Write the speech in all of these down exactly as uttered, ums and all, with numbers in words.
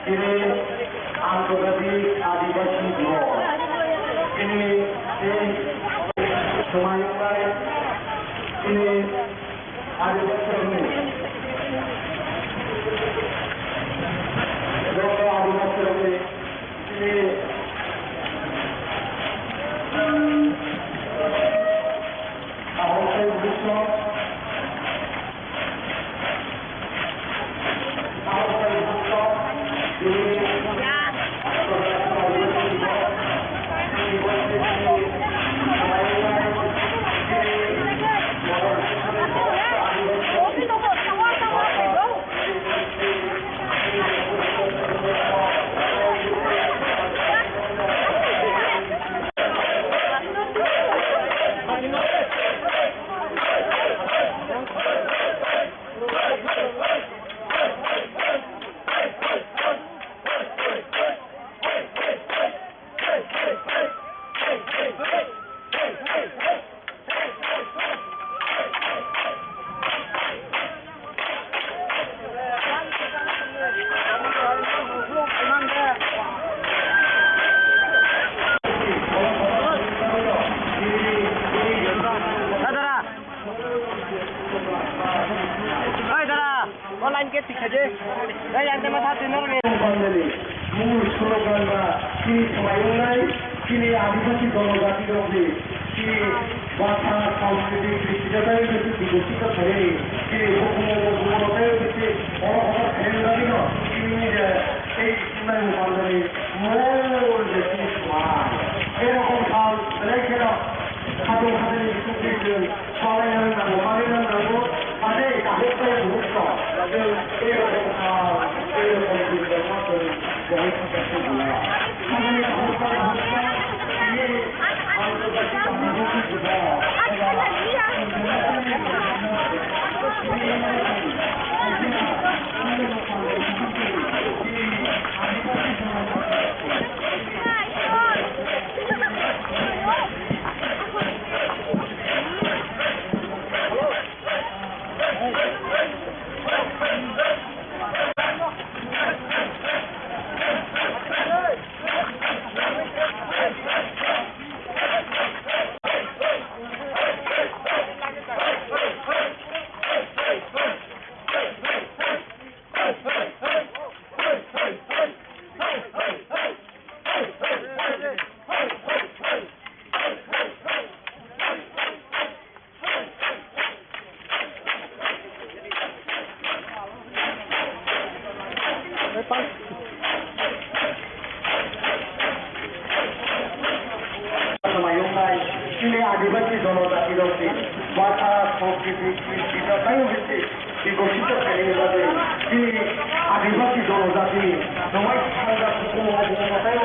Tini Antojatik Adibasi Dinos. Tini, tini, tini Adibasi rokni, joto Adibasi rokni, tini, kaham khe buso, kaham khe buso, tini, Oi, dara, o line gate tikha je. Oi, yang tema tha tinor ni. Pandani, mul slogan ba, chini swmai wngnai, chini Adibasi Jonojati rokni, chini bhasha, sanskriti, kristita tei bisi bikosito khainani, chini hukumu, hukumu tei bisi oro kotor khainani bagwino, chini je tei sunai pandani, mul je chini swmai. Erokom sal, belai kheno, khatung khatani bisingtwi chwng, Swlainani nango, manwinani nango, ane kaham khe buhukno. Tei tei rokha, tei rokha buhukno tei buhukno tei buhukno. Swlainani kaham khe buhukno, tini ang khe buhukno. Swmai wngnai, chini Adibasi Jonojati rokni bhasha, sanskriti, kristita tei bisi bikosito khainani bagwi chini Adibasi Jonojati swmai sanja kukumo obo tei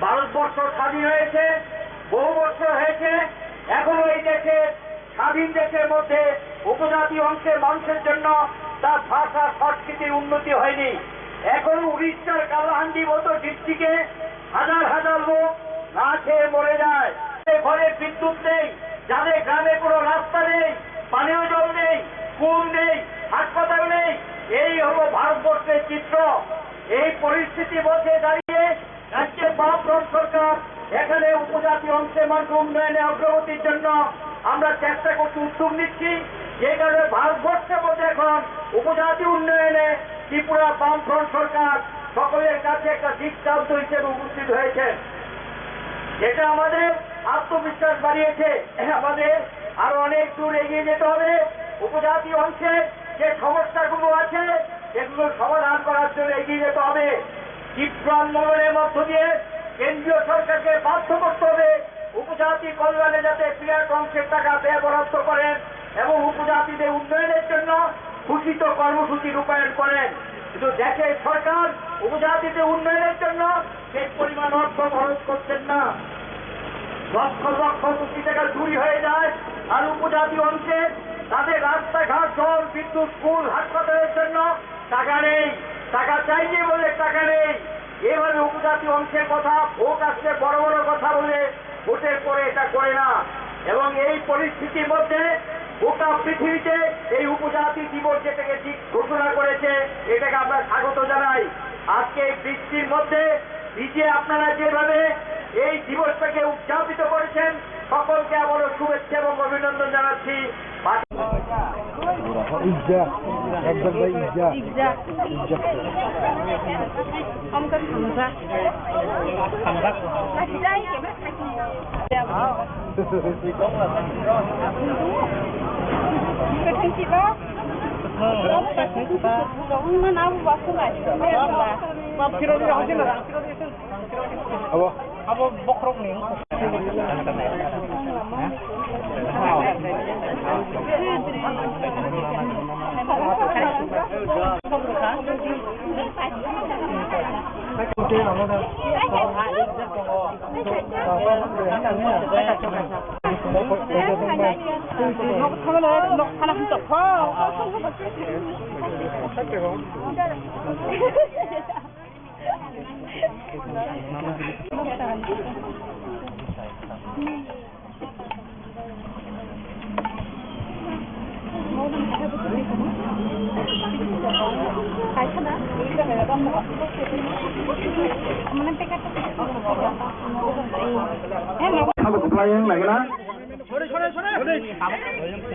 Bharatvarsha স্বাধীন হয়েছে, বহু বছর হয়েছে, এখনো এই দেশে, স্বাধীন দেশের মধ্যে উপজাতি অংশের মানুষের জন্য তার ভাষা সংস্কৃতির উন্নতি হয়নি। এখন উড়িষ্যার কালাহান্ডি মতো ডিস্ট্রিক্টে হাজার হাজার লোক না খেয়ে মরে যায়। ঘরে বিদ্যুৎ নেই, যাদের গ্রামে কোনো রাস্তা নেই, পানীয় জল নেই, স্কুল নেই, হাসপাতাল নেই, এই হলো ভারতবর্ষের চিত্র। এই পরিস্থিতির মধ্যে দাঁড়িয়ে রাজ্যের বামফ্রন্ট সরকার এখানে উপজাতি অংশের মানুষ উন্নয়নে অগ্রগতির জন্য আমরা চেষ্টা করছি, উদ্যোগ নিচ্ছি, যে কারণে ভারতবর্ষের মধ্যে এখন উপজাতি উন্নয়নে ত্রিপুরা বামফ্রন্ট সরকার সকলের কাছে একটা দৃষ্টান্ত হিসেবে উপস্থিত হয়েছে। এটা আমাদের আত্মবিশ্বাস বাড়িয়েছে। আমাদের আরো অনেক দূর এগিয়ে যেতে হবে। উপজাতি অংশের যে সমস্যাগুলো আছে, সেগুলো সমাধান করার জন্য এগিয়ে যেতে হবে। তীব্র আন্দোলনের মধ্য দিয়ে কেন্দ্রীয় সরকারকে বাধ্য করতে হবে উপজাতি কল্যাণে যাতে বিরাট অংশের টাকা ব্যয় বরাদ্দ করেন এবং উপজাতিদের উন্নয়নের জন্য ঘোষিত কর্মসূচি রূপায়ণ করেন। কিন্তু দেশের সরকার উপজাতিদের উন্নয়নের জন্য সেই পরিমাণ অর্থ খরচ করছেন না। লক্ষ লক্ষ কোটি টাকা চুরি হয়ে যায়, আর উপজাতি অঞ্চলে তাদের রাস্তাঘাট, জল, বিদ্যুৎ, স্কুল, হাসপাতালের জন্য টাকা নেই। টাকা চাইলে বলে টাকা নেই। এভাবে উপজাতি অংশের কথা, ভোট আসলে বড় বড় কথা বলে, ভোটের পরে এটা করে না। এবং এই পরিস্থিতির মধ্যে গোটা পৃথিবীতে এই উপজাতি দিবস যেটাকে ঠিক ঘোষণা করেছে, এটাকে আমরা স্বাগত জানাই। আজকে এই বৃষ্টির মধ্যে ভিজে আপনারা যেভাবে এই দিবসটাকে উদযাপিত করেছেন, সকলকে আবারও শুভেচ্ছা এবং অভিনন্দন জানাচ্ছি। ইজ্জা, একদম ভাই Itza. Itza. Itza. Abo. Abo bokhorok ni.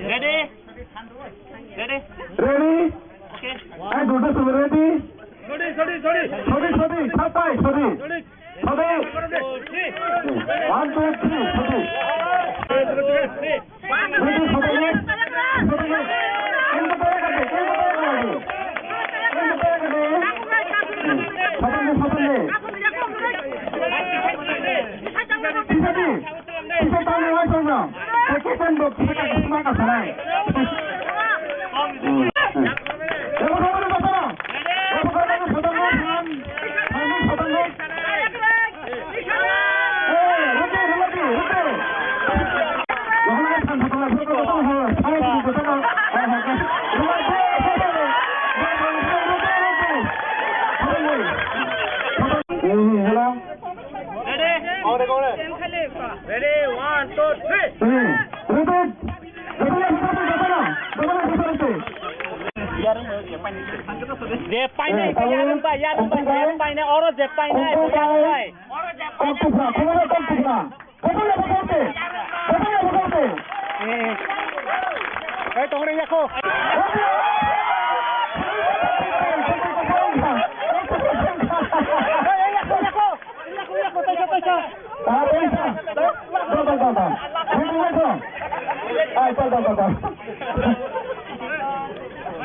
Ready? Ready? Ready? Okay. Hai, Durga Sumi, ready? Sodi, sodi, sodi. Sodi, sodi, satai, sodi. Sodi. Sodi. One, two, three, sodi. Ready, sodi, sodi. Sodi. Sodi. Sodi, sodi. Sodi. Kisa tangwi uaisukno. Tei kisa bo kisa kha sima kha sanai. Ebo kha bwrwi bwsano. Ebo kha bwrwi bwsano. Thang, thang bwsano. Eh, rwdi, rwdi, rwdi. Mohon thang thang thang thang thang thang thang. Eh, hello. Ready? Ready, one, two, three. Je painai, yarung bai, yarung bai, je painai, oro je painai, yarung bai. Eh. Hei, tongre yako. Hei, hei, yako, yako. Yako, yako, taisa, taisa. Ah, taisa. Dal, dal, dal, dal. Hei, yako. Ai, dal, dal, dal, dal.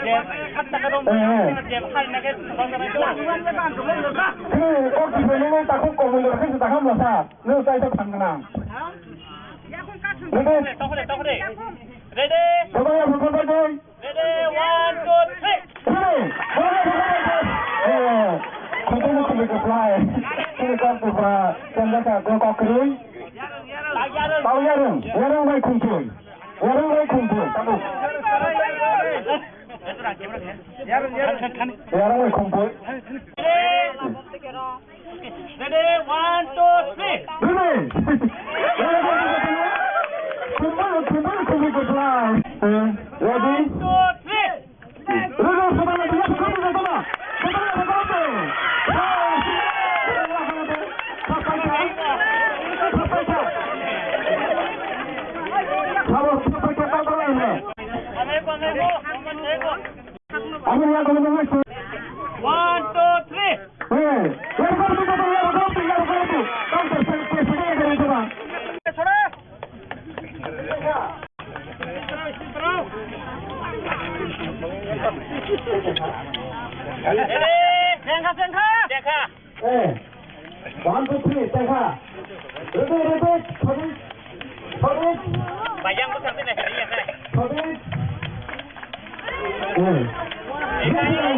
Eh, eh. Hei, kok di sini ni takut komentar sih, takut masa. Nwng kaisa phan gwnang. Ready? Tokre, tokre. Ready? Ready, one, two, three. Ready? Kok kwrwi. Tau yarung, yarung bai khumtwi. Yarung bai khumtwi, tabuk. Yarung bai khumtwi. Ready, one, two, three. Ready? Khumtwi, khumtwi, khumtwi, khumtwi. Ready? One, two, three. One, two, three. Ready, sengkha, sengkha. Sengkha. Eh, one, two, three, sengkha. Ready, ready, Sadiq, Sadiq. Bayang besar sini, ini ya, saya. Sadiq. Eh. Yang, yang.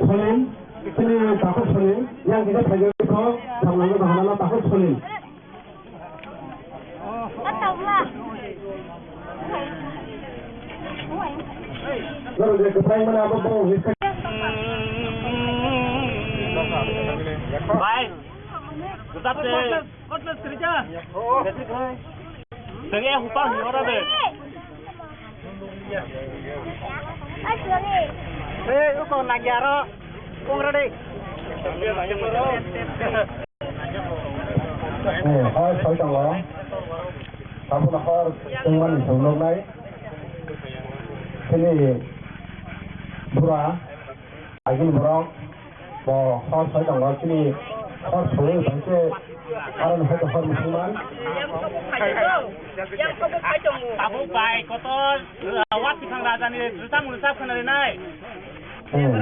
Solim, chini takhuk Solim, yang kita phaijago kho, thangnani bahana takhuk Solim. Norok je kwphaimani abo bo hwnwi sa- Bai, kwchap se. Tege hupang hora de. Hey, uko lagi aro. Kong ready. Eh, hor soi tongo. Abono hor tongmani song nuknai. Chini bura, agini borok bo hor soi tongo. Chini hor soi tongkhe aro hai hor musulman. Tabuk bai kotor, uh, wat bithang rajani rwchapmung rwchap khna rinai. Hmm.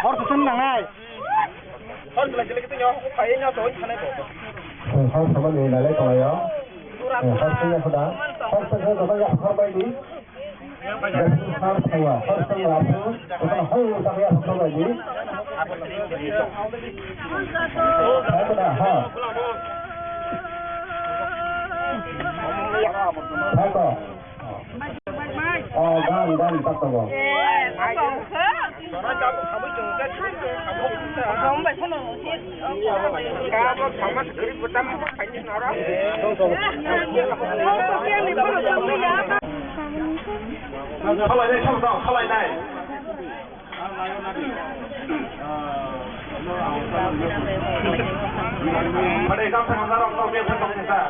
Hor kuchun nangnai. Hor belai belai kiting yo, kaya nyo to, ini sana itu. Hor sama ni lalai kaya. Hor sini sudah. Hor sini sudah ya, hor baik ni. Hor saya, hor sini lapu. Bukan hor sama ya, hor baik ni. Saya sudah, ha. Saya kok. Oh, gan, gan, tak tahu. Salai nai, salai nai. Pada ikam sa hamzah rok tau biar sa tong sa.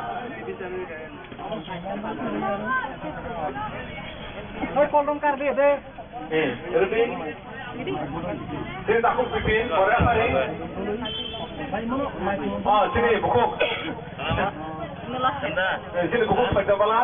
Oi, kol dong kar de, de. Eh, Rutin. Sini takut Pipin, Korea Sari. Oh, sini bukuk. Eh, sini bukuk Pajabala.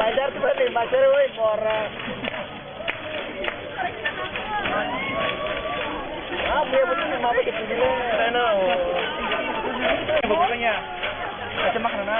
Maidar tu berarti macer, woi, mora. Ah, dia betul ni, mama dia pilih. Saya nak. Bukannya. Macam mana?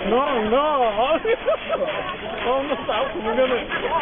No, no. Oh, no, stop.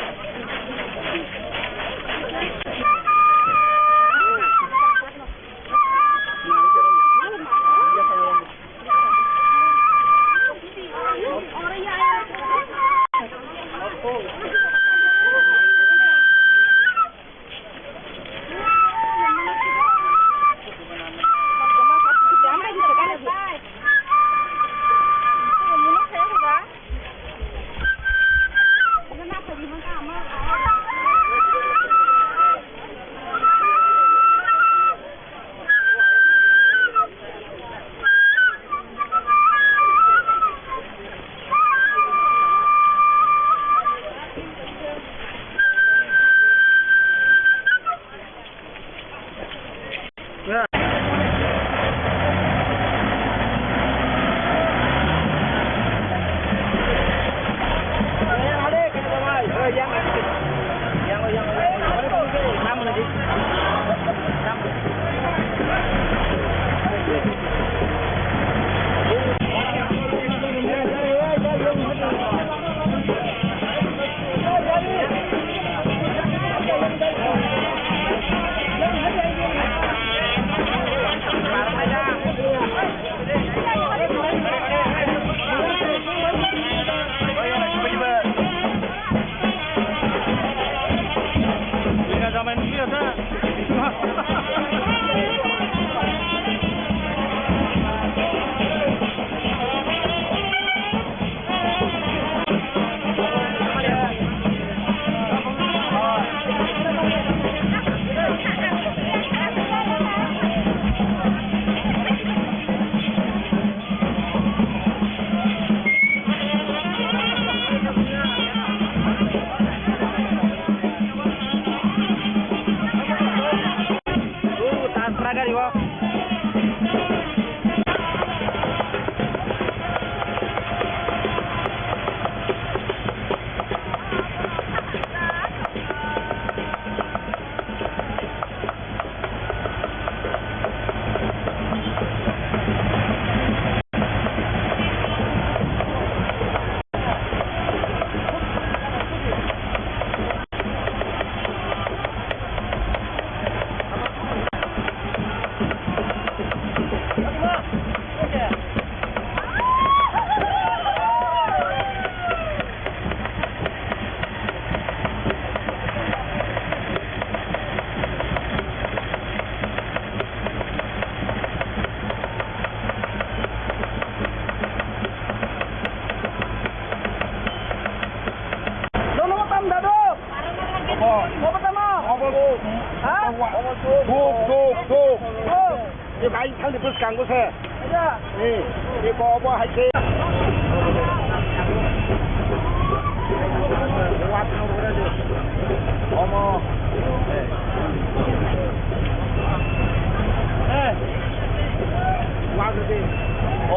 Obo tamo? Obo. Ha? Obo. Duk, duk, duk. Duk. Ni bai thangni bwskango se. Aja. Ni, ni bo obo hai se. Omo. Eh.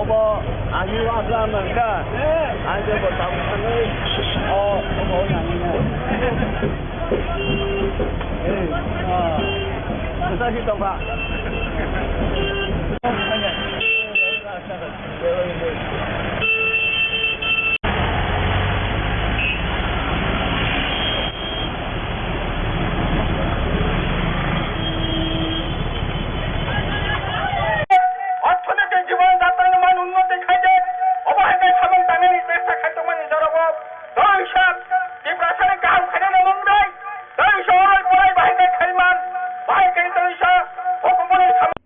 Obo ani wasa nangka. Eh. Ani bo tam thangwi. O, obo ani na. Eh, ah. Masa si tongka. Orthonoitik jibon jatrani man unnoti khaide, obo hai khe samung tangnani chesta khai tongmani jorao Doisa Tiprasani kaham khainani mung dai, doisa orai morai bahai khe khaiman, bahai khe doisa hukumuni samung.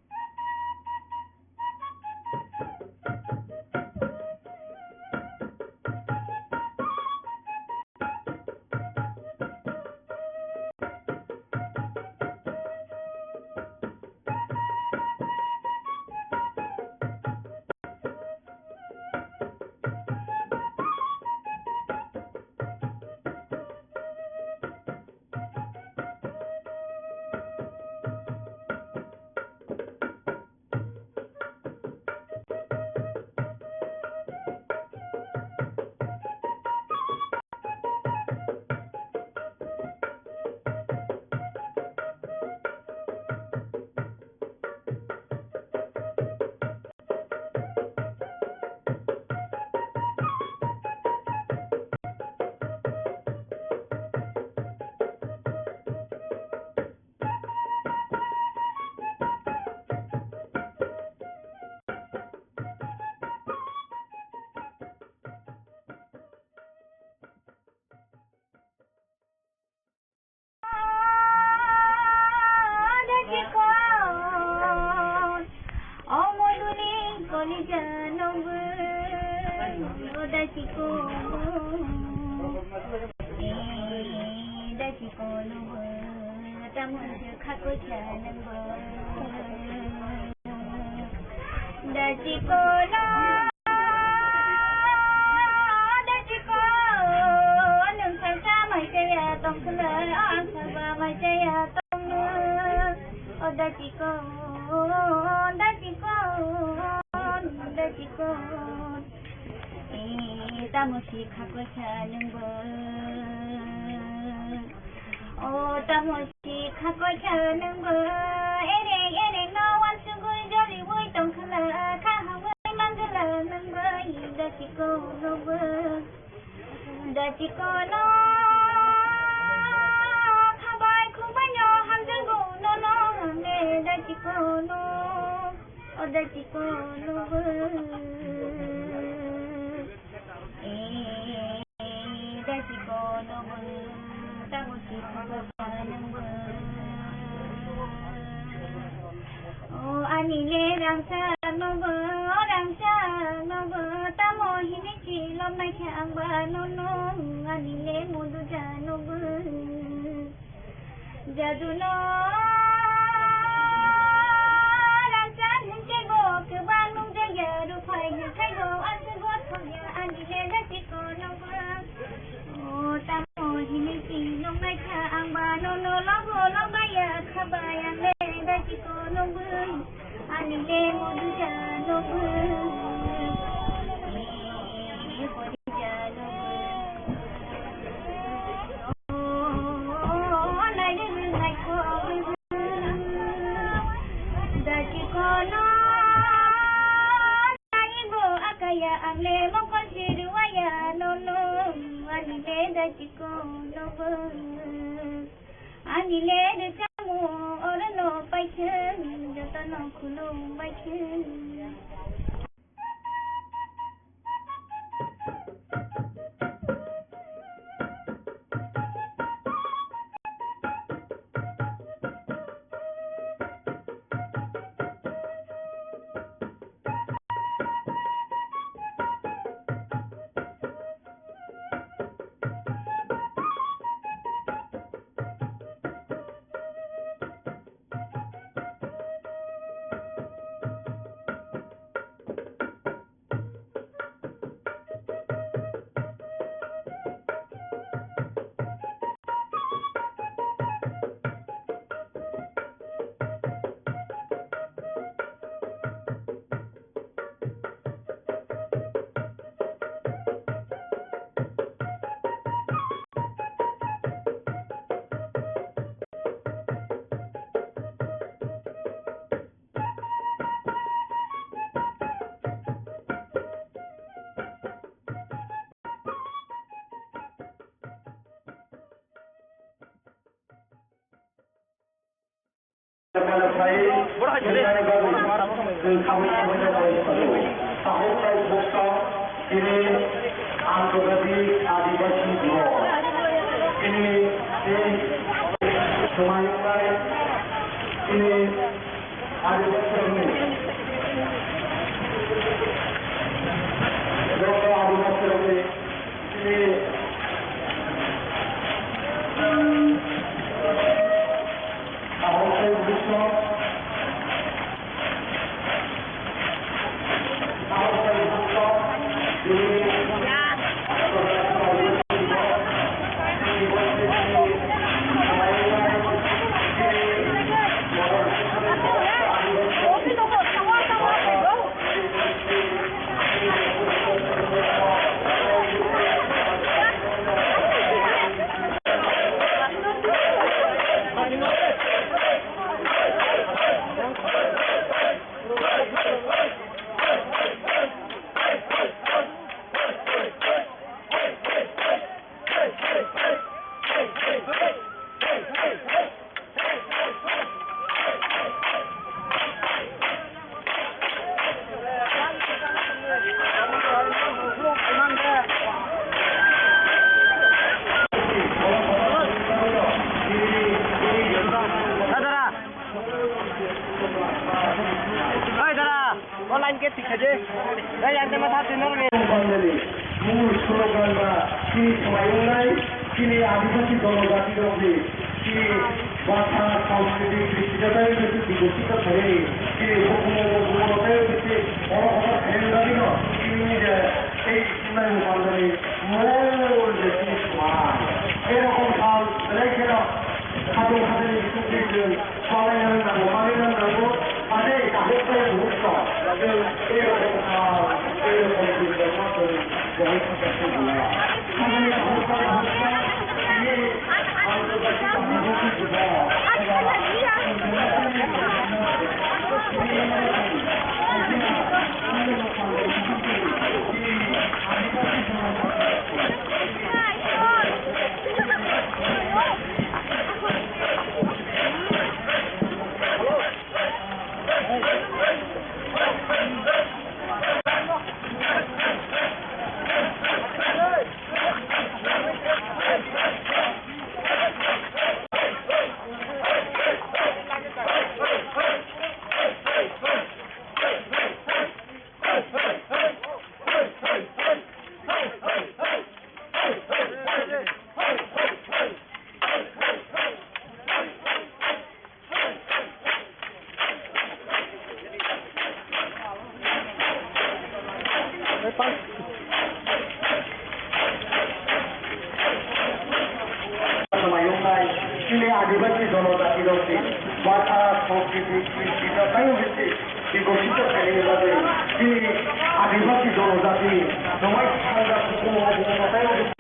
Dachikono, dachiko, nwng salsa mai chaya tongkhwlai, o ang salba mai chaya tongno. O dachiko, dachiko, dachiko. E, tamo si kha koisa nwngbo. O tamo si kha koisa nwngbo, ereng ereng no wansugwi joliwi tongkhwla, kha hangwi manglwla nwngbo, dachiko nwngbo. Dachiko no khabai khumbai no hamjagwi nono hamle, dachiko no, o dachiko nwngbo. E, dachiko nwngbo, tamo si kha koisa nwngbo. O ani le rangchak nwngbo, o rangchak nwngbo, tamo hinwi si lomnai khe ang ba nono, ani le muduja nwngbo. Jaduno rangchak hwnkhe bo kwbang nungjaya, rwphai hwnkhe bo aswk bo thokya, ani le dachiko nwngbo. O tamo hinwi si nungnai kha ang ba nono lobo lobaya khabai ang le dachiko nwngbo. Ani le muduja nwngbo. Dati kono naibo akaya ang le mokol sirwaya nono, ani le dati kono bo. Ani le rwchapmung orono paithwng, jotono khulum baithwng. Tini Antojatik Adibasi Dinos. Tini, tini, swmai wngkha, tini Adibasi rokni, joto Adibasi rokni, tini, Oi, dara, o line gate tikha je. Oi, yang tema satu nol ni. Mungwi slogan ba chini swmai wngnai, chini Adibasi Jonojati rokni chini bhasha, sanskriti, kristita tei bisi bikosito khainani chini hukumu, hukumu tei bisi oro hono khainani bagwino chini je tei sinai mukandani mol je chini swmai. Erokom sal belai kheno khatung khatini bisingtwi chwng swmai nango, manwi nango, ane kahuk tei buhuk tong. Chwng erokom sal, erokom chwng Swmai wngnai chini Adibasi Jonojati rokni bhasha, sanskriti, kristita tei bisi bikosito khainani bagwi chini Adibasi Jonojati swmai salga hukumu hukumu tei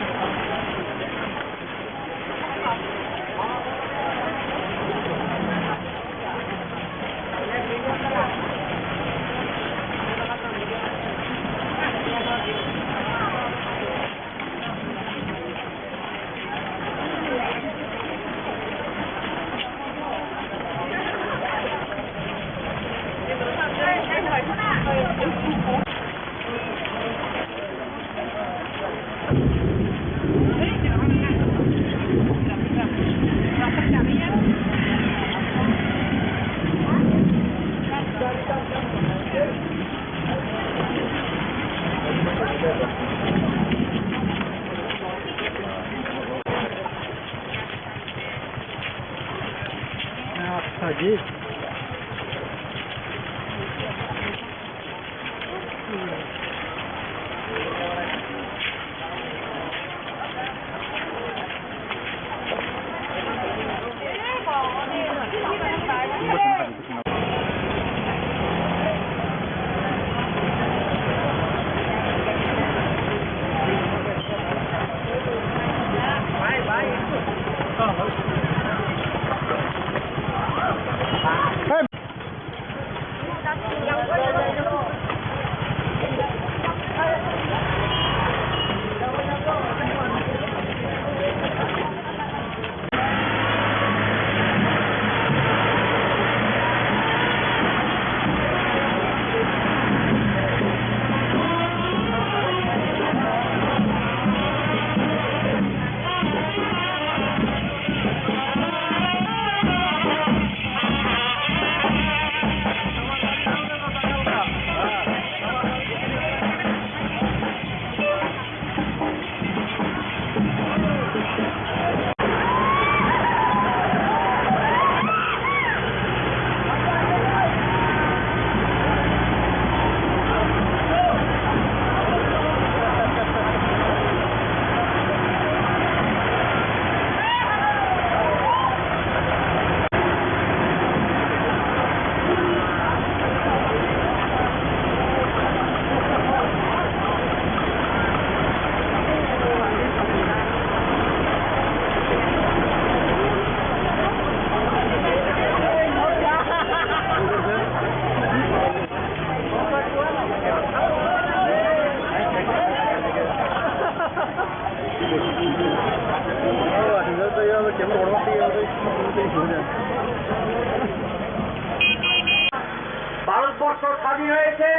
Bharatvarsha স্বাধীন হয়েছে,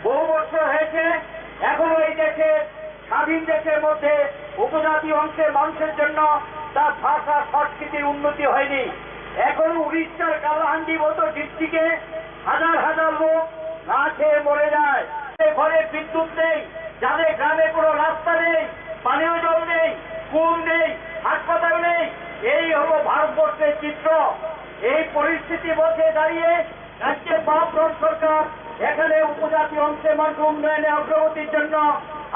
বহু বছর হয়েছে, এখনো এই দেশে স্বাধীন দেশের মধ্যে উপজাতি অংশের মানুষের জন্য তার ভাষা সংস্কৃতির উন্নতি হয়নি। এখন উড়িষ্যার কালাহান্ডি মতো ডিস্ট্রিক্টে হাজার হাজার লোক না খেয়ে মরে যায়। ঘরে বিদ্যুৎ নেই, যাদের গ্রামে কোনো রাস্তা নেই, পানীয় জল নেই, স্কুল নেই, হাসপাতাল নেই, এই হলো ভারতবর্ষের চিত্র। এই পরিস্থিতির মধ্যে দাঁড়িয়ে রাজ্যের বামফ্রন্ট সরকার এখানে উপজাতি অংশের মানুষ উন্নয়নে অগ্রগতির জন্য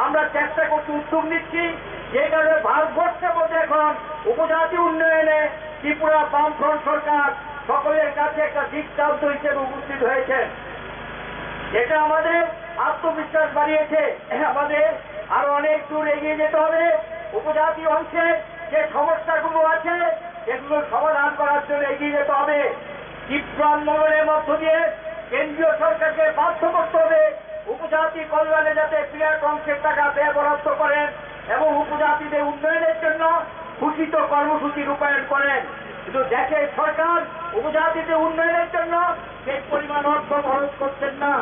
আমরা চেষ্টা করছি, উদ্যোগ নিচ্ছি, যে কারণে ভারতবর্ষের মধ্যে এখন উপজাতি উন্নয়নে ত্রিপুরা বামফ্রন্ট সরকার সকলের কাছে একটা দৃষ্টান্ত হিসেবে উপস্থিত হয়েছে। এটা আমাদের আত্মবিশ্বাস বাড়িয়েছে। আমাদের আরো অনেক দূর এগিয়ে যেতে হবে। উপজাতি অংশের যে সমস্যাগুলো আছে, সেগুলো সমাধান করার জন্য এগিয়ে যেতে হবে। তীব্র আন্দোলনের মধ্য দিয়ে কেন্দ্রীয় সরকারকে বাধ্য করতে হবে উপজাতি কল্যাণে যাতে বিরাট অংশের টাকা ব্যয় বরাদ্দ করেন এবং উপজাতিদের উন্নয়নের জন্য ঘোষিত কর্মসূচি রূপায়ণ করেন। কিন্তু দেশের সরকার উপজাতিদের উন্নয়নের জন্য সেই পরিমাণ অর্থ খরচ করছেন না।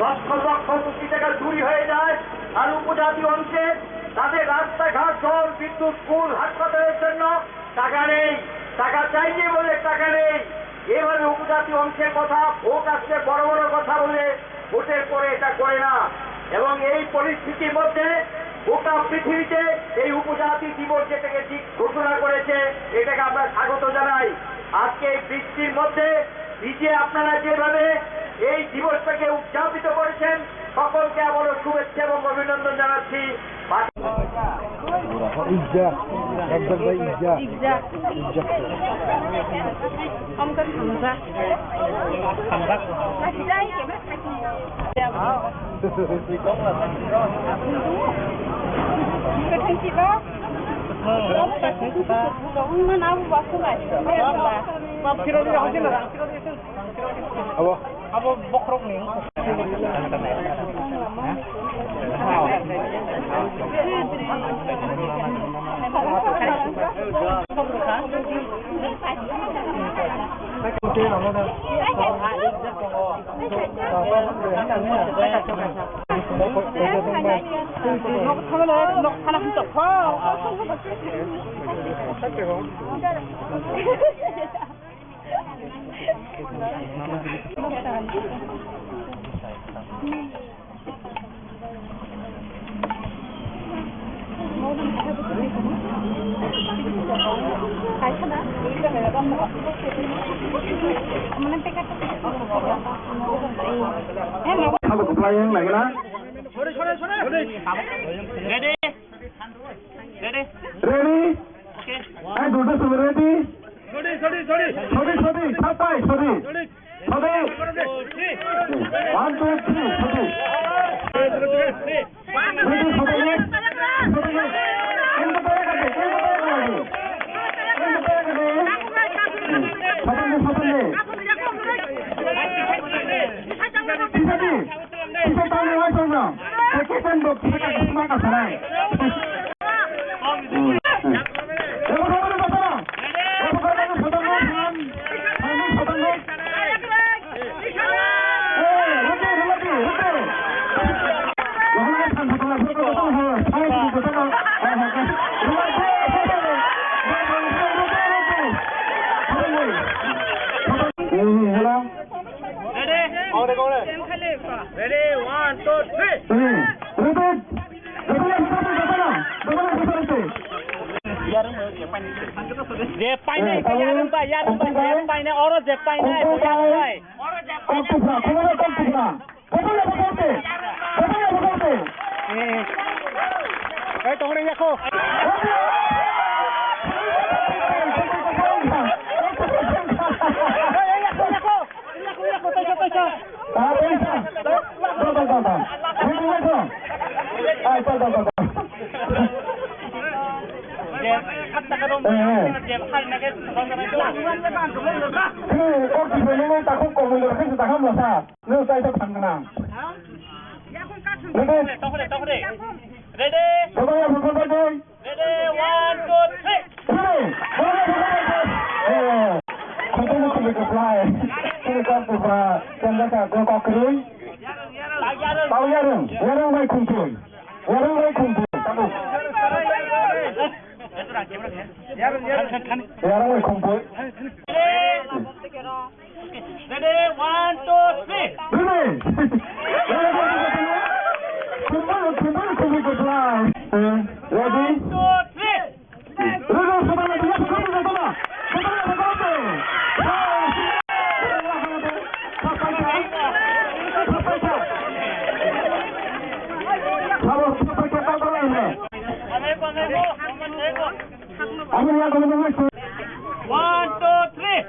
লক্ষ লক্ষ কোটি টাকা চুরি হয়ে যায়, আর উপজাতি অংশে তাদের রাস্তাঘাট, জল, বিদ্যুৎ, স্কুল, হাসপাতালের জন্য টাকা নেই, টাকা চাইলে বলে টাকা নেই। এভাবে উপজাতি অংশের কথা, ভোট আসলে বড় বড় কথা বলে, ভোটের পরে এটা করে না। এবং এই পরিস্থিতির মধ্যে গোটা পৃথিবীতে এই উপজাতি দিবস যেটাকে ঠিক ঘোষণা করেছে, এটাকে আমরা স্বাগত জানাই। আজকে এই বৃষ্টির মধ্যে ভিজে আপনারা যেভাবে এই দিবসটাকে উদযাপিত করেছেন, সকলকে আবারও শুভেচ্ছা এবং অভিনন্দন জানাচ্ছি। ইজ্জা, একদম ভাই Itza. Itza. Itza. Hamjak. Abo. Abo bokhorokni. Sabo kwplai wng nai na. Ready? Ready? Ready? Okay. Hai, dudu song ready? Sodi, sodi, sodi. Sodi, sodi, sapai, sodi. Sodi. Sodi. One, two, three, sodi. Ready, sodi, sodi. Sodi. Sodi. Sodi, sodi. Sodi. Kisa tangwi uaisukno, tei kisa ni bo kisa kisa ma kasanai. Ebo kabo ni bosano. Ebo kabo ni bosano. Eh, rute, rute, rute. Eh, hello. Ready? Ready, one, two, three. Je painai, yarung bai, yarung bai, je painai, oro je painai, yarung bai. Eh. Eh, tongre yako. Ready? Ready? Ready, one, two, three. Ready? One, two, three. Ready? Kok kwrwi. Tau yarung, yarung bai khumtwi. Yarung bai khumtwi. Tabuk. Yarung bai khumtwi. Ready, one, two, three. Ready. Khumtwi, khumtwi, khumtwi, khumtwi. Ready? One, two, three. One, two, three.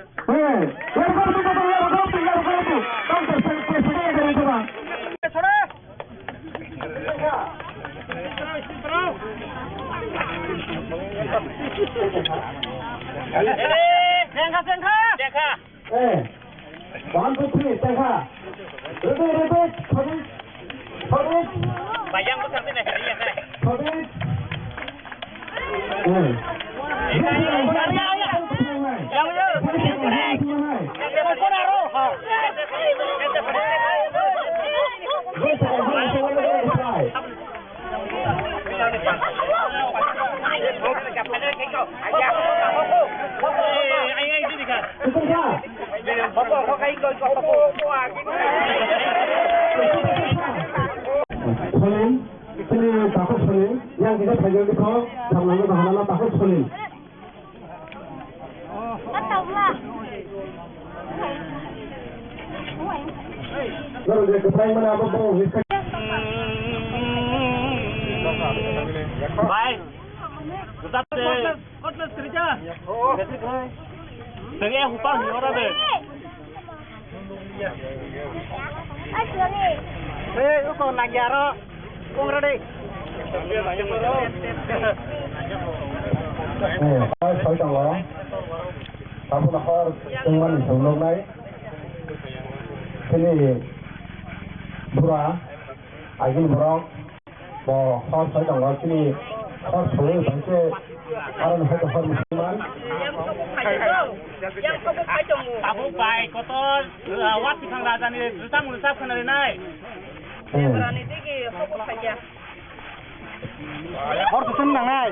Sengkha, sengkha. Eh, one, two, three, sengkha. Repeat, repeat, sorry, sorry. Bayang ko sabi na, sorry, sorry. Sorry. Eh. Yang, yang. Solim, sini takut Solim, yang kita saja kita, sama-sama bahana takut Solim. Bai. Sagi hupang ni ora de. Hei, uko lagi aro. Kong ready. Eh, hor soi tongo. Tabuk hor tongmani chwng nuknai. Chini bura, agini borok. Bo hor soi tongo, chini hor soi bai khe aro hai hor musulman. Tabuk bai kotor, uh, wat bithang rajani rwchapmung rwchap khna rinai. Hmm. Hor kuchung nangnai.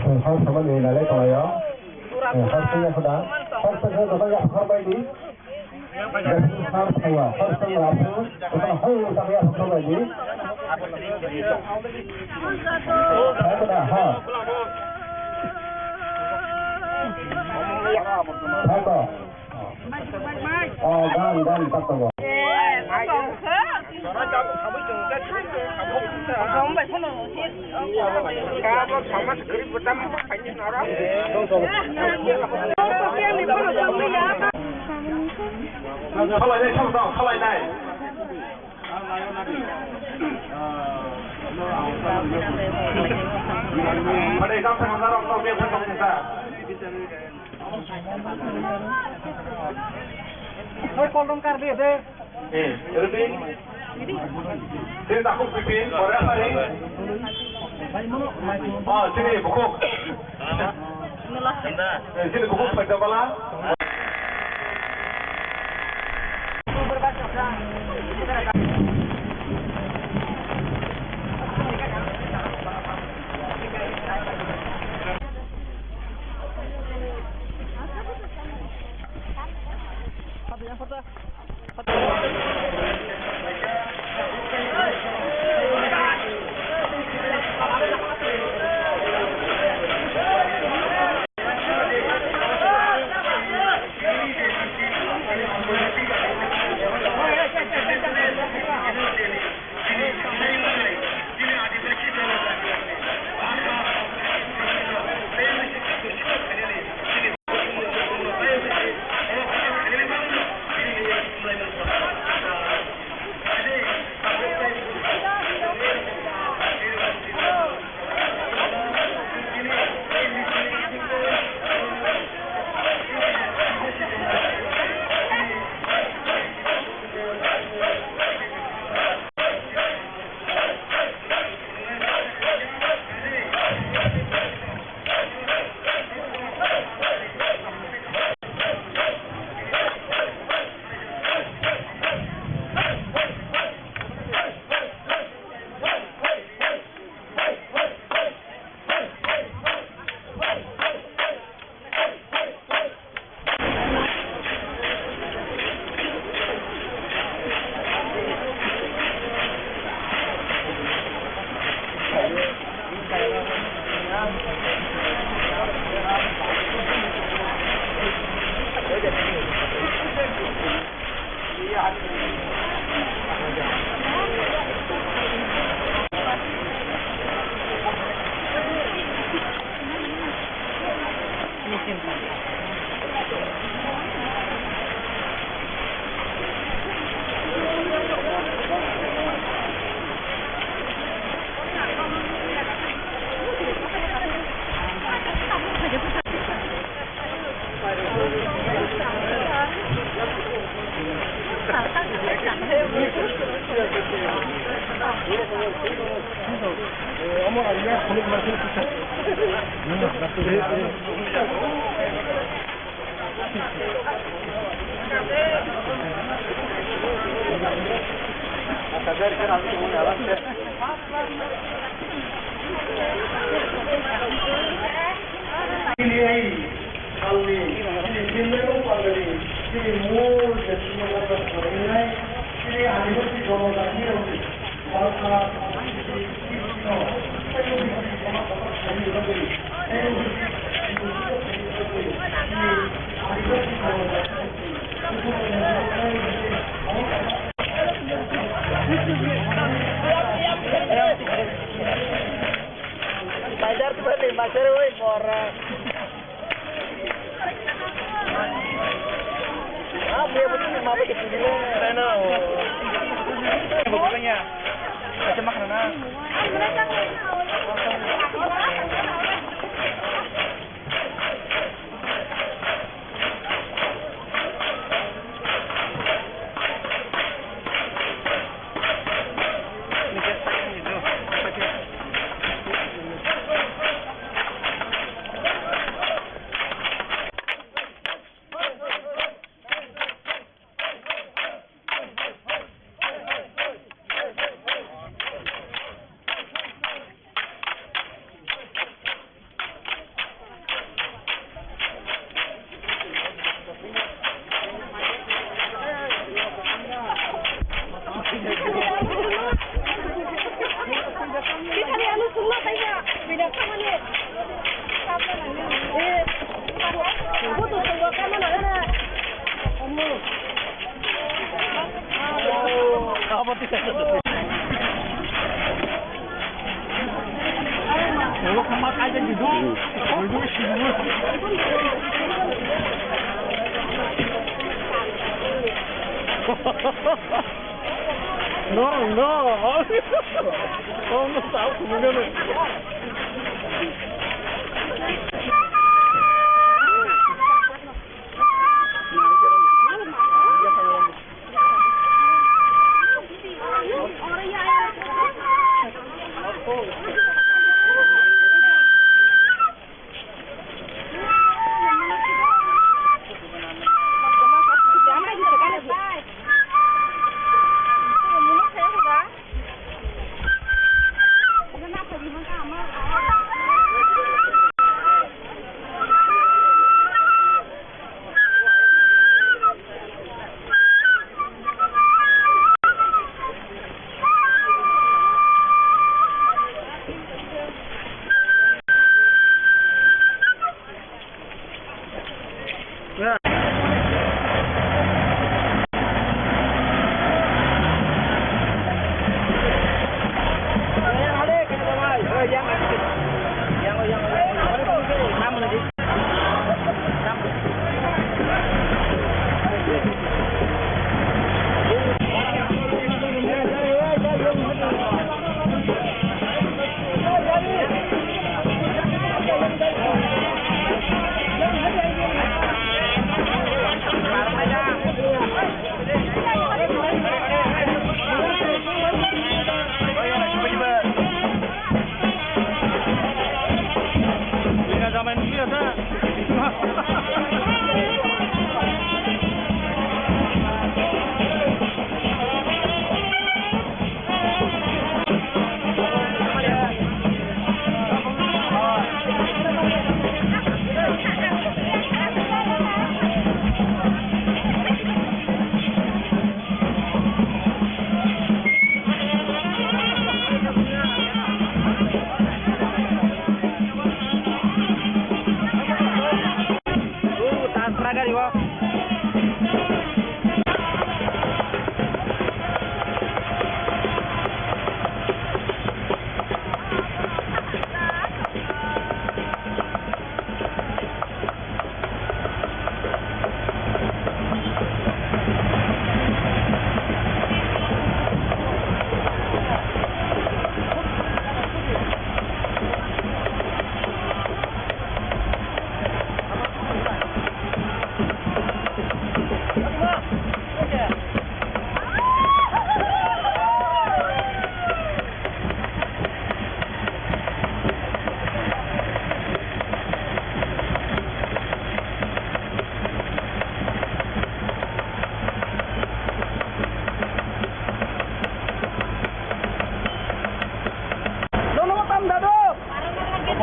Hmm, hor samani nalai tongo. Hmm, hor soi ya khoda. Hor soi ya khoda ya hor bai di. Khalai nai, song tong, khalai nai. Pade kam sa kamna rok tong, kam sa kamna. Hoi, kol dong kar de, de. Eh, ready? Sini takut pipi, korea sari. Oh, sini bukuk. Eh, sini bukuk pai bala. Chini ai salni, chini Dimreno Pangali, chini mol je chini mol je chini Adibasi Jonojati rokni, Balkha, Maidar tu balik, maidar, woi, mora. Ah, dia betul, mama betul gila. Saya nak. Bukannya. Macam mana? No, no. Oh, no, stop.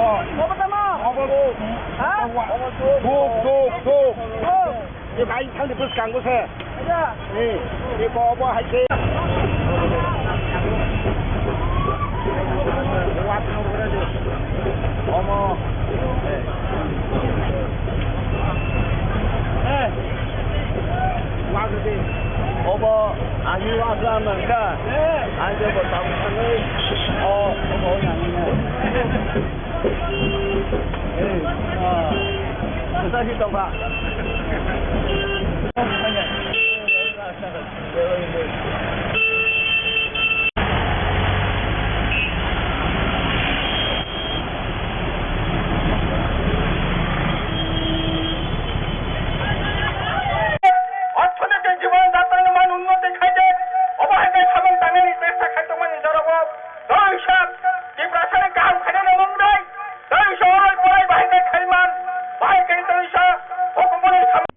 Obo tamo? Obo bo. Ha? Obo bo. Duk, duk, duk. Duk. Ni bai thang di bwskango se. Aja. Ni, ni bo, bo hai se. Omo. Eh. Obo ani wasa nangka. Eh. Ani bo tam thangwi. O, obo nangya. Eh, ah. Kita di tongka. Orthonoitik jibon jatrani man unnoti khaide, obo hai khe samung tangnani chesta khai tongmani jorabo, doisa Tiprasani kaham khainani mungdai, doisa oroi porai bahai khe khaiman, bahai khe doisa hokmani samung.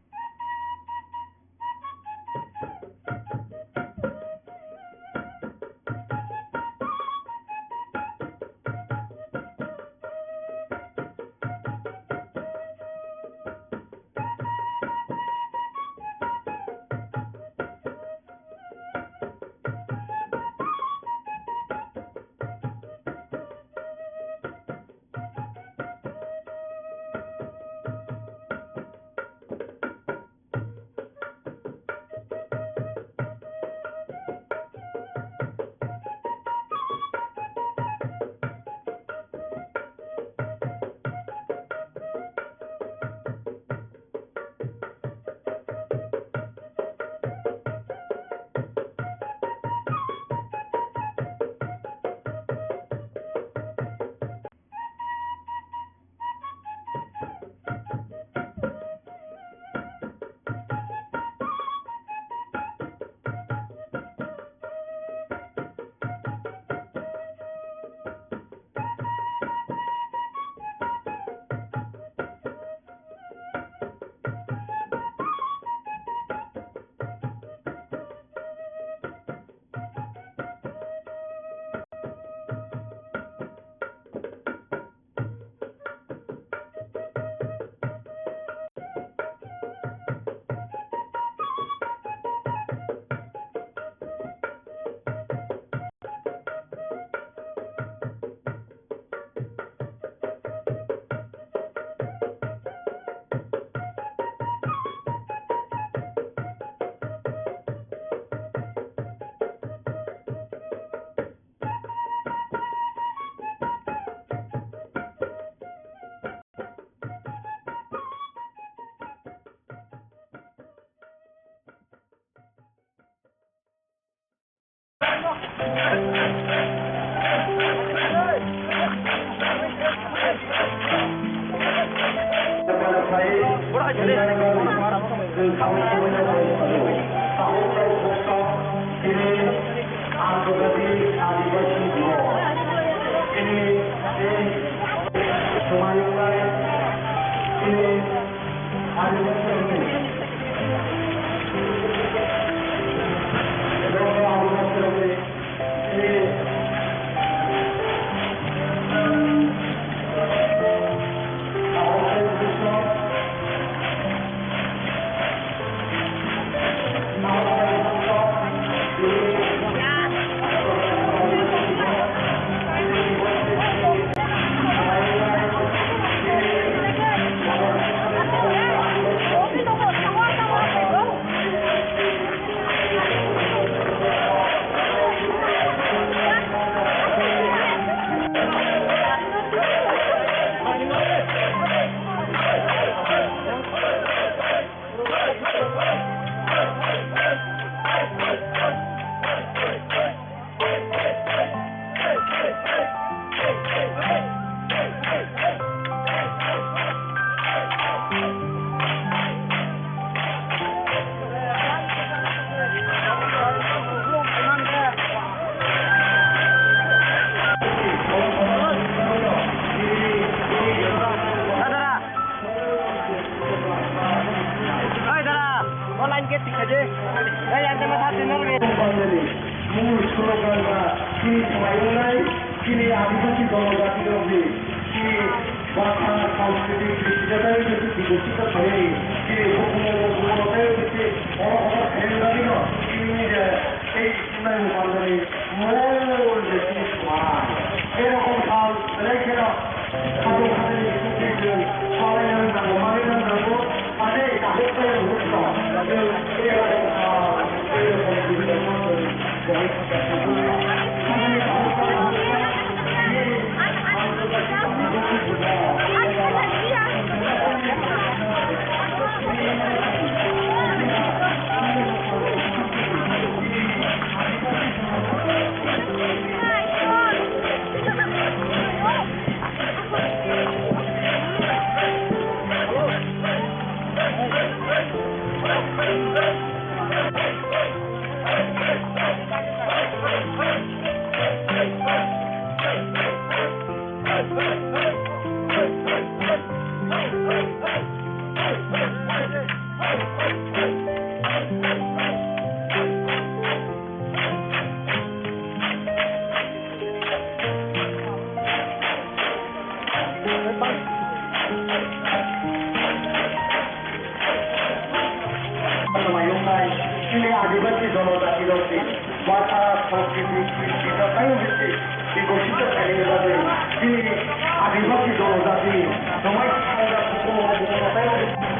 Tini aantogati adibasi diwos. Tini ei swmai wngnai tini adibasi rokni, adibasi rokni tini Oi, dara, o line gate tikha je. Ei, ang tama sa tinor ge. Mungwi slogan ba chini swmai wngnai, chini adibasi dolo jati rokni, chini Bhasha, sanskriti, kristitotaibo bikosito khlaiwi, chini bukumu bukumu tei bisi oro oro khairokjagwino chini je tei sinai mukandani mol je chini samaj. Erokom sal belai kheno khatung khatungni bisingtwi chwng salaina nango, manwi nango, ane kaham khe bujo. Chwng erokom sal, erokom bujo. Chini Adibasi Jonojati rok ni bhasha, sanskriti, kristitotaibo bisi bikosito khainani bagwi chini Adibasi Jonojati ni romai songja kukumo bukumo taibo bisi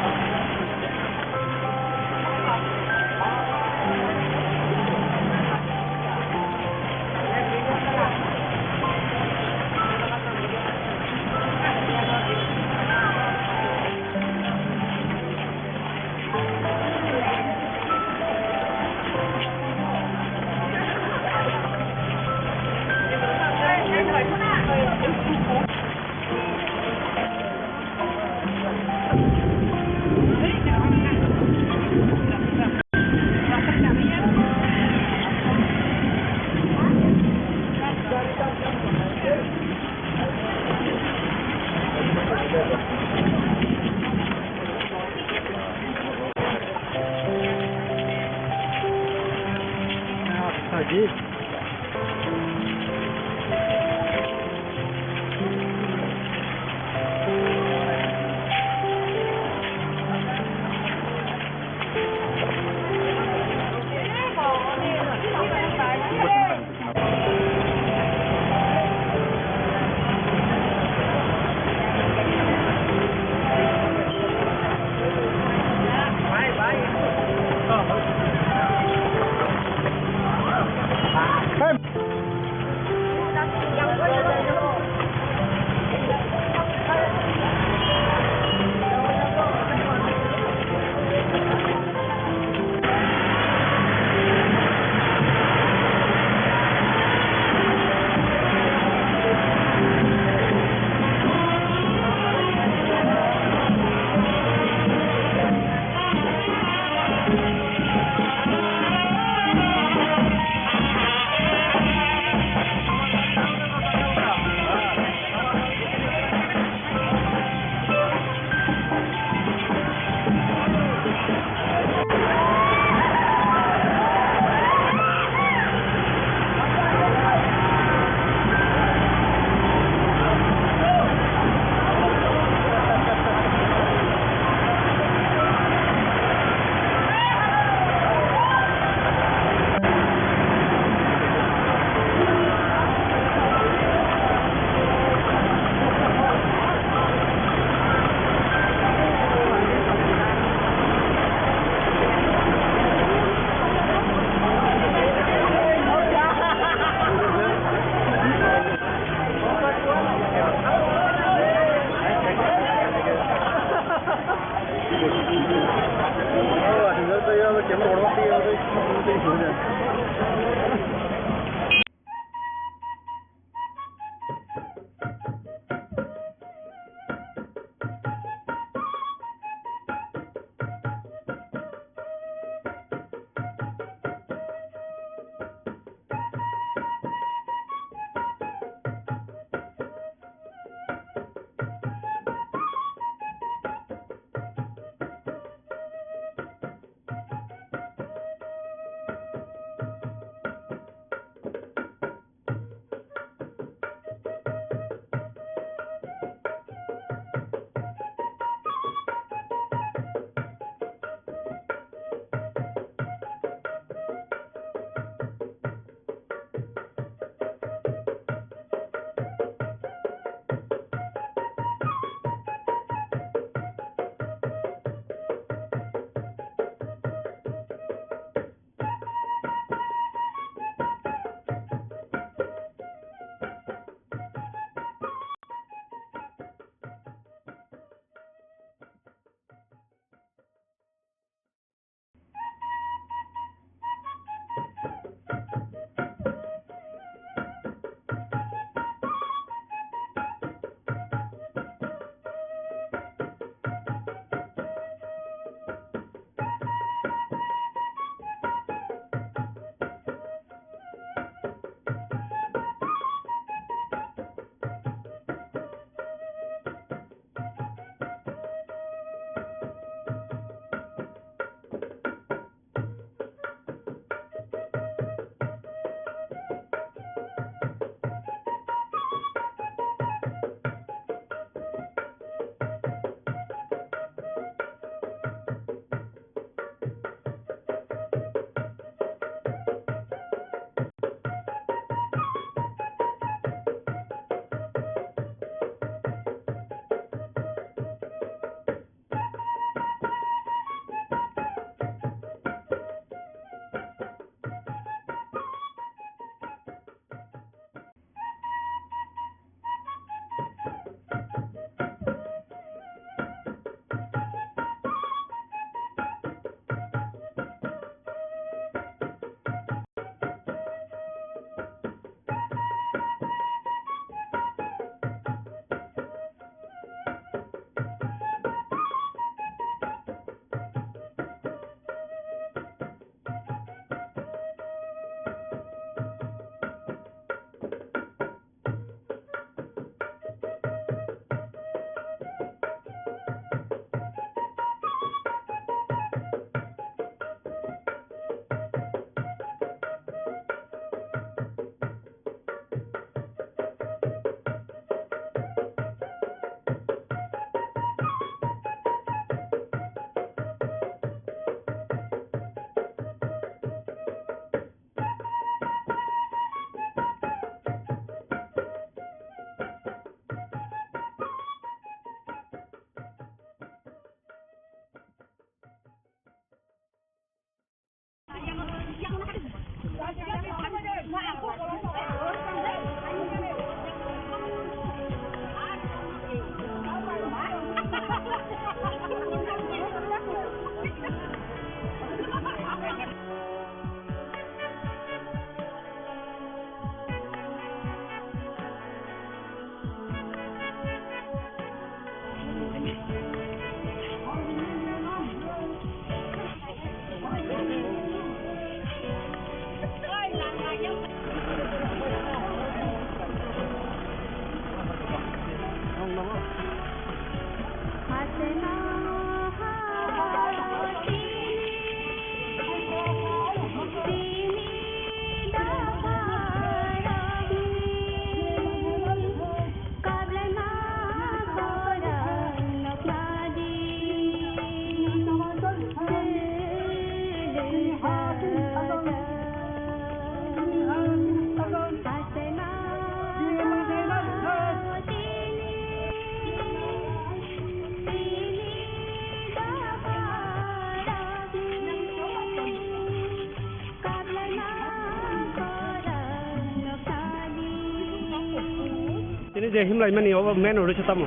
Tini je himlaimani obo main uddesyo tamo?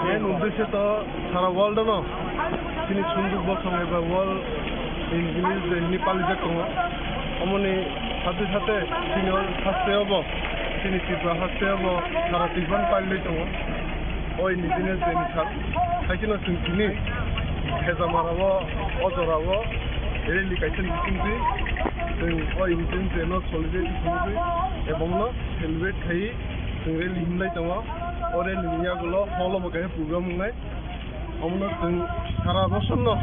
Main uddesyo to sara world no chini sunduk bosong eba World Indigenous Day hwnwi palijak tongo. Omoni sathe sathe chini o haste obo, chini Tripura haste obo sara Tripura palijak tongo. O Indigenous Day ni sal, haikheno chwng tini Hejamarao o jorao rally kaisa ni bisingtwi chwng o Indigenous Day no solidarity hwnwi ebongno celebrate khai chwng rally himlai tongo. O rally ni yagulo hall o bo kaisa program wngnai. Omono chwng sara bosor no,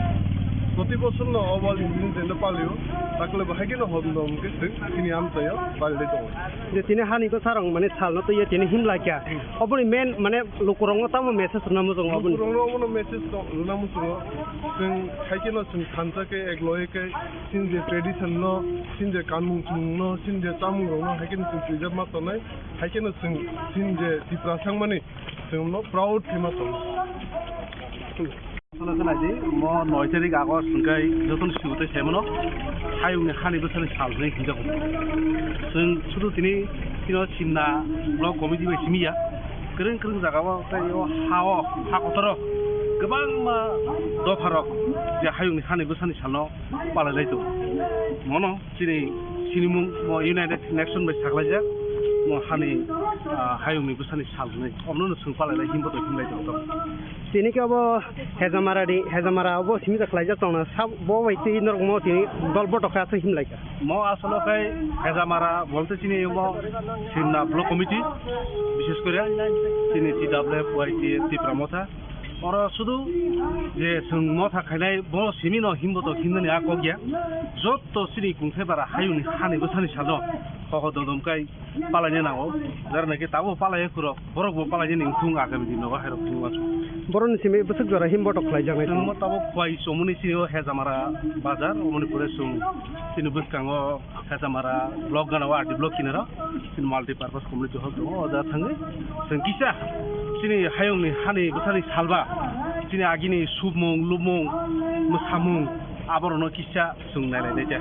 proti bosor no o World Indigenous Day no palio. Takle bo haikheno hobno hwnkhe chwng chini amchaio palilai tongo. Je tini hani bwsarok mane salno twiwi tini himlai kha. Hmm. Oboni main mane lukurokno tamo message rwna muchungo oboni? Lukurokno omono message rwna muchungo. Chwng haikheno chwng thansa khe ek loge khe chini je tradition no, chini je kanmung chumung no, chini je chamung rok no haikheno chwng preserve ma tongnai. Haikheno chwng chini je Tiprasa wngmani chwng no proud khe ma tongo. Salo khe naidi, mo noi tarik August hwnkhe jotono sibutwi saimano hayungni hani bwsani sal hwnwi hwnjago. Chwng sudu tini, tino Simna Block Committee bai simi ya. Kwrwng kwrwng jagao tei o ha-o, ha kotoro kwbangma dopharok je hayungni hani bwsani salno palailai tongo. Mono chini sinimung mo United Nation bai saklaijak, mo hani, ah, hayungni bwsani sal hwnwi. Omono chwng palailai himbo to himlai tongo. Tini khe obo Hejamara ni, Hejamara obo simi khlaijak tongna, sab bo bai twi norok mo tini dol botok khe aswk himlai kha. Mo asolo khai Hejamara bolte chini omo Simna Block Committee, bishes kore chini T W F Y T A Tipra Motha. Oro sudu je chwng motha khainai bo simi no himbo to himnani a kok ya. Jotto chini kungthai bara hayungni hani bwsani salo koko dodom kai palaina nango. Jara naki tabo palai khuro, borok bo palaina ning thung agami din nogo hairok thung wansuk. Boroni simi bwswk jora himbo to khlai janai. Chwng mo tabo khwai chomoni sini o Hejamara bazar, omoni pore chwng chini bwskango Hejamara block gana o R D block kinaro, chini multi purpose community hall tongo, o jaga thangwi chwng kisa chini hayungni hani bwsani salba, chini agini submung, lubmung, mwsamung, aborokno kisa chwng nailai naikha.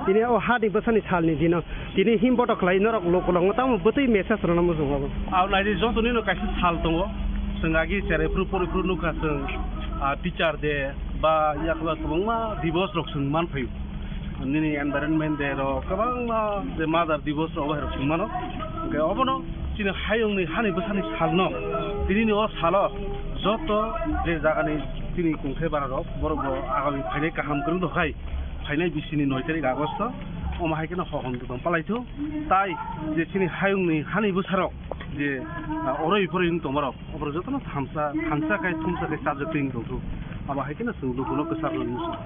Tini o hani bwsani salni dino, tini him botok khlai norok lukurokno tamo bwtwi message rwna muchungo. Abo naidi jotonino kaisa sal tongo, chwng agi cherai phuru pori phuru nukha chwng, ah, teacher day ba yakla kwbangma divos rok chwng manphaio. Nini environment day rok, kwbangma je Mother Divos rok, obo hai rok chwng mano. Hwnkhe obono chini hayungni hani bwsani salno, tinini o salo joto je jagani chini kungthai bara rok, borok bo agami phainai kaham kwrwng rok hai, phainai bisini noi tarik Agosto, omo hai kheno hohom tong palaithu. Tai je chini hayungni hani bwsarok je, ah, oroi poroi wng tongmarok, oborok jotono thansa, thansa khai, thumsa khai chajak twi wng tongkhu. Abo hai kheno chwng lukuno kwchar rwna muchung.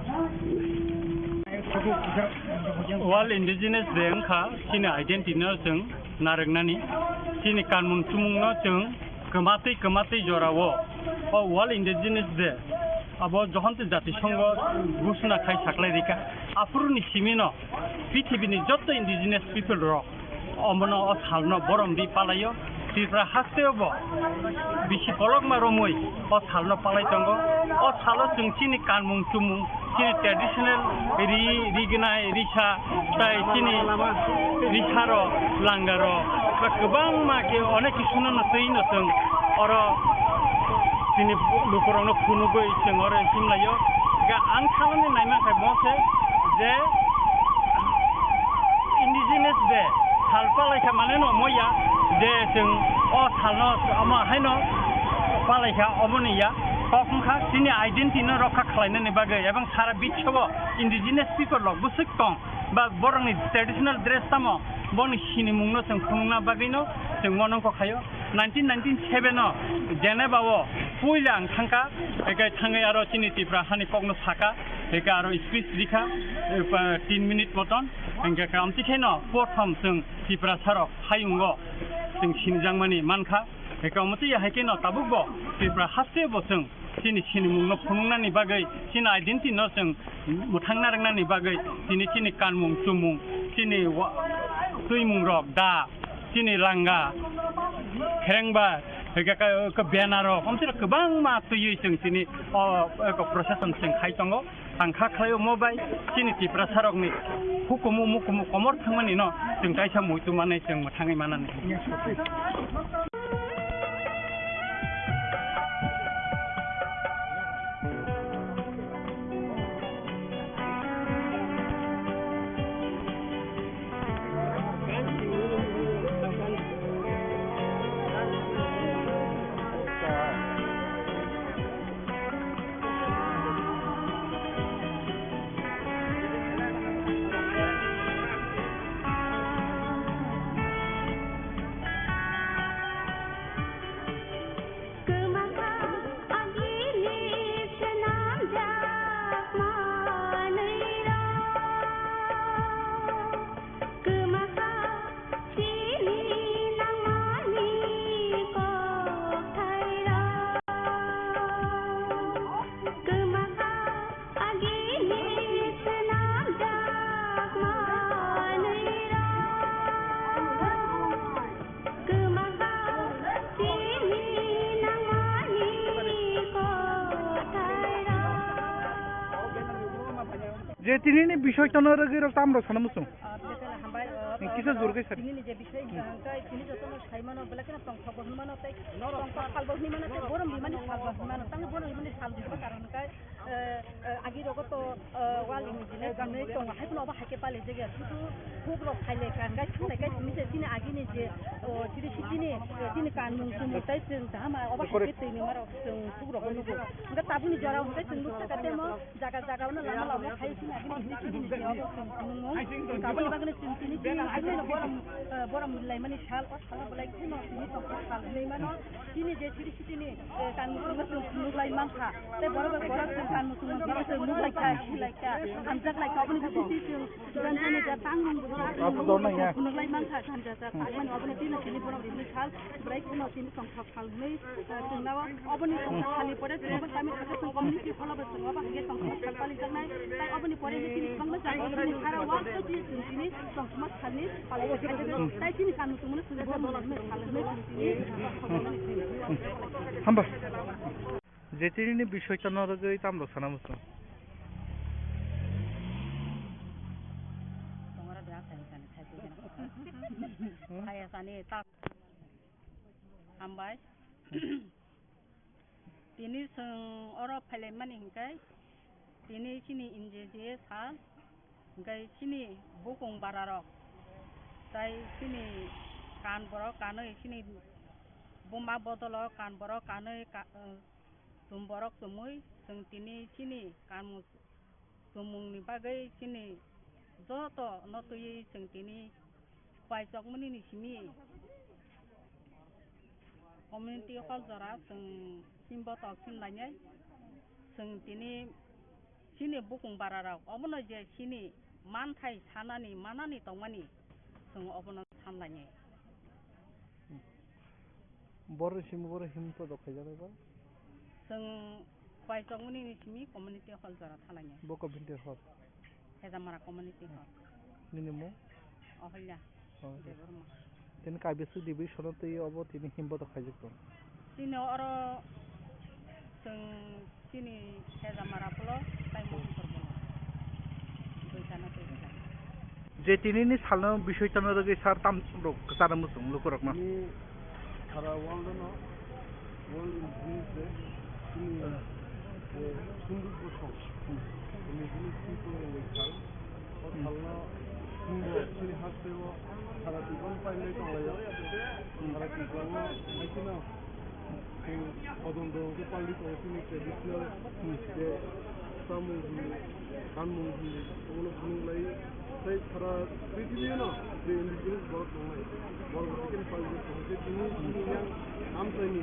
World Indigenous Day wngkha chini identity no chwng narwknani, chini kanmung chumung no chwng kwmatwi kwmatwi jorao o World Indigenous Day abo Johonto Jatisongho ghoshona khai saklai rikha. Aphuruni simino pithibini jotto indigenous people rok omono o salno borom di palaio. Tripura hasteo bo bisi kolokma romwi o salno palai tongo. O salo chwng chini kanmung chumung, chini traditional ri, rignai risa, tai chini risaro, langaro, ba kwbangma khe onek kisu no twi no chwng oro chini lukurokno phunugwi chwng oro himlaio. Ga ang saloni naimankha bo khe je Indigenous Day sal palaikha mane no moya je chwng o salno omo haino palaikha, omoni ya kok wngkha chini identity no rokha khlainani bagwi ebong sara biswo indigenous people rok bwswk tong ba borokni traditional dress tamo boni sinimungno chwng phunukna bagwino chwng monongkok khaio. Nineteen ninety-seven o Geneva o puila ang thangkha, eke thangwi aro chini Tipra hani kokno saka, eke aro speech rikha, eh, pa-, tin minute moton, hingke kamchi kheno prothom chwng Tiprasarok hayungo chwng sinijangmani mankha, eke omo twi hai kheno tabukbo Tipra hasteo bo chwng chini sinimungno phunuknani bagwi, chini identity no chwng mwthangna rwngnani bagwi, chini, chini kanmung chumung, chini wa-, twimungrok da, chini langa, kherengba, hwnkhe ka, ka banner rok, omsiro kwbangma twiwi chwng chini o, o procession chwng khai tongo. Ang kha khlai omo bai chini Tiprasarokni hukumu mukumu komor thangmani no chwng kaisa muitu manwi chwng mwthangwi manani. Je tinini bisoi tono rwgwi rok tam rok sana muchung. Ah, belai kheno hambai, ah, Kisa jor khe sari. Tinini je bisoi hwnkhe tini jotono sai mano belai kheno tongthok bo hwnwi mano tei tongthok sal bo hwnwi mano tei borom bimani sal bo hwnwi mano. Tamo borom bimani sal hwnba karon hwnkhe, eh, eh, agi rogo to, eh, wal imijine ganwi tongo, hai phano obo hai khe pali jagya. Sudu huk rok phai lai kha, hwnkhe thung lai khe tini je chini agini je, oh, chiri si chini, eh, chini kanmung chumung tei chwng dama obo hai khe twi nima rok chwng huk rok nugo. Hwnkhe tabukni jora hwnkhe chwng nukha khe temo. Jaga jaga no lama lama khai sini agini hindi sini je obo chwng phunukmung. Aboni bagwino chwng tini tini tini no borom, eh, borom laimani sal, o salo belai kheno tini tongthok sal hinwi mano. Tini je chiri sitini, eh, kanmung chwng phunuk lai mankha. Tei borok bai borok chwng kanmung chwng phunuk lai kha, si lai kha, hamjak lai kha. Aboni bagwi tini chwng jani jani ja tangmung phunuk lai mankha, hamjak jak. Aboni tini tini borom rimni sal, belai kheno tini tongthok. Salnwi, eh, chwngno oboni salni pore chwngno kami khe chwng community hall o bo chwng obo hai khe tongthok sal palijaknai. Tai oboni pore chini kwbangma jaga o chini sara o tei chini chwng tini tongthokma salni palai khe khaijak. Tai chini kami chwngno chwng bo mwnwi salnwi chwng tini. Hamba. Je tini ni bisoi tono rwgwi tamrok sana muchung. Tongra bia sai sani khai twi gana. Hmm? Khai sani ta. Hambai. Tini chwng oro phailaimani hinkhe, tini chini N J J sal, hinkhe chini bukung bararok, tai chini kan borok kanwi, chini buma bodolo kan borok kanwi, ka-, chum borok chumui, chwng tini chini kanmung chumungni bagwi chini joto no twiwi chwng tini paisokmani ni simi community hall jora chwng himbotok sinlainai chwng tini chini bukung bararok obono je chini manthai sanani manani tongmani chwng obono sanlainai. Borok ni simi borok himbotok khaijaknai ba? Chwng paisokmani ni simi community hall jora thalainai. Bo community hall? Hejamara community hall. Nini mung? Oholya. Oh. Debbarma. Tini kaibiswk division o twi obo tini himbotok khaijak tong? Tini oro chwng Chini Hejamara block tai Mohonpur block. Duitano tei rijak. Je tinini salno bisoi tano rwgwi sar tam rok kwcharo muchung lukurokno. Ni sara world no, World Indigenous Day, chini, eh, sunduk bosong. Indigenous people ni sal. O salno chwngbo chini hasteo sara Tripura pailai tonglaio. Sara Tripura o hai kheno chwng kodon rok khe pali tongo chini traditional day. Samung hwnwi, kanmung hwnwi, obono phunuk lai. Tei sara prithibino je indigenous borok tongnai, borok hai kheno paljak tongo. Je tini chini yang amchaini,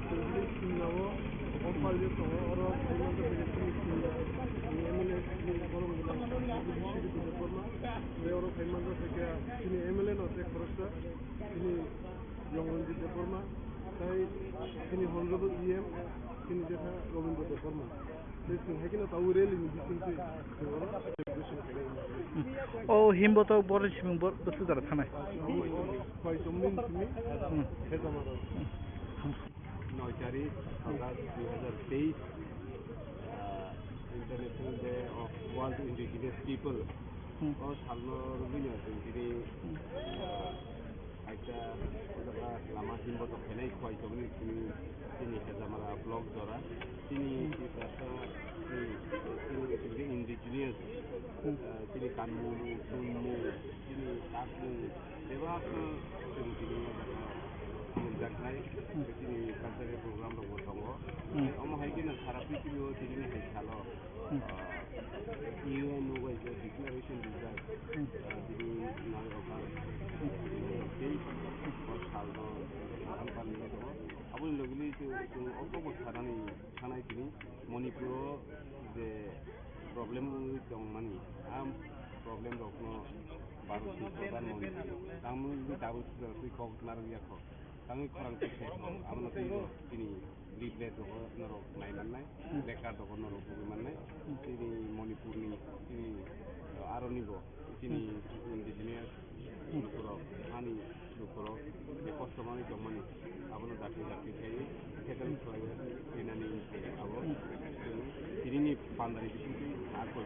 chwng tini Simla-o, o paljak tongo. Oro phai manjak bai chini Simla ni M L A, chini borok ni Sri Debbarma. Tei oro phai manjak bai khe chini M L A no tei khoroksa, chini Yongranjit Debbarma, tei chini Honorable E M, chini Jetha Robindra Debbarma. Tei chwng hai kheno tabuk rally ni bisingtwi chwng oro celebration khainai. O himbo to borok ni simung bo bwswk jora thanai. Khwai chomni ni simi Hmm. Hezamara. Noi tarik August dui hazar teis, ah, International Day of World Indigenous People. Hmm. O salno rwgwino chwng tini, Hmm. ah, Kaisa o jaga lama himbo tok khainai khwai chomni simi chini Hezamara block jora. Chini Hmm. Tiprasa ni, chini, chini indigenous, Hmm. ah, chini kanmung, chumung, chini takmung, bebak no chwng tini o jaga nukjaknai. Hmm. Chini cultural program rok bo tongo. Hmm. Omo hai kheno sara prithibi o tini hai salo Hmm. Ah, U N o bai je declaration rijak, Hmm. ah, bini nai okar, ah, tei o salno kaham kanwi tongo. Aboni logi logi chwng, chwng o kok bo sanani, sanai tini Manipur o je problem wngwi tongmani, a problem rokno Bharat ni Pradhan Mantri tangmani tabuk twi kok narwk ya kho. Tangwi khorang twi khe kho, abono twi bo chini leaflet rogo norok nai mannai, Hmm. placard rogo norok bugwi mannai. Hmm. Chini Manipur ni, chini, uh, aroni bo, chini Hmm. indigenous Hmm. lukurok, hani lukurok, je kosto manwi tongmani, abono dakti dakti khai settle khlaiwi khainani abo Hmm. chini, tinini pandari bisingtwi a koi.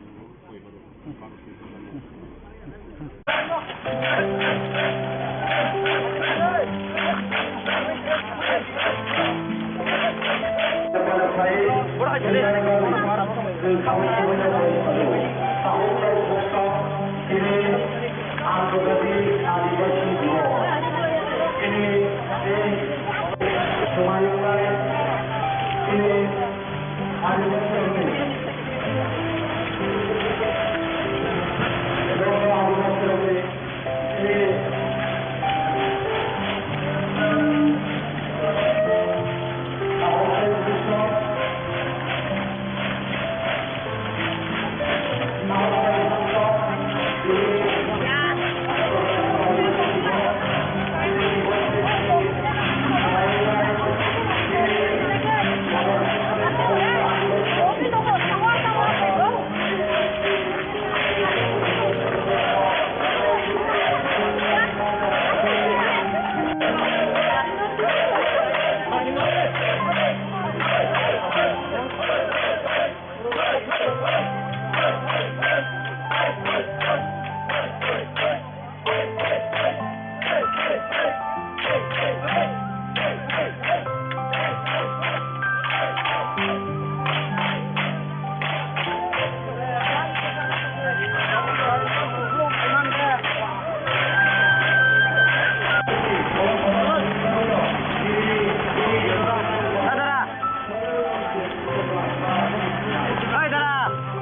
Oi, dara,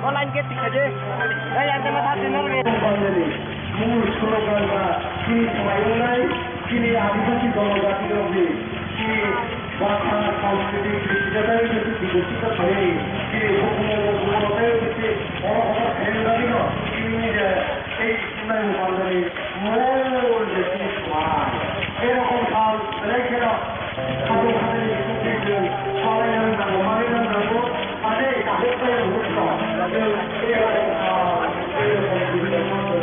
o line gate thik khaidi. Oi, ang tama thak dinor ge. Mul slogan ba chini swmai wngnai, chini adibasi dono jati rokni chini bhasha, sanskriti, kristiyata, bikosita khainani chini hukumu, hukumu tei chini oro hobar khainani bagwino chini je tei Nai pandani mol je chini swmai. Erokom sal belai kheno khatung khatung ni sukri jwng swlai nang nango, manwi nang nango, ane kahuk khe hukno. Erokom sal, erokom sal.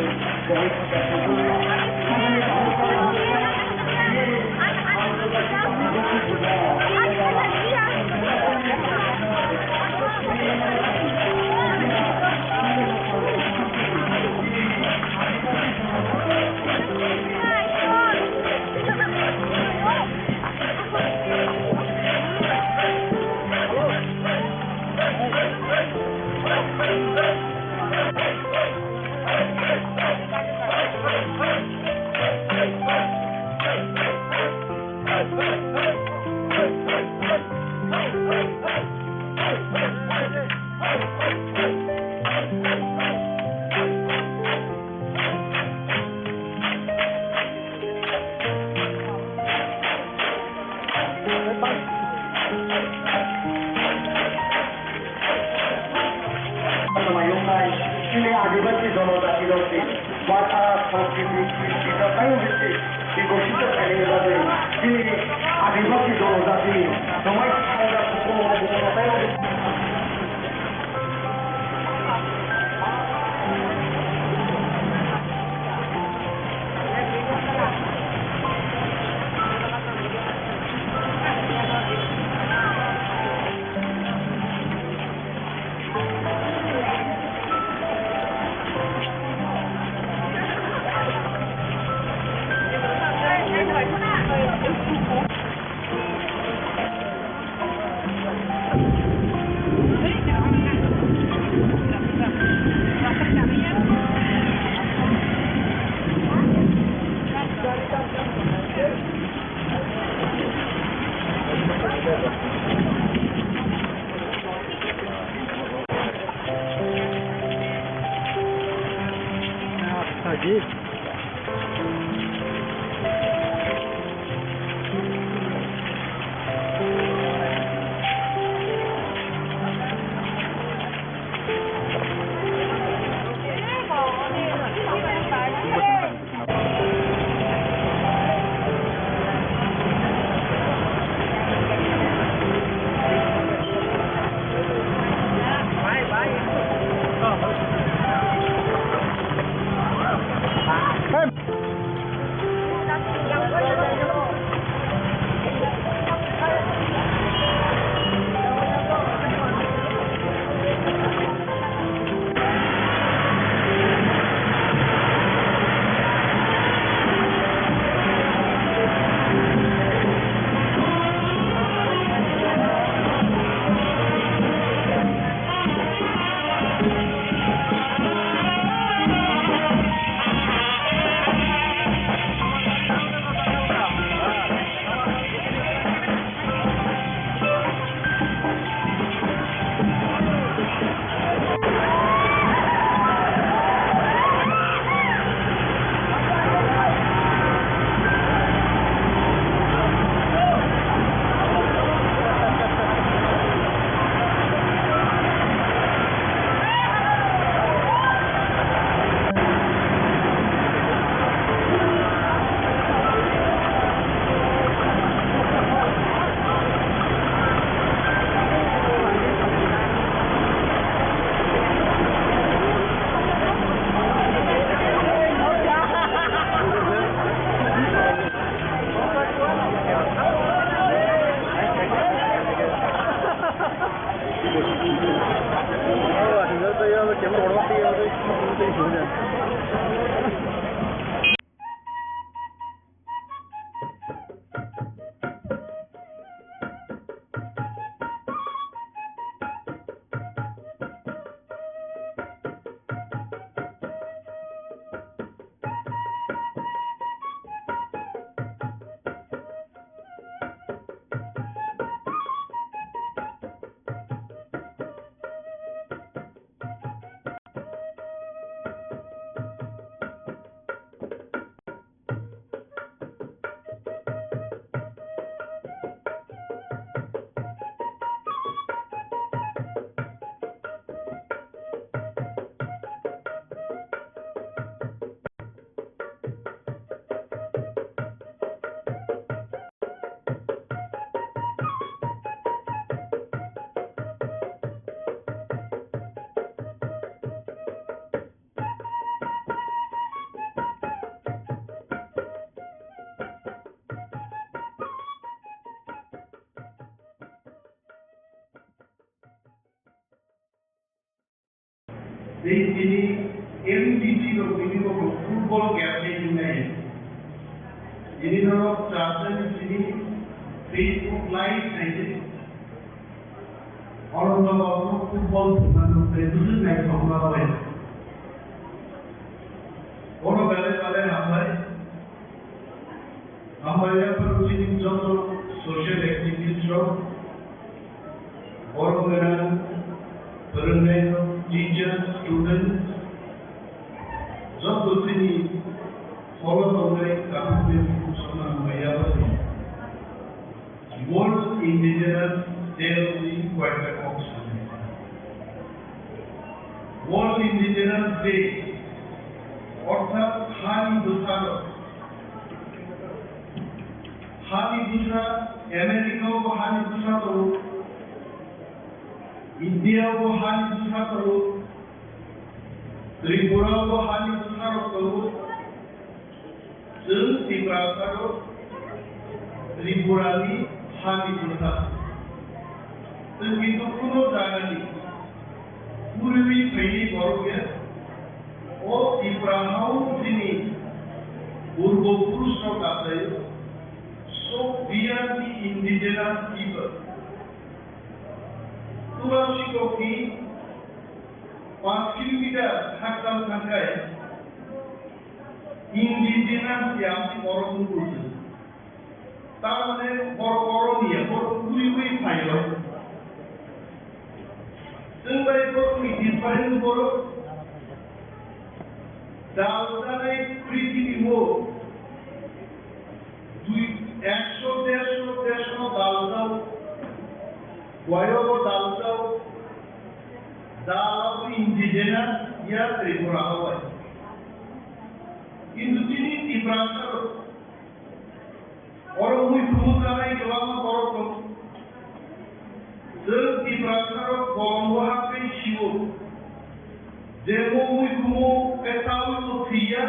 Jonojati rok ni bhasha, sanskriti, kristi jotaino bisik bikosito khainani bagwi chini adibasi jonojati ni romai thangjak hukumu jotaino bisik. Tei tini M D C rok tini bo football game ni hinai. Tini norok chasani tini Facebook live naidi. Oro norok football thwngna tei bwswk naithokma bai. Oro belai belai hambai. Hambai yaphar chini joto social activist rok, borok gwnang, phwrwngnai rok, teacher, student, joto chini holo tongnai kaham khe khumsokna hambai yaphar. World Indigenous Day ni koyekta kok sanai. World Indigenous Day Orthat hani bwsarok. Hani bwsa, America-o bo hani bwsa tongo, India-o bo hani bwsa tongo, Tripura-o bo hani bwsarok tongo. Chwng Tiprasarok Tripurani hani bwsa. Chwng kintu kuno jagani puriwi phaini borok ya. O Tipra hao chini purbo purusrok achaio. So we are the indigenous people. Tura sikokni panch kilometer hakchal thangkai indigenous ya borok nukgo chwng. Tar mane borok oro niya, borok uri uri phaio. Chwng bai borokni different borok. Daljanai prithibi o dui, ekso, dersho, dersho daljao. Boyobo daljao. Dalabo indigenous ya Tripura o bai. Kintu chini Tiprasa rok Oro muikhumu chanai kwbangma borok tongo. Chwng Tiprasarok bolongo haphai sio. Je bo muikhumu khe chaui bo thwiya,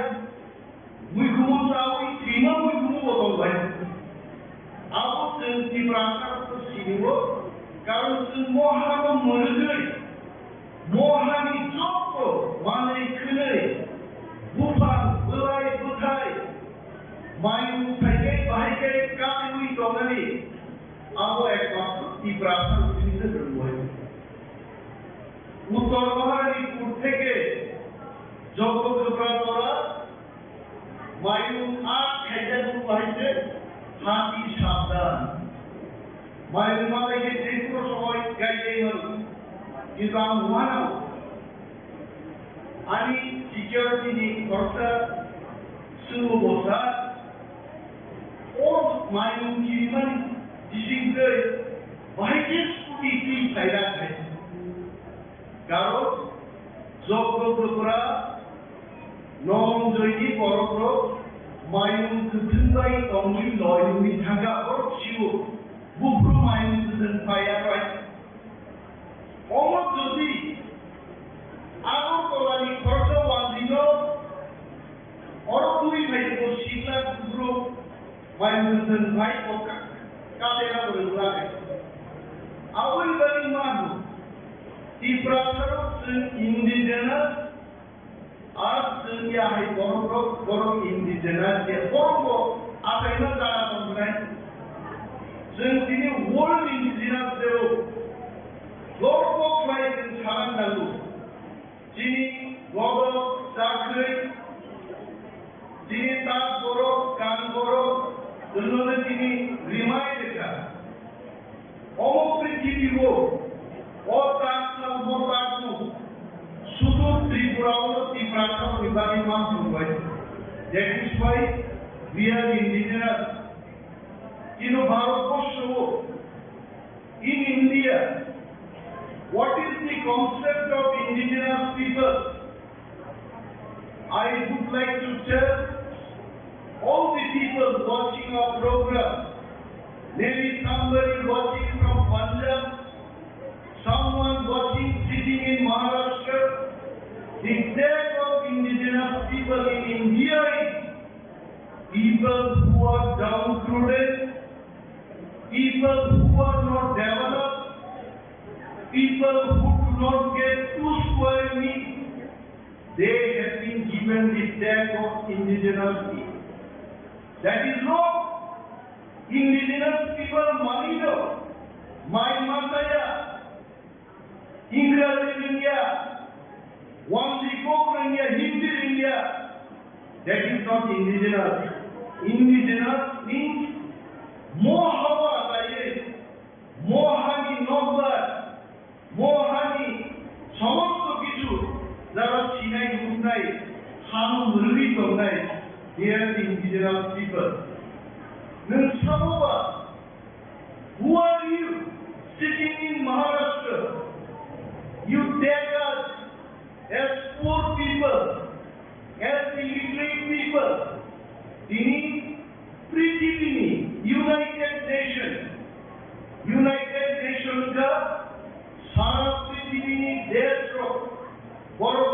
muikhumu chaui thwima muikhumu bo tongbai. Abo chwng Tiprasarokno sinio, karon chwng mohano mwrwgwi, mohani jotto manwi khwnwi, buphang, bwlai, bwthai, mayung phaikai bahaikai kaiwi tongnani, abo ekmatro Tiprasa rokni se rwngmani. Uttor Maharani kut theke Jogto Tripura tora mayung art khaijak bahai se hati sabdan. Mayung malai khe je kono somoi gaidai mano. Kintu ang uanao ani security ni khoroksa swngmo bo sa, o mayung kirimani bising twi bahai khe scooty twi phailak hai. Karon Jogto Tripura Nongjoi ni borok rok mayung kwthwng bai tongwi loi wngwi thangkha, borok sio buphuru mayung kwthwng paiya bai. Omo jodi Agartala ni khoroksa wanjwi no oro twi phai bo sikla buphuru Mayung kwthwng bai bo ka-, kadena bo rwgwlak. Aboni bagwi ma hwn, Tiprasarok chwng indigenous, ar chwng ya hai borokrok, borok indigenous ya, borok bo achaima jaga tong khnai. Chwng tini World Indigenous Day o borok bo khlai chwng sana nango. Chini bodol chakhwrwi, chini tak borok, kan borok, wngno chini rimai rwkha. Omo prithibi o, o tak sal bo tak nuk, sudu Tripura o Tiprasa ni bagwi ma thwngbai. That is why we are indigenous. Kintu Bharat borsho o, in India, what is the concept of indigenous people? I would like to tell all the people watching our program, maybe somebody watching from Punjab, someone watching sitting in Maharashtra, the tag of indigenous people in India is people who are downtrodden, people who are not developed, people who do not get two square meals, they have been given the tag of indigenous people. That is wrong. Indigenous people mani no, mai masaya, English rwngya, Wangdi kok rwngya, Hindi rwngya, that is not indigenous. Indigenous means mo hawa taiwi, mo hani nokbar, mo hani somosto kichu jara sinai huknai, hano mwrwi tongnai, they are the indigenous people. Nwng saboba, who are you sitting in Maharashtra? You take us as poor people, as the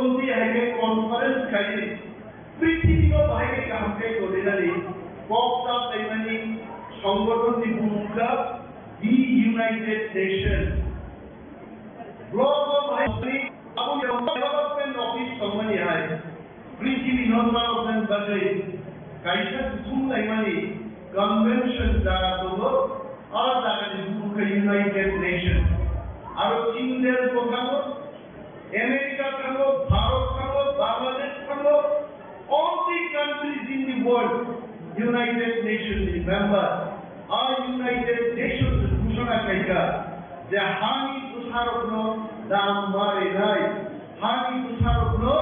Modi hai khe conference khai, prithibi no bahai khe kaham khe tongrinani kok ta khlaimani songgothon ni bumung kha the United Nations. Block o bahai abo development office tongmani hai prithibi no development bagwi kaisa kuthum laimani convention jaga tongo, a jaga ni bumung kha United Nations. Aro Chindel bo thango, America thango, Bharat thango, Bangladesh thango, all the countries in the world, United Nations ni member. A United Nations ghosona khaikha je hani bwsarokno dam ma rwnai, hani bwsarokno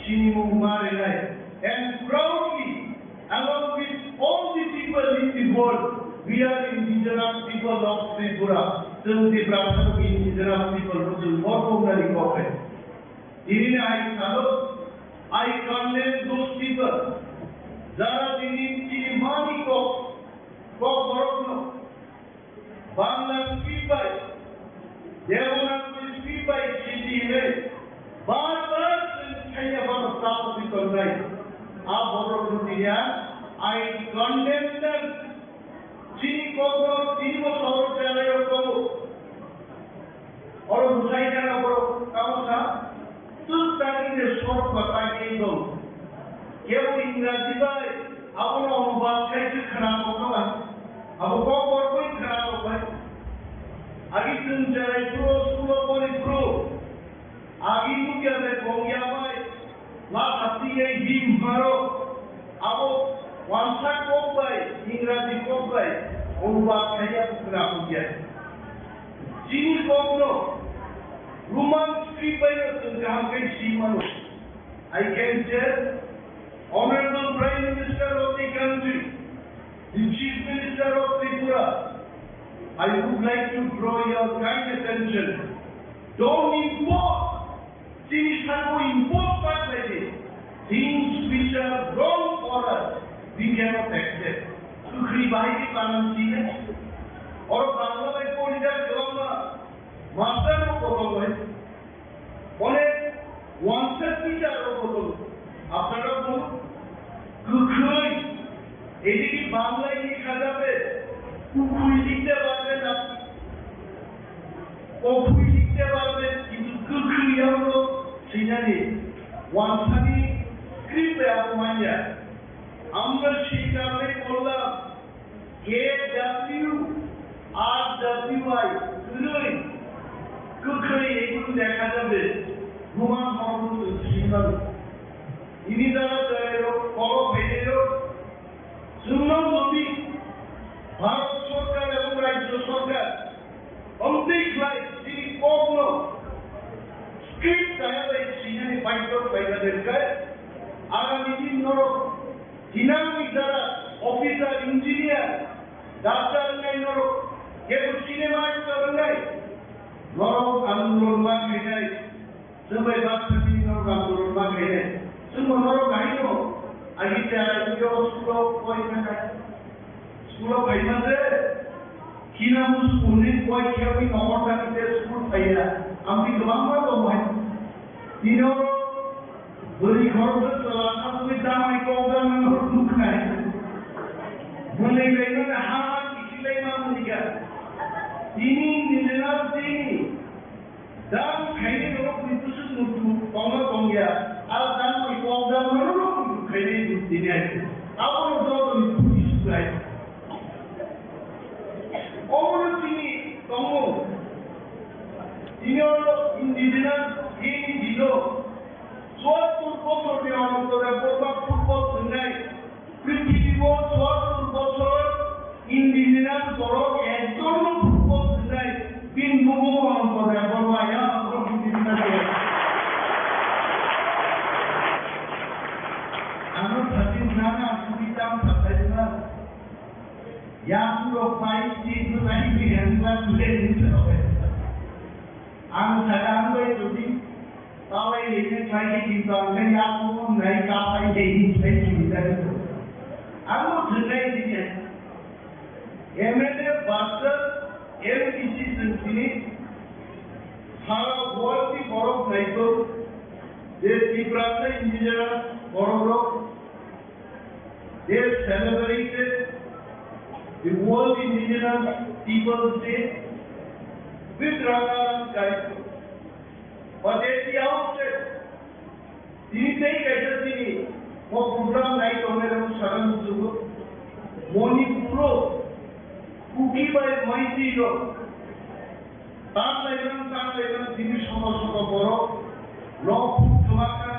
sinimung ma rwnai. And proudly, along with all the people in the world, we are indigenous people of Tripura. Chwng Tiprasa indigenous people, chwng bo tongnani kok hai. Tinini hai salo, I condemn those people. Jara tini tini mani kok, kok borokno. Bangla script bai, Devanagari script bai sidi hinwi bar bar chwng thaiya phano chapagwi tongnai. A borokno tini ang I condemn them. Chini kokno tini bo sohor jalai rok tongo. Oro bwsai jana borok tamo sa, twk tangwi de sorok ba tangwi dong. Kebo Ingraji bai abono onubad khai khe khna tongma ba. Abo kok borok bai khna tong bai. Agi chwng cherai phuru, school o pori phuru. Agi nukya de kongya bai. Ma hati ye him haro, abo wansa kok bai, Ingraji kok bai, onubad khaiya khna khukya. Chini kokno Roman script bai no chwng kaham khe si mano. I can say, Honorable Prime Minister of the country, the Chief Minister of Tripura, I would like to draw your kind attention. Don't impose Chini sabo impose khlai di. Things which are wrong for us, we cannot accept. Kwkhwi bahai khe banan chini. Oro Bangla bai poridak kwbangma master rok kotor bai. Onek wansa teacher rok kotor. Apnara bol kwkhwi. Ediki Bangla ni khajabe. Kwkhwi likte barbe na. Kwkhwi likte barbe, kintu kwkhwi yangno sinani wansani script bai abo manya. Amno sikarnai bolla K W R W I kwrwi, kwkhwi ekun dekha jabe, Roman hormon sinmano. Ini dara jairok, kolo phainairok, Chwngno jodi Bharat Sorkar ebong Rajya Sorkar omtwi khlai chini kokno script kaya bai sinani baidhyo khlaibadir khe, agami din norok thinangni jara officer, engineer, doctor wngnai norok kebo cinema actor wngnai norok andolon ma khainai. Chwng bai baksa bini norok andolon ma khainai. Chwng bo norok hai no, agi te agi yo school o poi kha kha. School o phai ma se, kina mo school ni poi khe wi nokor thani te school phai ya. Amtwi kwbangma tongo hai. Tini oro bwrwi khoroksa chwla sakwi damai kok damai norok nuknai. Bwlwi lai mani ha ha kichi lai ma mani kha. Tini nijena tini. Dam khaini norok ni bwswk muitu tongma tongya, a dam ni kok dam norok muitu khaini tini ai. Abono joto ni bwswk ai. Omono tini tongo. Tini oro indigenous in dino. Chuattur bochor ni ontorai borba football thwngnai. Prithibibo chuattur bochor indigenous borok ekjonno football thwngnai, bini bumung Ananta Debbarma, ya borok indigenous borok. Ano thati nana suri tam satai na. Ya puro pai ti tu nai bi hangla tu le ni to. Ang sadang bai tu di. Tawai lini khlai khe kintu ang khe yakung nai kapai de ni khlai kini jani to. Ang bo thwngnai di khe. M L A versus M P C chwng chini sara world ni borok nai to. They Tiprasa indigenous Borok, they celebrated the World Indigenous Peoples Day with Rangaram Kaitor. But at the outset, tini tei kaisa tini o program nai tongnai rok sakha nukjago. Manipuro Kuki bai Meitei rok Tanglaiman, tanglaiman, tini soto soto borok, nok phuk kwbakha,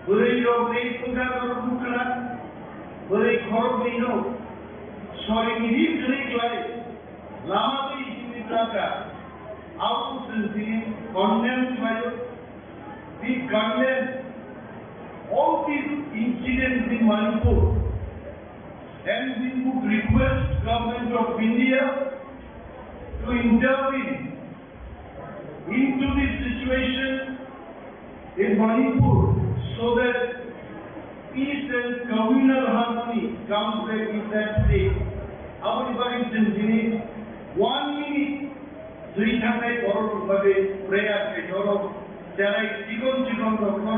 bwrwi rok rei phukha, rok phukha, bwrwi khoroknwi no sori giri kwrwi khlai, lama twi simi bwkha, abo chwng tini condemn khlaio. We condemn all these incidents in Manipur. And we would request Government of India to intervene into this situation in Manipur so that peace and communal harmony comes back in that state. Aboni bagwi chwng tini one minute twi thangnai borok rok bagwi prayer khaijak, cherai chikon chikon rok no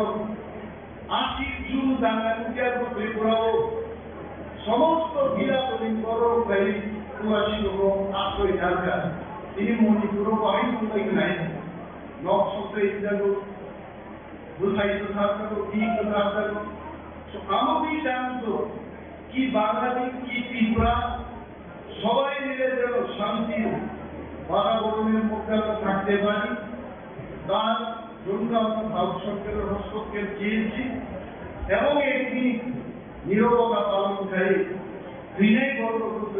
Aswk June danga nukya bo Tripura o somosto bila toni borok bai Tripura sino asroi dalka. Ini Manipur o bahai tongbai khnai. Nok sokte ijago, bwsai bwsarjago, bik bwsarjago. So amo bi jang to ki Bangladesh ki Tripura সবাই মিলে যেন শান্তির বাতাবরণের মধ্যে আমরা থাকতে পারি, তার জন্য আমরা ভারত সরকারের হস্তক্ষেপ চেয়েছি এবং একটি নীরবতা পালন করে বিনয় বর্মপুত্র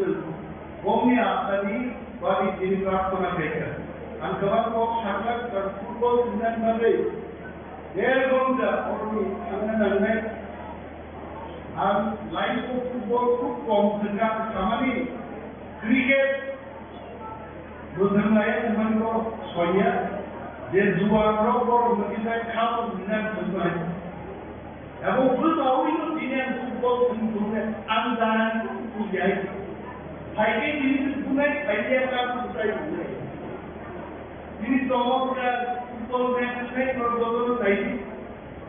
গম্য আত্মানি বাড়ি তিনি প্রার্থনা পেয়েছেন। Ang kwbang kok sakha, football thwngna bagwi der ghonta oroni thangna nangnai. Ang live o football khub kom thwngkha, samani cricket bo thwnglaiya, thwngmani bo soiya, je juan rok borok mwtwi bai kha bo thwngnai thwngnai. Abo bwsao ino tini ang football thwng thwngkhe ang jani bo bujiya. Phaikhe tini thwngnai, phaikhe ang bujiya. Tini tongo football match thwngnai borok jotono naidi.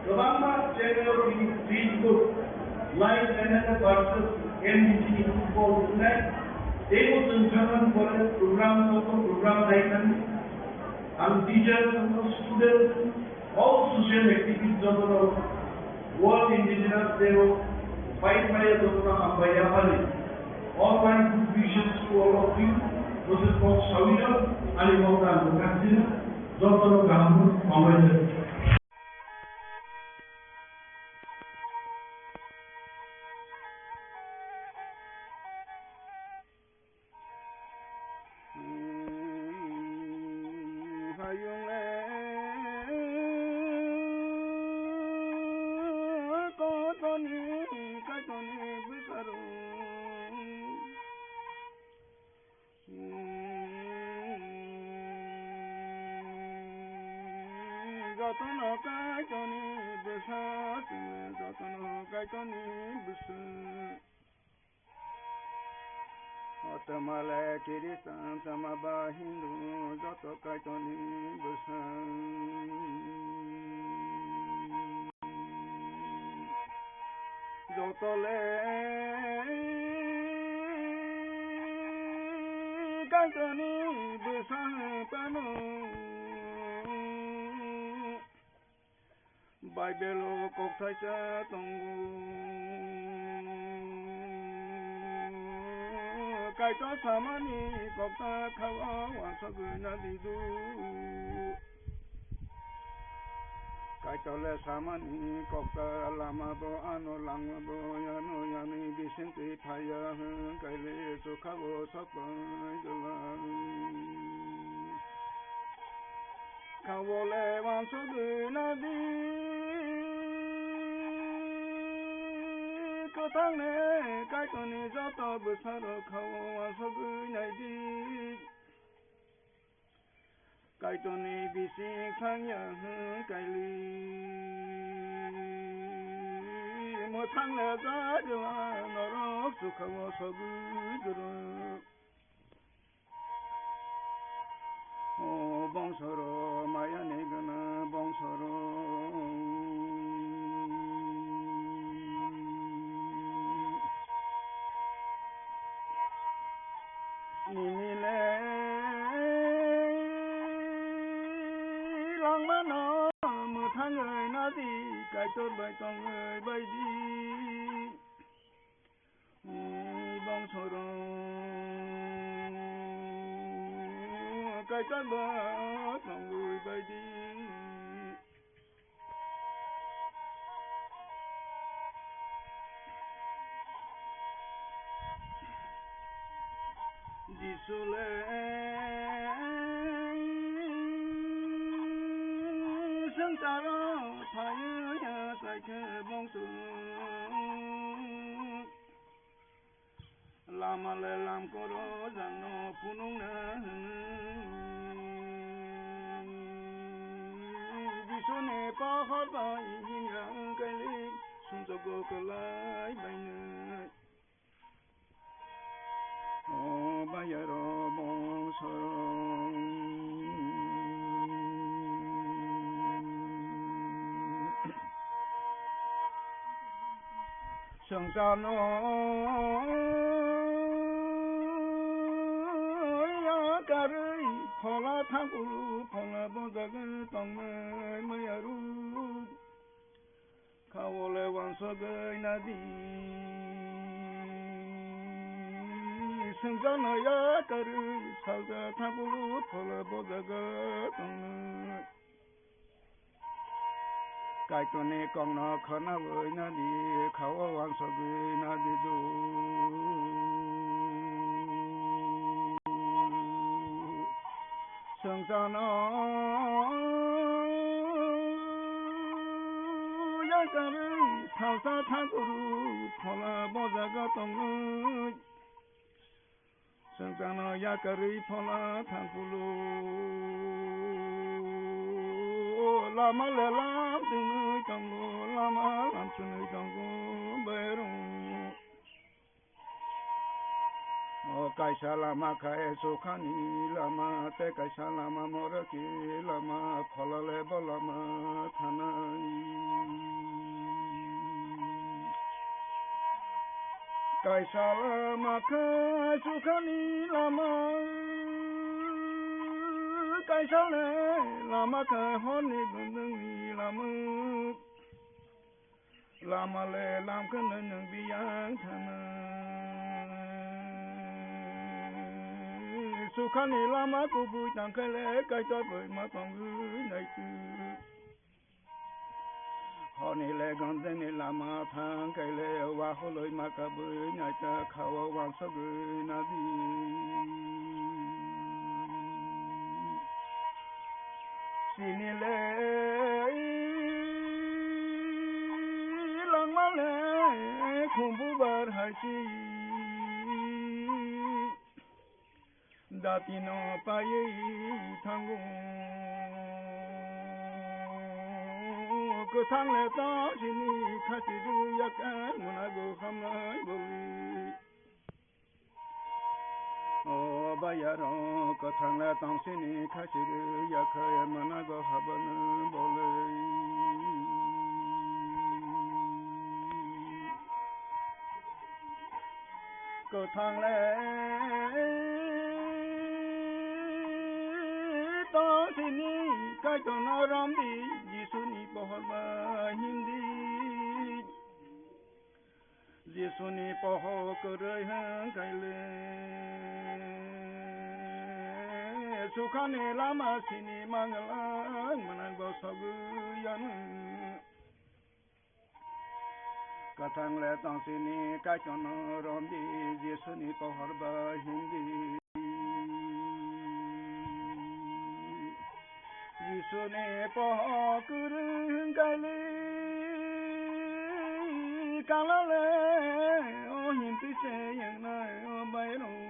Kwbangma channel o tini Facebook, live channel versus N B C ni football wngnai. Teibo chwng thangmani pore program, joto program nai thangdi. Ang teacher, student, all social activists jotono World Indigenous Day o pai phaiya jotono hambai yaphari. All my good wishes to all of you. Bwswk kok sawi rok ani mokta ang bwkha sino jotono kaham hambai. Hayung le kotoni kaitoni bwsarok. Jotono kaitoni bwsa, jotono kaitoni bwsa. O twma le Christian, twma ba Hindu, joto kaitoni bwsa. Joto le kaitoni bwsa phano Baibelo kok thaisa tongo. Kaitor samani kokta khao wansogwi nadidu. Kaitor le samani kokta lama bo ano langma bo yano yani bisingtwi phaiya hwn kaile chukha bo sokpai gwlang. Khao le wansogwi nadi kwthang le Kaitorni joto bwsarok khao wansogwi naidi. Kaitorni bising thangya hwn kaili mwthang le jagla norok chukha o sogwi gwrwng. O bongsoro mayani gana bongsoro. no mwthangwi nadi, Kaitor bai tongwi baidi. Bongsorok Kaitor bai tongwi baidi. Jisu le swngcharo phaiya chaikhe bongso. Lama le lam koro jangno phunukna hwnwi. Jisuni pohor bai himya wngkhaili sumsogo kwlai bainai. O bayaro bongso. Swngcharno yakarwi phola thangkulu phola bojagwi tongnai mayaruk. Khawole wansogwi nadi. Swngcharno yakarwi salsa thangkulu phola bojaga tongnai. Kaitorni kokno khwnawi nadi, khao wansogwi nadi do. Swngcharno yakarwi salsa thangkulu phola bojaga tongnai. Swngcharno yakarwi phola thangkulu. Lama le lam twnwi tongo, lama lam twnwi tongo, bairung. O kaisa lama khai sukhani lama, tei kaisa lama morokni lama, phola le bo lama thanai. Kaisa lama khe sukhani lama, kaisa le lama khe horni gundwngni lama. Lama le lam khe nwng biyang thana. Sukhani lama kubui tangkhe le Kaitor bai ma tongwi naitu. Horni le gondeni lama thang kaile waholoi makabwi naita khao wansogwi nadi. Sini le langma le khumbu bar hai si. Datino paiwi thango. Kwthang le tong sini khasi rwyak manago hamnai boli. O bayaro kwthang le tong sini khasi rwyak manago habana boli. Kwthang le tong sini Kaitorno romdi, Jisuni pohor bai himdi. Jisuni pohor kwrwi hwn kaile sukhani lama sini manglak mwnang bo sogwi yanu. Kwthang le tong sini Kaitorno romdi, Jisuni pohor bai himdi. Jisuni pohor kwrwi hwn kaile kala le o himti se yangnai o bairung.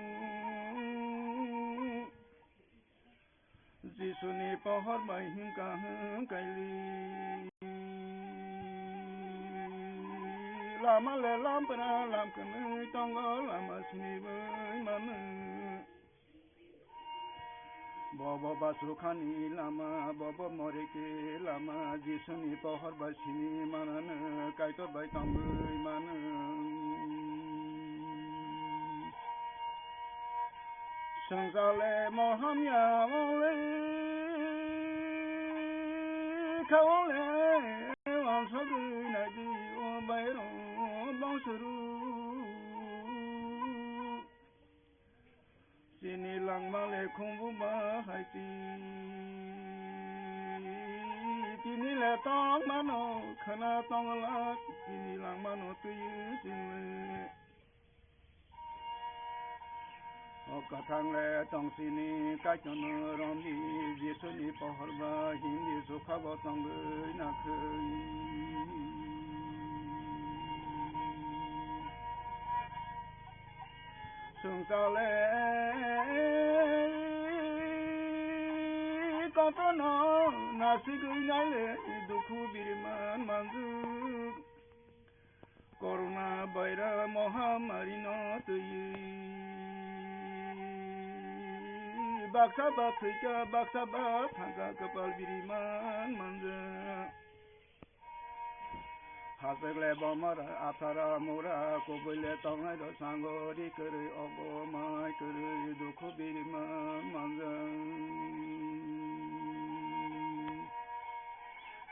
Jisuni pohor bai himkha hwn kaili. Lama le lampra lam kwnwi tongo, lama sini bai mano. Bobo basukhani lama, bobo moriki lama, Jisuni pohor bai sini manano, Kaitor bai tongwi mano. Swngchale mo hamya mole. Khaole wansogwi naidi o bairung bongsoru. Chini langma le khumbu ba hai ti. Chini le tong mano khana tong la. Chini langma no twi chini le. O kwthang le tong sini Kaitorno romdi, Jisuni pohor ba hindi sukha bo tongwi nakhwi. Chwng ta le kotono nasigwi nai le dukhu biriman manjwk. Corona virus mohamari no twi baksa ba thwikha, baksa ba thangkha, kwpal biriman manjak. Hachwk le bomora, athara mura, kubui le tongnai rok sango ri kwrwi, ogo mai kwrwi, dukhu biriman manjak.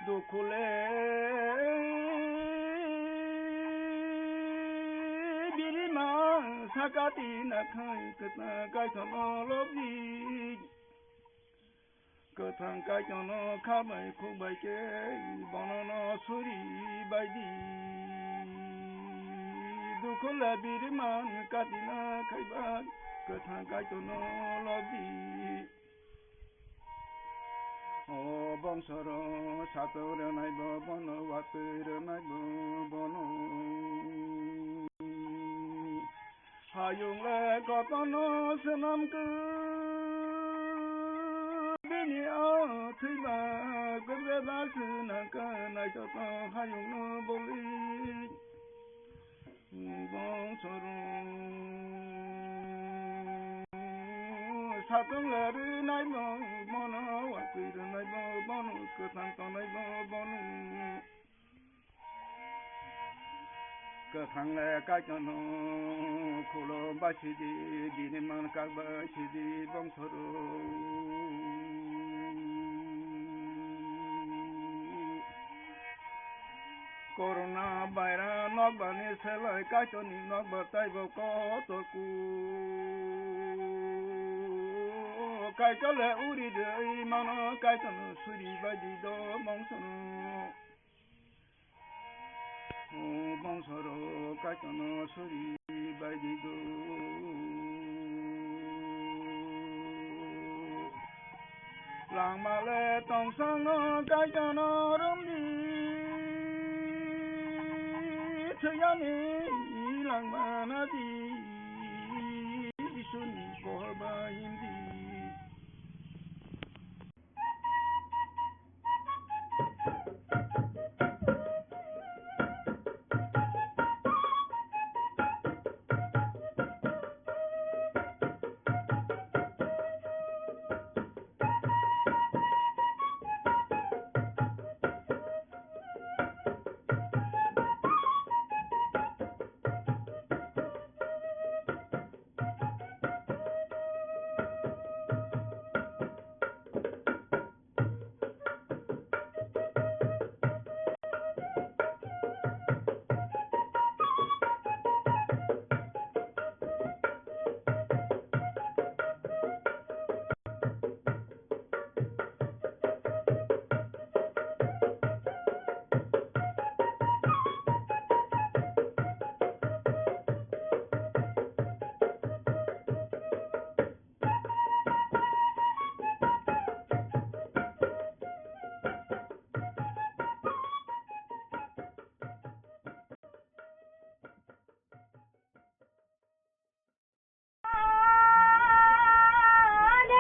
Dukhu le birima sakati nakhai kwthang Kaitorno lobdi. Kwthang Kaitorno kha bai khuk bai khe bonono suri bai di. Dukhu le birima katina khaibai kwthang Kaitorno lobdi. O bongso rok satung rwnai bo bono, watwi rwnai bo bono. Hayung le kotorno swnam khe bini o thwiba kwbeba swnam khe naithotok hayung no boli. Bongso rok satung le rwnai bo bono, watwi rwnai bo bono, kwthang tongnai bo bono. Kwthang le Kaitorno khulum bai sidi, bini man kak bai sidi bongso rok. Corona virus nokbar ni selai Kaitor ni nokbar taibo kotor ku. Kaitor le uri de mano Kaitor no suri bai di do bongso no. O bongso rok Kaitor no suri bai di do. Langma le tongsang no Kaitor no romdi, thwiyani langma na di, Jisuni pohor bai himdi.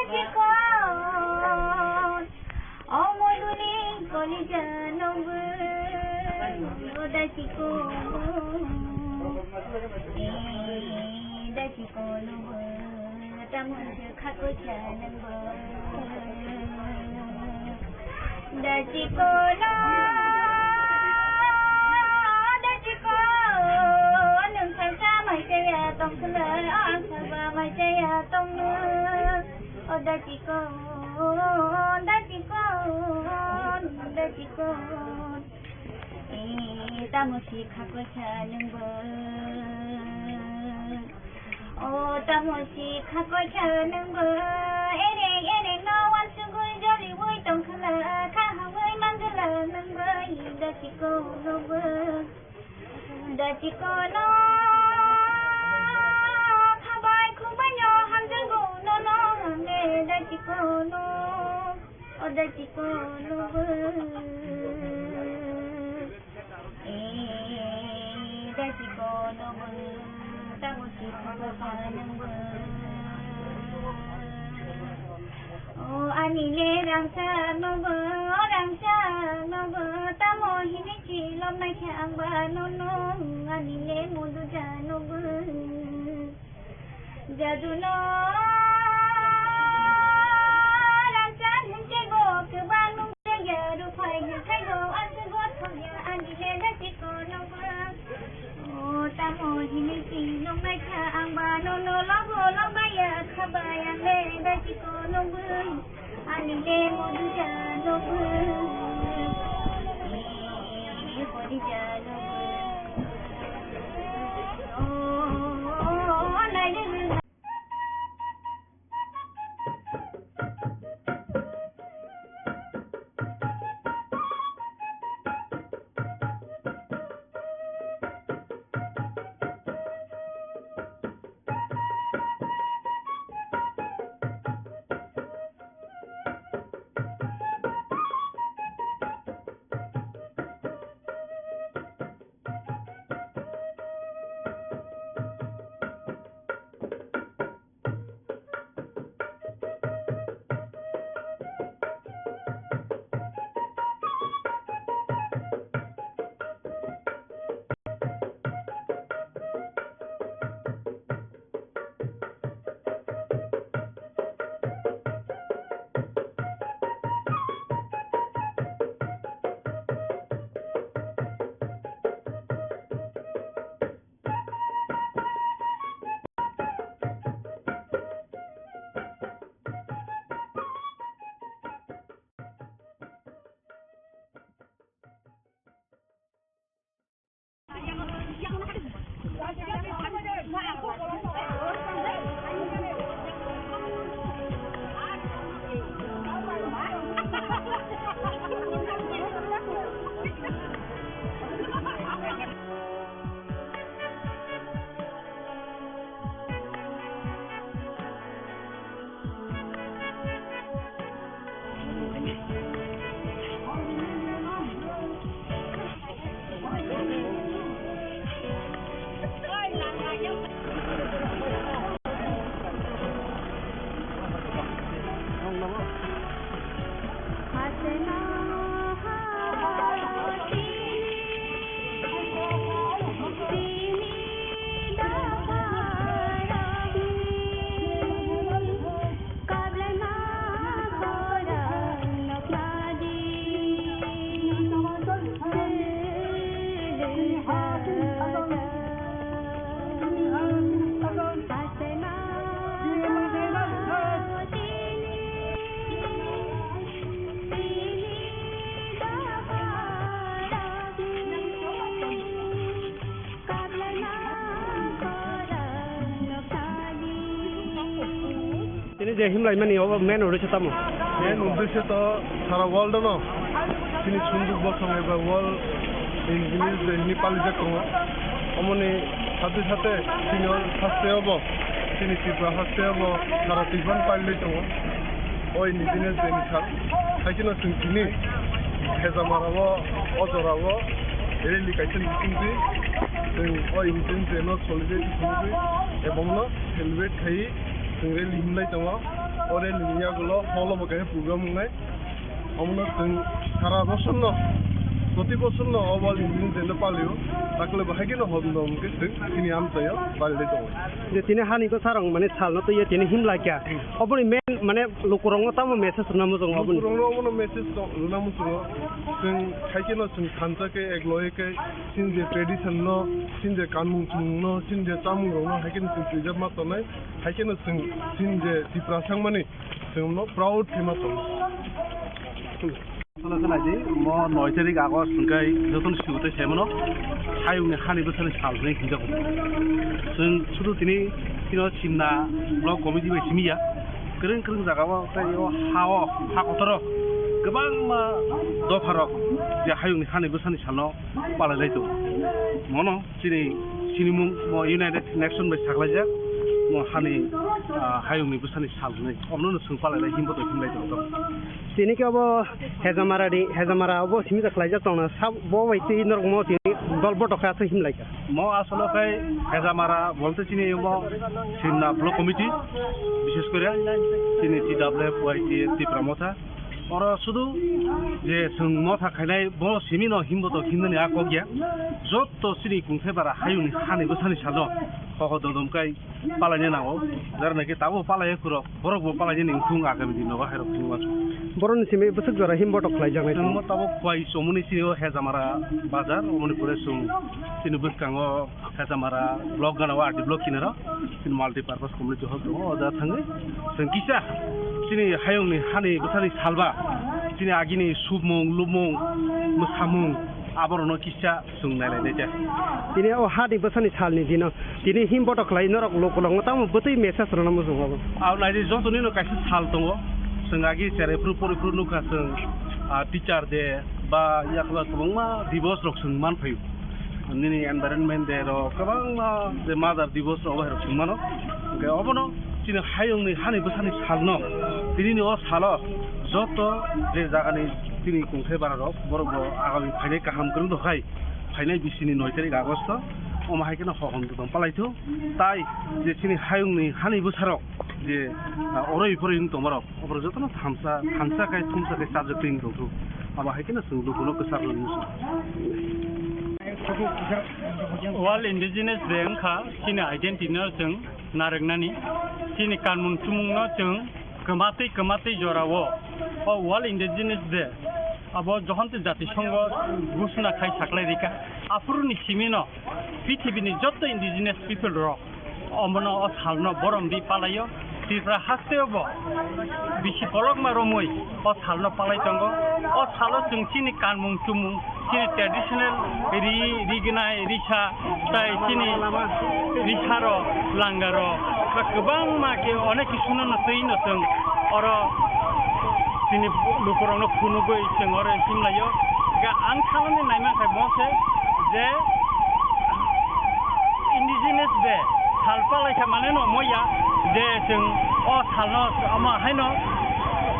Dachikon, o moduni kolija nungbu, o dachikon, e dachikon nungbu, tamon je khako cha nungbu. Dachikon, dachikon, nwng salsa mai chaya tong swlai, o ang salba mai chaya tong nw. O dachikon, dachikon, Chikon, eh, tamo si khakoi kha nwngbo. O tamo si khakoi kha nwngbo. Ereng ereng no wansugwi joliwi tongkhala, kha hangwi mangala nwngbo, da chikon nwngbo. Da chikono khabai khubaino hamjago nono hwnwi da chikono, o da chikono bo, e da chikono bo, tamo si khuba nang bo. O ani le rangchak nogo, rangchak nogo, tamo hini chilom naikhe ang ba nono, ani le mudu ja nogo. Jadu no rangchak hinke bo kwbang nung ya ruphai hinkhai bo aswk go thokya ani le da chikono. O tamo hini si nung naikha ang ba nono lobo lobaya khabai ang le da chikono bwrwi ani le mudu ja no bwrwi. E, pori ja no bwrwi. O, o, o, nai le bwrwi. Tini je himlai mani obo main uddesho tamo? Main uddesho to sara world no chini sunduk bosong eba World Indigenous Day hini palijak tongo. Omoni sate sate chini o haste obo, chini Tripura haste obo sara Tripura palilai tongo. O Indigenous Day ni sal, hai kheno chwng tini Khejamara o, o jora o rally kaisa ni bisingtwi chwng o Indigenous Day no solidarity khwlaiwi ebong no celebrate khaiwi chwng rally himlai tongo. O rally ni yagulo hall o bo kaisa program wngnai. Omono chwng sara bosor no, proti bosor no o World Indigenous Day no palio. Takle bo hai kheno hodom hwnkhe chwng chini amchaio palilai tongo. Je tini hani ko sarong mane sal no twiya tini himlai kha. Oboni main mane lukurokno tamo message rwna muchungo oboni? Lukurokno omono message rwna muchungo. Chwng hai kheno chwng thansa khe ek loge khe chini je tradition no, chini je kanmung chumung no, chini je chamung rok no hai kheno chwng twijak ma tongnai. Hai kheno chwng chini je Tiprasa wngmani chwng no proud khe ma tongo. Chwla chwla di, mo noi tarik August hwnkhe jotono sibutwi saimano, hayungni hani bwsani sal hwnwi hinjago. Chwng sudu tini, tino Simna Block Committee bai simi ya. Kwrwng kwrwng jagao tei o ha-o, ha kotoro kwbangma dopharok je hayungni hani bwsani salno palailai tongo. Mono chini, chini mung mo United Nation bai saklaijak, mo hani, ah, hayungni bwsani sal hwnwi. Omono chwng palailai himbo tong himlai tongo. Tini khe obo Hejamara ni, Hejamara obo simi khlaijak tongna, sab bo bai twi norok mo tini dol botok khe aswk himlai kha. Mo asolo khe Hejamara bolte chini omo Simna Block Committee, bishes kore chini T W F Y T A Tipra Motha. Oro sudu je chwng motha khainai bo simi no himbo to himnani a kok ya. Jotto chini Kungthai bara hayungni hani bwsani salo koko dodom kai palaina nango. Jara naki tabo palaiya khurok, borok bo palainani wngthung agami dino o hairok thwngma. Boroni simi bwswk jora himbo to khlaijaknai. Chwng mo tabo khwai chomoni chini o Hejamara bazar, omoni pore chwng chini bwskango Hejamara block gana o R D block kinaro, chini multi purpose community hall tongo, o jaga thangwi chwng kisa chini hayungni hani bwsani salba, chini agini submung, lubmung, mwsamung, aborokno kisa chwng nailainai khe. Tini o hani bwsani salni dino, tini him botok khlai norok lukulokno tamo bwtwi message rwna muchungo. Abo naidi jotonino kaisa sal tongo, chwng agi cherai phuru pori phuru nukha chwng, ah, Teacher Day ba yakla kwbangma divos rok chwng manphaio. Nini environment day rok, kwbangma je mother divos rok, obo hai rok chwng mano. Hwnkhe obono chini hayungni hani bwsani salno, tinini o salo joto je jagani chini kungthai bara rok, borok bo agami phainai kaham kwrwng rok hai, phainai bisini noi tarik Agosto, omo hai kheno hohom tong palaitho. Tai je chini hayungni hani bwsarok je, ah, oroi poroi wng tongmarok, oborok jotono thamsa, thamsa khai, thumsa khai chajak twi wng tongthu. Abo hai kheno chwng lukuno kwchar rwni muchung. World Indigenous Day wngkha chini identity no chwng narwknani, chini kanmung chumung no chwng kwmatwi kwmatwi jorao o World Indigenous Day abo Johonto Jatisongho ghosona khai saklai rikha. Aphuruni simino pithibini jotto indigenous people rok omono o salno borom di palaio. Tripura hasteo bo bisi kolokma romwi o salno palai tongo. O salo chwng chini kanmung chumung, chini traditional ri, rignai, risa, tai chini risaro, langaro, ba kwbangma khe onek kisuno no twi no chwng oro chini lukurokno phunugwi chwng oro himlaio. Ga ang saloni naimankha bo khe je Indigenous Day sal palaikha mane no moya je chwng o salno omo haino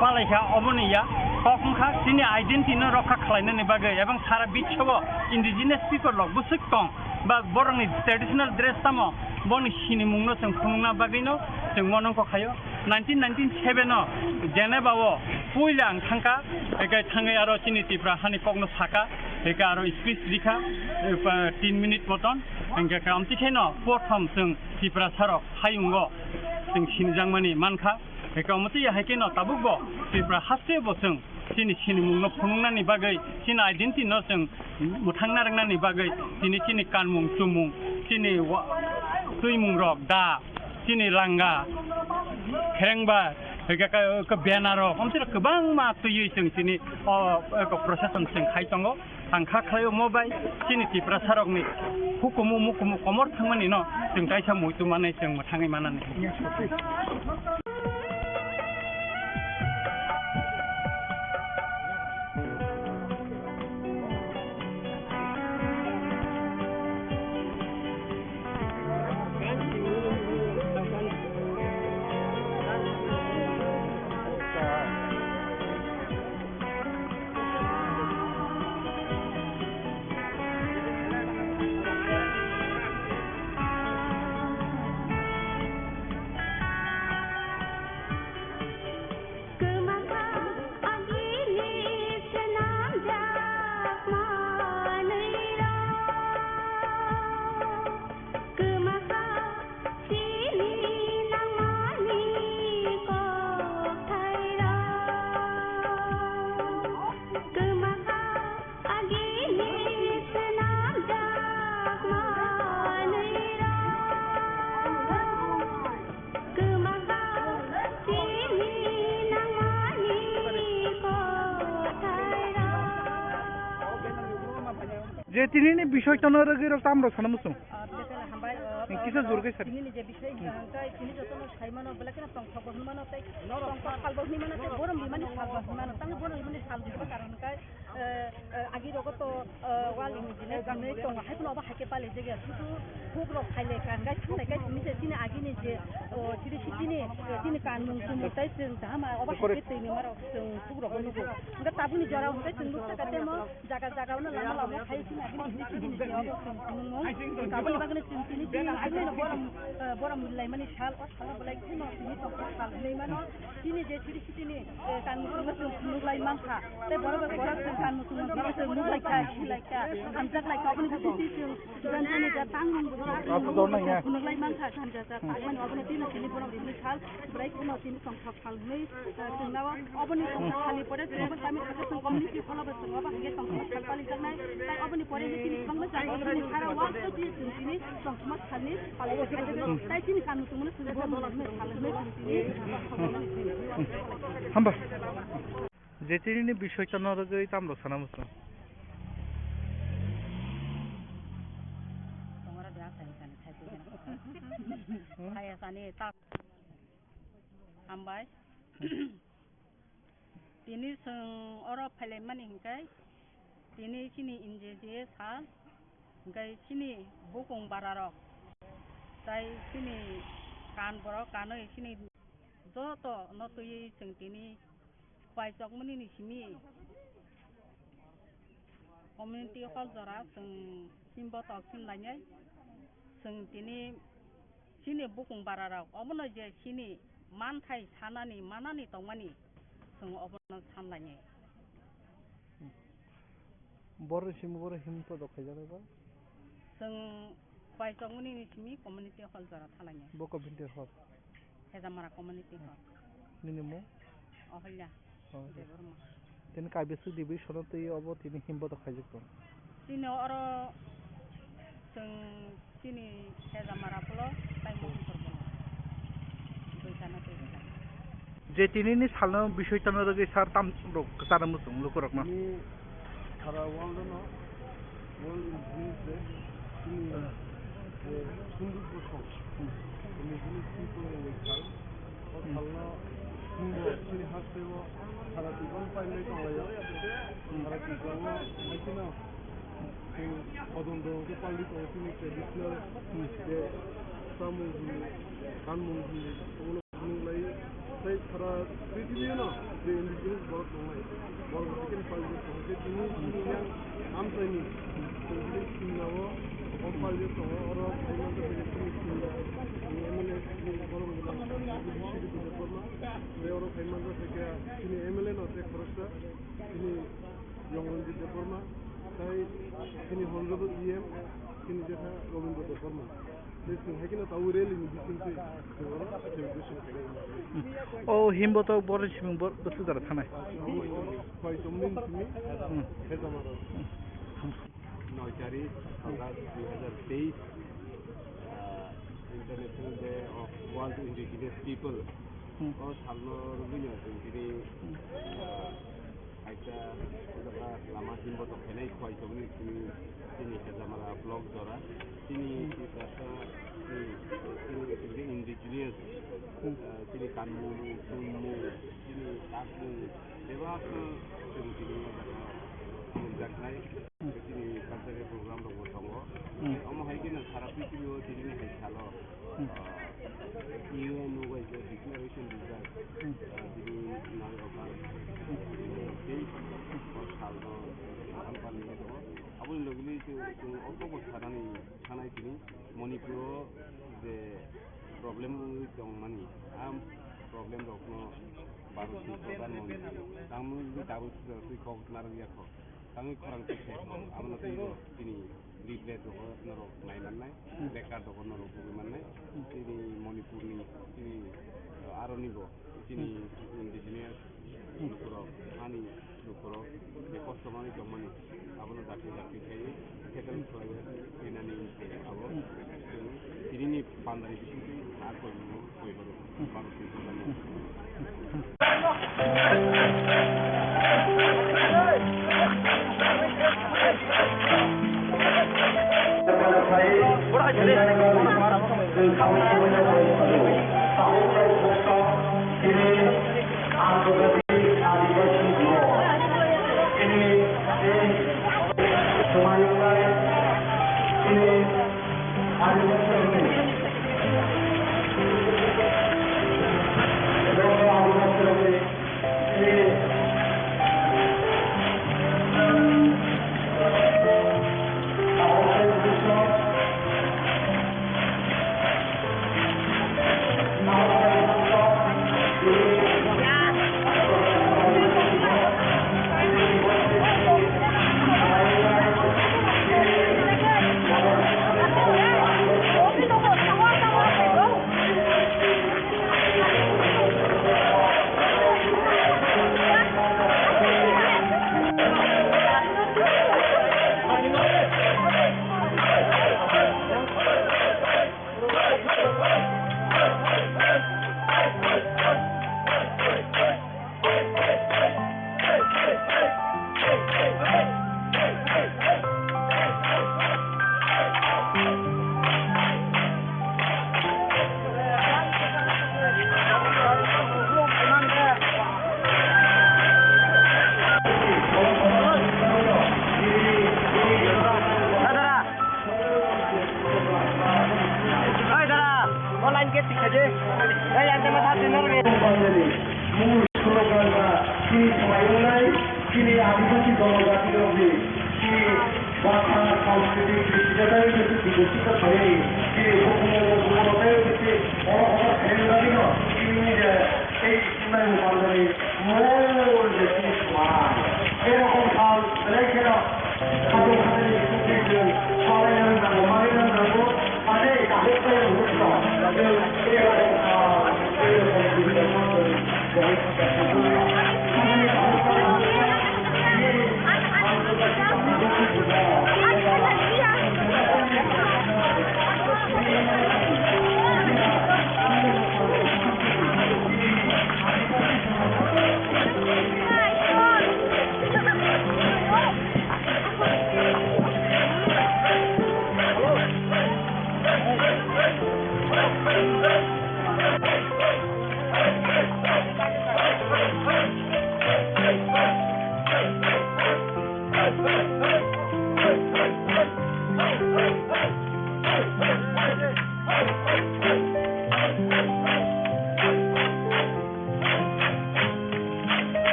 palaikha, omoni ya kok wngkha chini identity no rokha khlainani bagwi ebong sara biswo Indigenous people rok bwswk tong ba borokni traditional dress tamo boni sinimungno chwng phunukna bagwino chwng monongkho khaio. Nineteen ninety-seven o Geneva o puila ang thangkha, eke thangwi aro chini Tripura hani kokno saka, eke aro speech rikha, eh, pa-, tin minute moton, hingke kamti kheno prothom chwng Tiprasarok hayungo chwng sinijakmani mankha, eke omo twi hai kheno tabukbo Tripura haste bo chwng chini sinimungno phunuknani bagwi, chini identity no chwng mwthangna rwngnani bagwi, chini, chini kanmung chumung, chini wa-, twimungrok da, chini langa, kherengba, hwnkhe ka, ka banner rok, omsirok kwbangma twiwi chwng chini o, o procession chwng khai tongo. Ang kha khlai omo bai chini Tiprasarokni hukumu mukumu komor thangmani no chwng kaisa muitu manwi chwng mwthangwi manani. Je tinini bisoi tono rwgwi rok tam rok sana muchung. Ah, bwswk hambai, ah, Kisa jor khe sari. Tinini je bisoi hwnkha, tini jotono sai mano, belai kheno tongthok bo hwnwi mano, tei tongthok sal bo hwnwi mano, tei borom bimani sal bo hwnwi mano. Tamo borom bimani sal hwnba karon hwnkha, eh, eh, agi rogo to, eh, wal ini jine ganwi tongo, hai phano obo hai khe pali jagya. Susu huk rok khai lai kha, hwnkha thang lai kha, tini je chini agini je, oh, chiri chitini, eh, chini kanmung tumung tei chwng dama obo hai khe twi nima rok chwng huk rok nugo. Hwnkha tabukni jora hwnkha chwng nuk saka temo, Jaga jaga uno lama lama khai sini agini sini sini je obo chwng phunukmung. Aboni bagwino chwng tini tini agini no borom, eh, borom laimani sal, o salo belai kheno tini tongthok sal hinwi mano. Tini je chiri sitini, eh, kanmung chwng phunuk lai mankha. Tei borok bai borok chwng kanmung chwng phunuk lai kha, si lai kha, hamjak lai kha. Aboni bagwi tini chwng jani jani ja tang rung phunuk lai mankha, hamjak ja tang mani. Abono tini tini borom rimani sal, belai kheno tini tongthok sal hinwi, eh, chwng nao. Oboni tongthok salni pore chwng obo sami thangkhe chwng community hall o bo chwng obo hwnkhe tongthok sal palijaknai. Tai oboni pore hwnkhe chini thangma chwng obo chini sara uansukhe chwng chini tongthokma salni palijaknai. Tai chini kanmung tongmani chwng bo mwnwi sal hwnwi chwng chini. Hamba. Je chini ni bisoi tono rwgwi tamrok sana muchung. Hambai. Tini chwng oro phailaimani hwnkhe, tini chini N G G sal, hwnkhe chini bukung bararok, tai chini kan borok kanwi chini joto no twiwi chwng tini khwlaichokmani ni simi community hall jora chwng himbotok sinlainai, chwng tini Chini bukung bararok obono je chini manthai sanani manani tongmani chwng obono sanlainai. Borok simi borok himbotok khaijaknai ba? Chwng khwlaichokmani ni simi community hall jora thalainai. Bo community hall? Hejamara community hall. Nini mung? Oholya. Oh. Debbarma. Tini kaibiswk division-o twi obo tini himbotok khaijak tong? Chini oro chwng chini Hejamara block tai Mohanpur block. Duitano twi khlai. Je tinini salno bisoi tano rwgwi sar tam rok kwcharo muchung lukurokno. Tini sara world-no World Indigenous Day, chini, eh, Sundur Bosong, Indigenous People Day sal. O salno chwngbo chini hasteo sara twibo pailai tonglaio. Sara twibo haikhe no chwng hodon doro khe palwi tongo chini traditional je chamung hwnwi, kanmung hwnwi, obono phunuk lai. Tei sara prithibino je indigenous borok tongnai, borok haikhe no palwi tongkhe chini, chini yang amchaini chini Simla-o, o palwi tongo, oro phaimani chini Simla ni M L A chini borok Debbarma. Tei oro phaimani khe chini M L A no tei khoroksa chini Yongranjit Debbarma, tei chini Honorable E M, chini Jetha Rabindra Debbarma. Tei chwng hai kheno tabuk rally ni bisingtwi chwng oro celebration khainai. O himbotok borok ni simung bo bwswk jora thanai. Khwlai tongmani simi, hmm, Hejamara. Noi tarik August dui hazar teis, ah, International Day of World Indigenous People. Hmm. O salno rwgwino chwng tini, hmm, ah, kaisa o jaga lama himbotok khainai khwlai tongmani simi chini Hejamara block jora. Chini Tiprasa, chini, chini indigenous, ah, chini kanmung, chumung, chini takmung, bebak no chwng tini o jaga nukjaknai. Chini cultural program rok bo tongo. Hmm. Omo hai kheno sara prithibi o tini hai salo, hmm, ah, U N o bai je declaration rijak, hmm, ah, tini nai okar, hmm, tini tei o salno kaham paliwi tongo. Aboni logi logi chwng, chwng o kok bo sanani, sanai tini Manipur o je problem wngwi tongmani, a problem rokno Bharat ni Pradhan Mantri tangmani tabuk twi kok narwk ya kho. Tangwi khorang twi khe abono twi bo chini leaflet rogo norok nai mannai, placard rogo norok tugui mannai. Chini Manipur ni chini, uh, aroni bo chini indigenous lukurok, hani lukurok je kosto manwi tongmani abono dakti dakti khe settle khlaiwi khainani abo chini ni pandani bisingtwi a koi mano koi baro. Mung slogan ba chini swmai wngnai chini adibasi jonojati rokni chini bhasha, sanskriti, kristita tei bisi bikosito khainani chini bukumu bukumu tei bisi oro oro khainani bagwino chini je tei sinai mukandani mol je chini swmai. Erokom sal belai kheno Khatung khatung ni sukri chwng swlaina nango, manwi nango, ane kahuk khe rwngkha.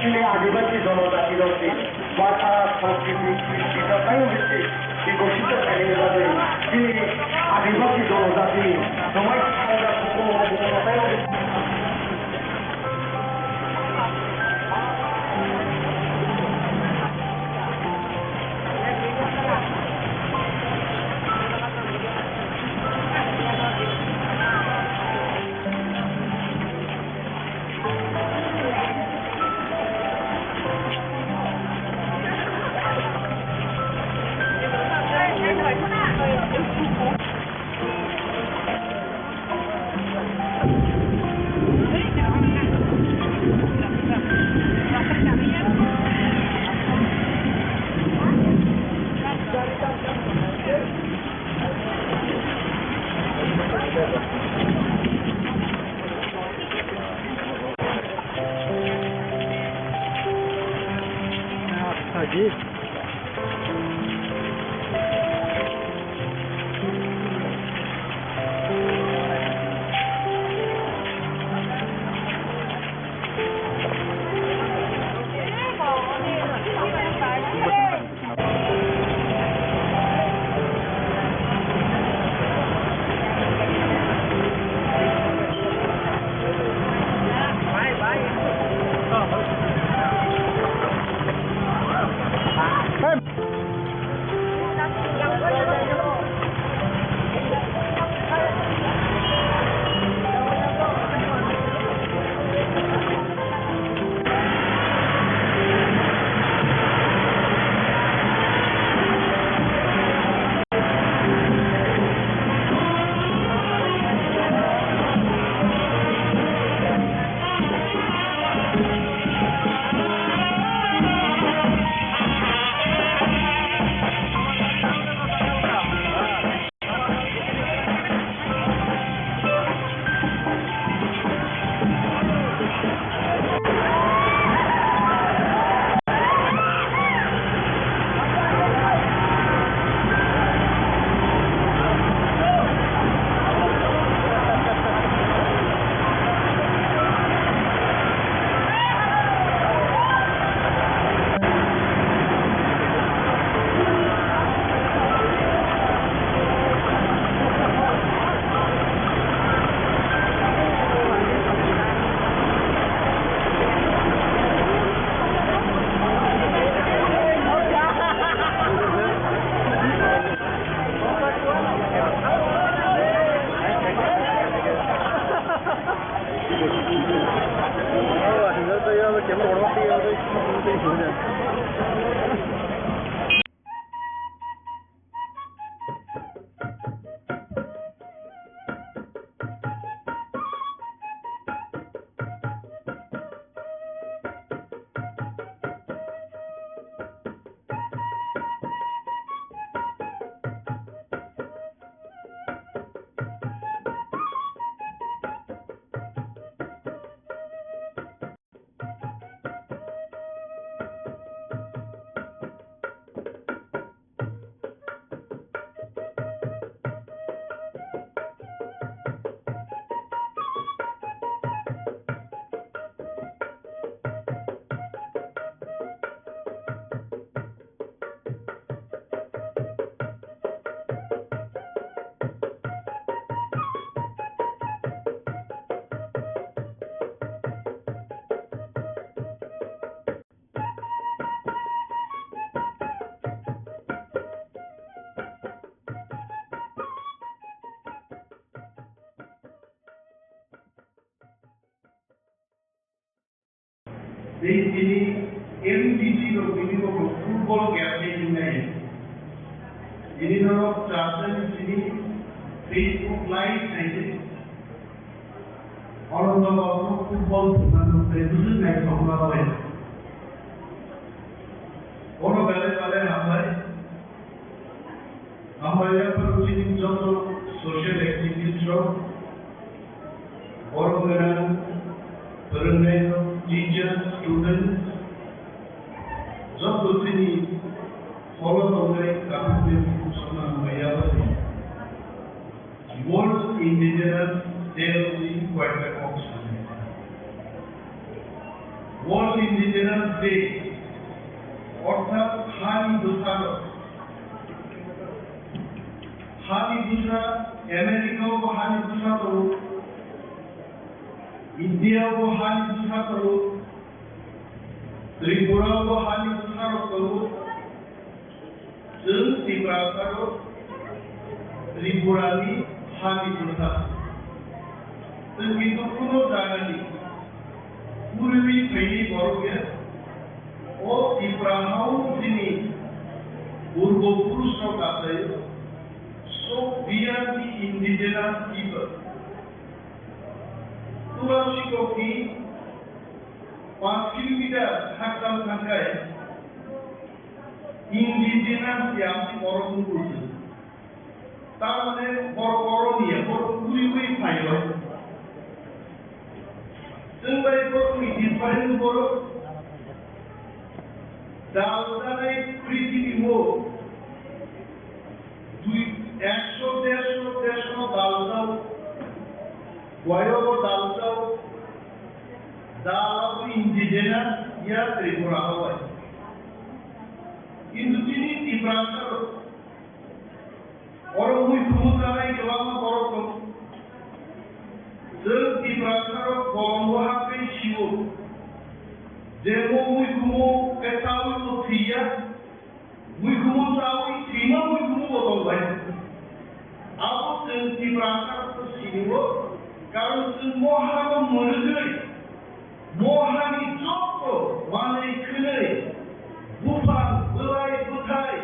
Chini adibasi jonojati rok ni bhasha, sanskriti, kristita tei bisi bikosito khainani bagwi chini adibasi jonojati ni swmai thangjak bukumu bukumu tei Tei tini M D C rok tini bo football game ni hinai. Tini norok chasani tini Facebook live naidi. Oro norok football thumani tei bwswk naithokma bai. Oro belai belai hambai. Hambai yaphar chini joto social activist rok, borok gwnang, phwrwngnai rok, teachers, students, joto chini holo tongnai kaham khe muchungma hambai yaphar. World Indigenous Day ni koyekta kok sanai. World Indigenous Day orthat hani bwsarok. Hani bwsa, America o bo hani bwsa tongo, India o bo hani bwsa tongo, Tripura o bo hani bwsarok tongo. Chwng Tiprasa rok Tripura ni hani bwsa. Chwng kintu kuno jaga ni puriwi phaini borok ya. O Tipra hao chini purbo purush rok achaio. So we are the indigenous people. Tura sikok ni panch kilometer hakchal thangkai. Indigenous ya si borok nugo se. Tar mane borok oro ni ya, borok uri uri phai rok. Chwng bai borok ni different borok. Dal janai prithibi o dui, ekso, dersho, dersho dal jao. Boyo bo dal jao. Dal abo indigenous ya Tripura o bai. Kintu chini Tiprasa rok oro mui thumu chanai kwbangma borok tongo. Chwng Tiprasa rok bolongo hapwi sio. Je bo mui thumu khe chaui bo thwiya. Mui thumu chaui thwima mui thumu bo tong bai. Abo chwng Tiprasa rok sini o. Karon chwng mo hano mwrwgwi. Mo hani joto manwi khwnwi, buphang, bwlai, bwthai,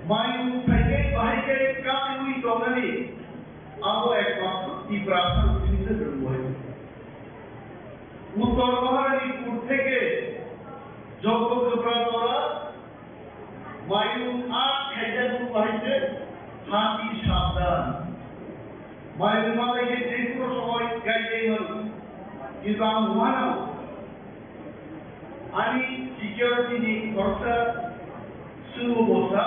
mayung thaikai bahaikai kaiwi tongnani, abo ekmatro Tiprasa rokni se rwngwi. Uttor Maharani pur theke Jogto Kwpra jora Mayung a khaijak rok bahai se hati sabdan. Mayung malai khe tei kuro somoi gaidai mano. Kintu ang uanao ani security ni khoroksa swngmo bo sa,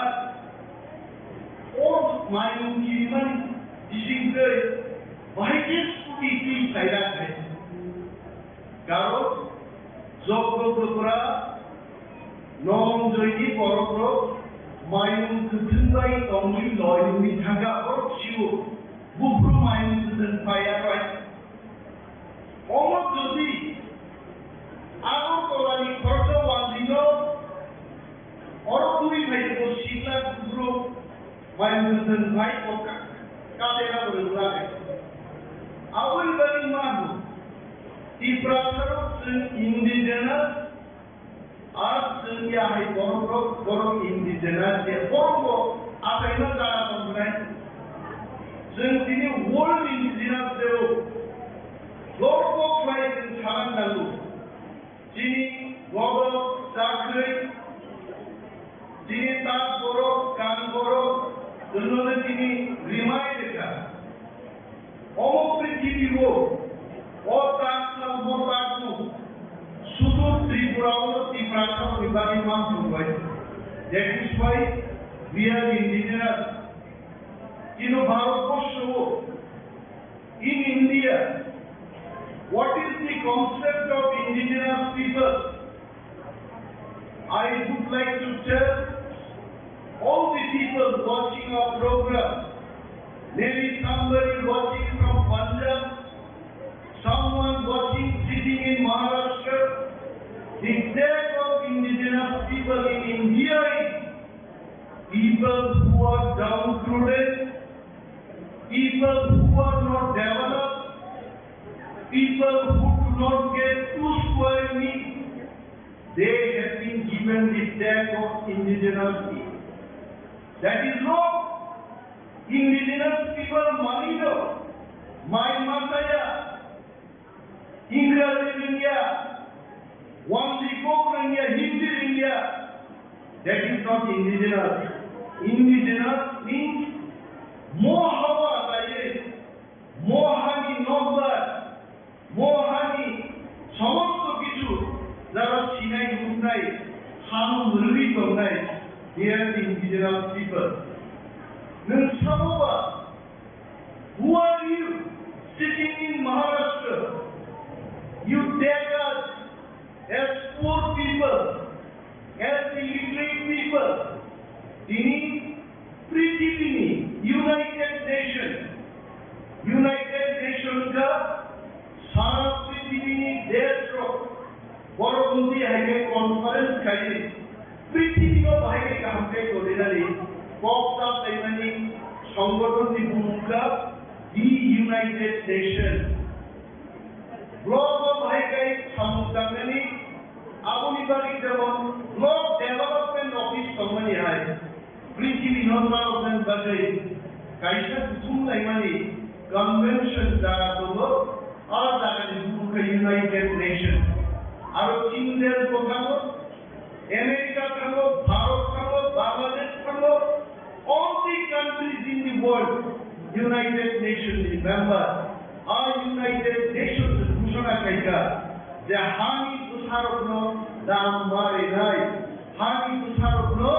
o mayung kirimani bising twi bahai khe scooty twi phailak hai. Karo Jogto Kwpra Nongjoi ni borok rok mayung kwthwng bai tongwi loi wngwi thangkha, borok sio buphuru mayung kwthwng paiya bai. Omo jodi Agartala ni khoroksa wanjwi no oro twi phai bo sikla buphuru mayung kwthwng bai bo ka-, kadena bo rwgwlak. Aboni bagwi ma hwn, Tiprasa rok chwng indigenous Ar chwng ya hai borok rok, borok indigenous ya borok bo achaima jaga tong gnai. Chwng tini World Indigenous Day o borok bo khlai chwng saman nango. Chini bodol chakhwrwi, chini tak borok, kan borok, chwngno tini rimai rwkha. Omo prithibi o, o tak sal bo tak no, sudur Tripura o Tiprasa ni bagwi mang thangbai. That is why we are indigenous. Chini Bharat borsho o, in India, what is the concept of indigenous people? I would like to tell all the people watching our program, maybe somebody watching from Punjab, someone watching sitting in Maharashtra, the flag of indigenous people in India is people who are downtrodden, people who are not developed, people who do not get two square meals, they have been given the tag of indigenous people. That is wrong. Indigenous people mani no, mai masaya, English rwngya, Wangdi kok rwngya, Hindi rwngya, that is not indigenous. Indigenous means mo hawa taiwi, mo hani nokbar, mo hani somosto kichu jara sinai huknai, hano mwrwi tongnai, they are the indigenous people. Nwng saboba, who are you sitting in Maharashtra? You take us as poor people, as illiterate people. Tini prithibini United Nation, United Nation ka sara prithibini desh rok borok wngwi hai khe conference khaidi, prithibino bahai khe kaham khe tongrinani kok chaplaimani songgothonni bumung kha the United Nations. Block o bahai khe samung tangnani, aboni bagwi jemon Block Development Office tongmani hai. Prithibi nokbar rokni bagwi kaisa kuthum laimani convention jaga tongo, a jagani bumung khe United Nations. Aro Chindel bo thango, America thango, Bharat thango, Bangladesh thango, all the countries in the world, United Nations ni member. A United Nations ghosona khaikha je hani bwsarokno dam ma rinai, hani bwsarokno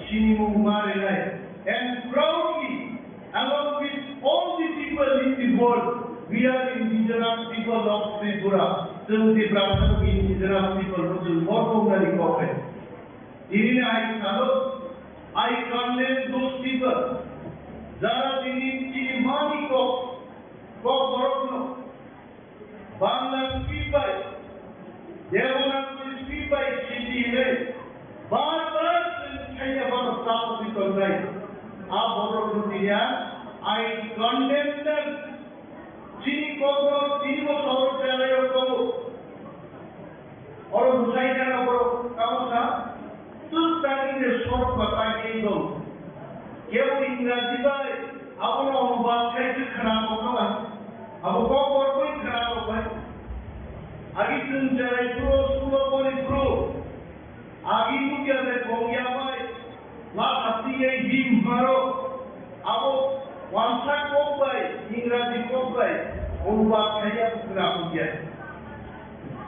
sinimung ma rinai. And proudly, along with all the people in the world, we are indigenous people of Tripura. Chwng Tiprasa indigenous people, chwng bo tongnani kok hai. Tini I salo, I condemn those people. Jara tini, tini mani kok, kok borokno Bangla script bai, Devanagari script bai sidi hinwi bar bar chwng thaiya bono chapagwi tongnai. A borokno tini ang I condemn them. Chini kokno tini bo sohor jalai rok tongo. Oro bwsai jana borok tamo sa, twk tangwi de sorok ba tangwi dong. Kebo Ingraji bai, abono onubad khai se khna tongkha ba. Abo kok borok bai khna tongbai. Agi chwng cherai phuru, school o pori phuru. Agi nukya de kongya bai. Ma hati ye him haro, abo wansa kok bai, Ingraji kok bai, onubad khaiya pukra pukya.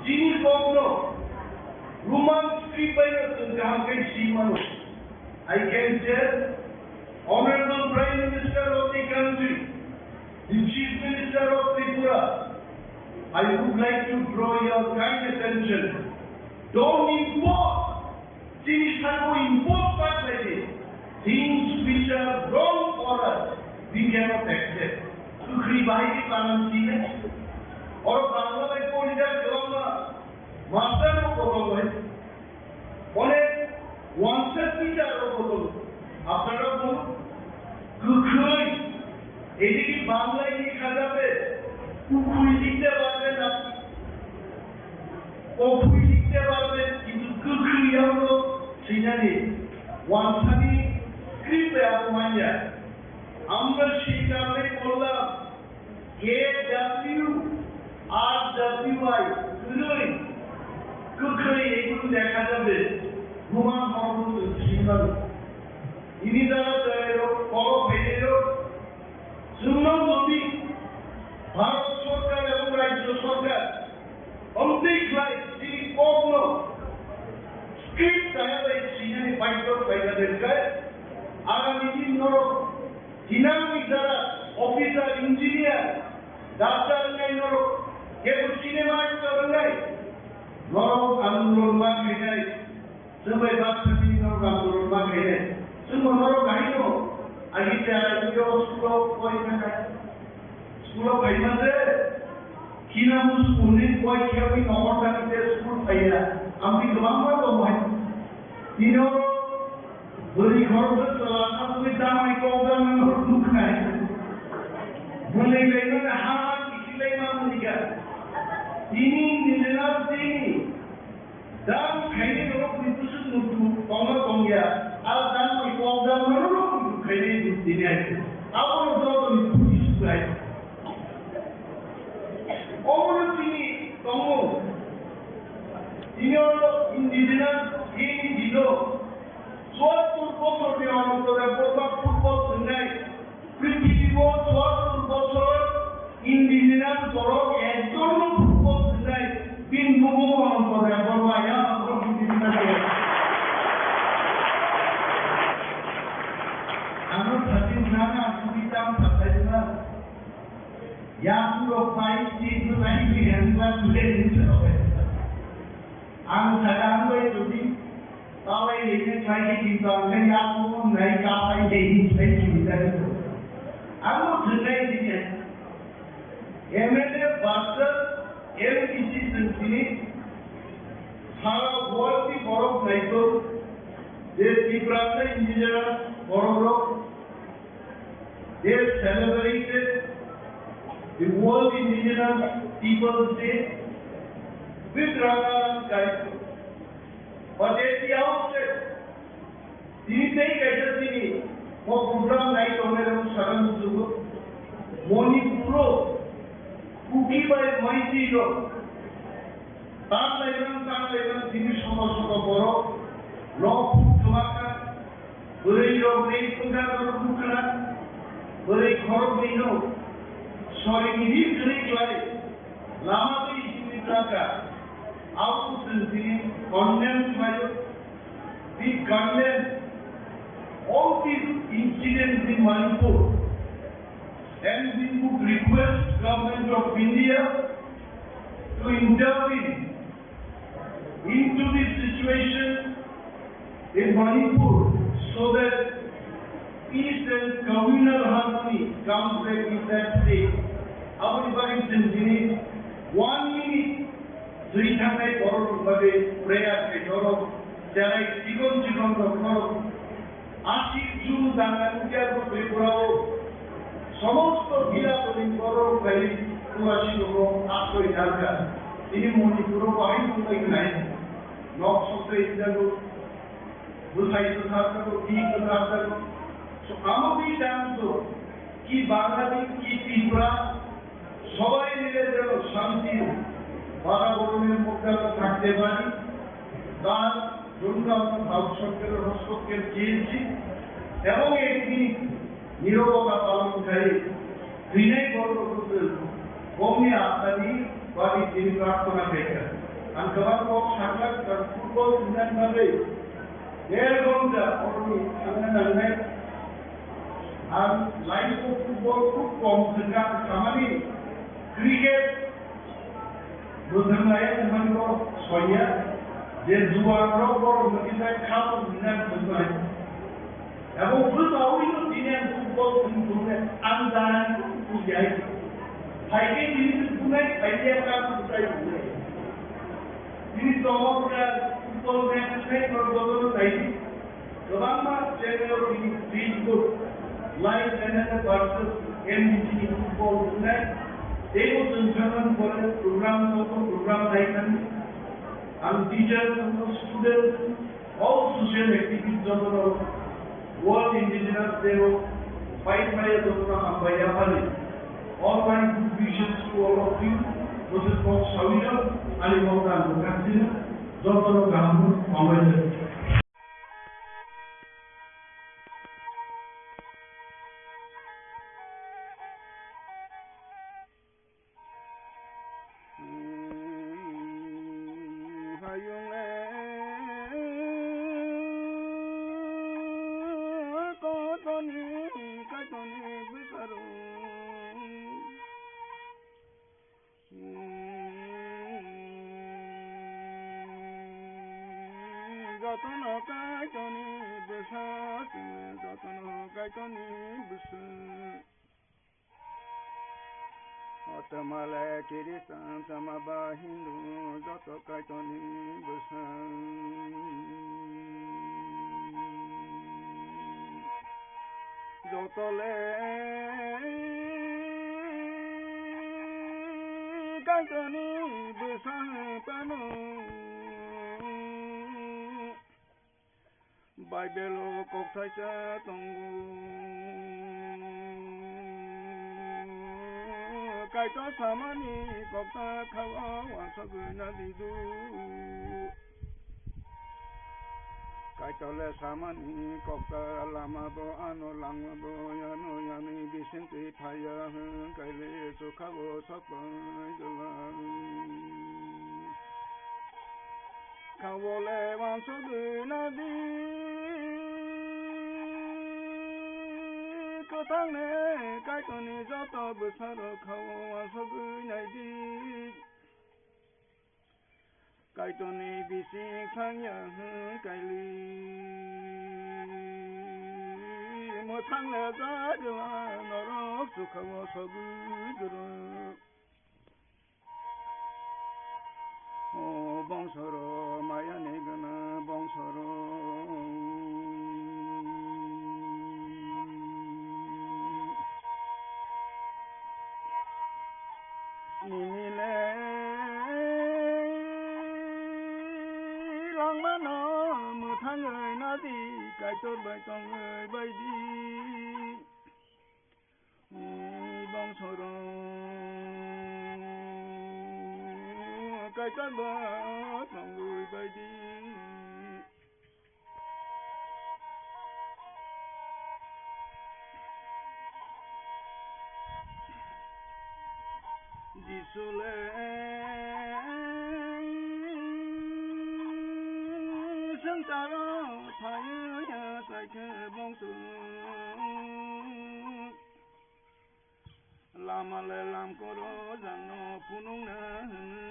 Chini kokno Roman script bai no chwng kaham khe si mano. I can tell, Honorable Prime Minister of the country, the Chief Minister of Tripura, I would like to draw your kind attention. Don't impose Chini saka o impose khlai di. Things which are wrong for us, we cannot accept. Kwkhwrwi bahai khe kanan sine. Oro Bangla bai porijak kwbangma master rok kotor bai. Onek wansa teacher rok kotor. Apnara bol. Kwkhwrwi. Ediki Bangla ini khajabe. Kwkhwrwi likte barbe na. Kwkhwrwi likte barbe, kintu kwkhwrwi Yani, wansani script bai abo manya. Amra shikarle bolla, K W R W I, kwrwi, kwkhwi, egun dekha jabe, Roman horbo chwng swiman. Ini dara jairok, kolo phairok, chwngno jodi Bharat Sorkar ebong Rajya Sorkar, omtwi khlai, chini kokno script chaya bai sinani baidhyo khlaina belkai, agami din norok Hinang ni jara officer, engineer, doctor wngnai norok, kebo cinema actor wngnai, norok andolon ma khainai, chwng bai baksa bini norok andolon ma khainai, chwngbo norok kahino, agi chara agi o school o pori thangnai, school o phaima je, hina mo school ni poi khe wi nohor thani je school phaiya, amtwi kwbangma tongo hai, tini oro Bwrwi khoroksa chwla sakwi damai kok damano nuknai. Bwlwi laimani ha ha kithi laima munika. Tini nijena tini dam khaini norok ni bwswk muitu tongma tongya. A damai kok damano norok muitu khaini tini hai. Abono joto ni bwrwi sukai. Omono tini tongo. Tini oro indigenous tini dino. Chuattur bochorni ontore borok football thwngnai. Prithibibo chuattur bochor indigenous borok ekjonno football thwngnai. Bini bumung ontore borok ayang borok indigenous borok. Ano thati nana suri tam thanglaima. Yakurok pai ti nai bihan ba le ni. Ang sadang bai tuti. Tawai lehne khlai khe kintu ang khe yakung nai kapai lehni khlai kini jani to. Ang bo thwngnai tini. M L A versus M P C chwng tini sara world ni borok naitong je Tiprasa indigenous borok rok They celebrated the World Indigenous Peoples Day with Ranganathan Kaitor. But at the outset, tini tei kaisa tini o program nai tongnai rok sakha muchungo Manipuro Kuki bai Meitei rok Tanglaiman, tanglaiman, tini soto soto borok nok phuk kwbakha, bwrwi rok rei phungkha, norok nukha, bwrwi khoroknwi no sorini ri kwrwi khlai lama twi simi tlangkha. Abo chwng tini condemn khlaio. We condemn all these incidents in Manipur and we would request Government of India to intervene into this situation in Manipur so that peace and communal harmony comes back in that state. Aboni bagwi chwng tini one minute Twi thangnai borok rok bagwi prayer khe norok cherai chikon chikon rok norok asik juru danga nukya bo Tripura o somosto bila bwrwi borok rok bai Tripura siko asroi narwkha. Tini Manipur o bahai tongnai wngnai nok sokre jago. Bwsai kwthar jago, bini kwthar jago. So, amo twi tang so, ki Bangladesh, ki Tripura, সবাই মিলে যেন শান্তি বাতাবরণের মধ্যে আমরা থাকতে পারি, তার জন্য আমরা ভারত সরকারের হস্তক্ষেপ চেয়েছি এবং একটি নীরবতা পালনকারী Thinai borok rok bongni atmani bagwi tini prarthana khaikha. Ang kwbang kok sakha, football thwngna bagwi der ghonta oroni thangna nangnai. Ang life o football khub kom thwngkha, samani cricket Bo thang laiya thangmani bo soiya je juang rok borok mani bai kha bo nina thangmani. Abo bwsa ui no tini ang football thung thung ne ang jani ko bujai. Hai ke tini thung thung nai hai ya ka bujai thung nai. Tini tongok ka football match nai ko bodol nai. Kwbangma channel o tini Facebook live M L A versus M D C ni football wngnai. Teibo chwng thangmani pore program tongo, program nai thangni. Ang teacher tongo, student All social activities jotono World Indigenous Day o pai pai jotono hambai yaphari. All my good wishes to all of you. Bwswk kok sawi rok ani mokta ang kwthang sino jotono kaham hambai. Hayung le kotoni kaitoni bwsarok. Jotono kaitoni bwsa, jotono kaitoni bwsa. O twma le Christian, twma ba Hindu, joto kaitoni bwswng. Joto le kaitoni bwswng phano. Baibelo kok thaisa tongo. Kaitor samani kokta khao wansogwi nadidu. Kaitor le samani kokta lama bo ano langma bo yano yani bisingtwi phaiya hwn kaile sukhao sokpai gwlang. Khawole wansugwi nadi, kwthang ne Kaitorni joto bwsarok khao wansugwi naidi. Kaitorni bising thangya hwn kaili, mwthang le jagwla norok sukhao sogwi gwrwng. O bongsoro mayani gana bongsoro. Nini le langmano mwthangwi nadi, Kaitor bai tongwi baidi. Bongsoro kaisa ba tongwi baidi. Jisu le swngcharo phaiya chaikhe bongsoro. Lama le lamkoro jangno phunukna hwnwi.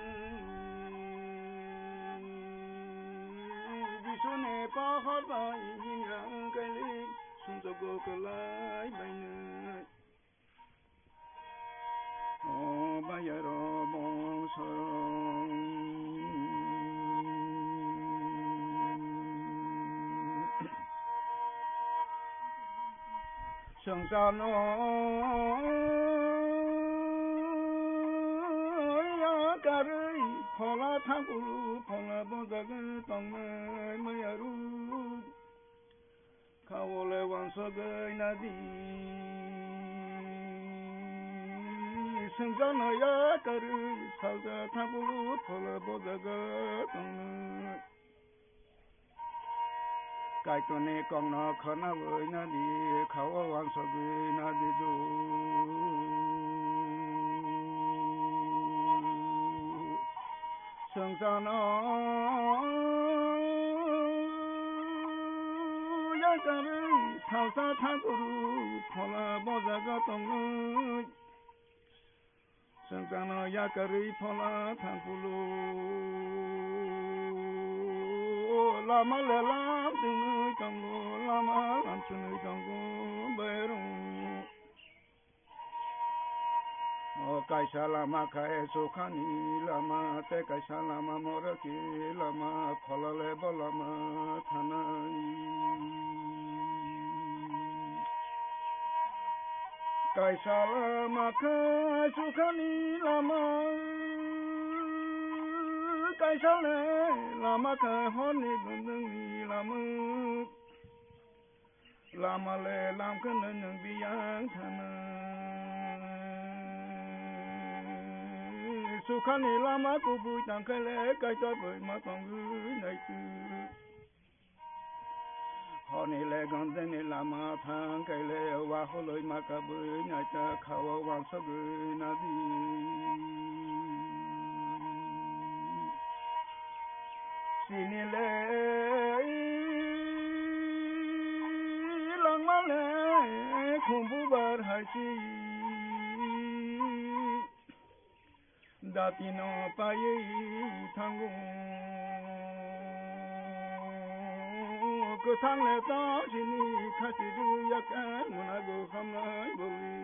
Jisuni pohor bai himya wngkhaili sumsokgo kwlai bainai. O bayaro bongsoro. Swngcharno yakarwi phola thangkulu phola bojagwi tongnai mayarok. Khawole wansogwi nadi. Swngcharno yakarwi salsa thangkulu phola bojagwi tongnai. Kaitorni kokno khwnawi nadi, khao wansogwi nadi do. Swngcharno yakarwi salsa thangkulu phola bojagwi tongnai. Swngcharno yakarwi phola thangkulu. Lama le lam twnwi tongo, lama lam chwnwi tongo, bairung. O kaisa lama khai sukhani lama, tei kaisa lama morokni lama, phola le bo lama thanai. Kaisa lama khe sukhani lama, Kaisa le lama khe horni gundwngni lamuk. Lama le lam khe nwng biyang thana. Sukhani lama kubui tang khe le Kaitor bai ma tongwi naitu. Horni le gundwngni lama thang khe le waholoi ma kabui naita khao wansogwi nadi. Chini le langma le khumbu bar hai si. Datino paiwi thango. Kwthang le tong sini khasi rwyak manago hamnai boli.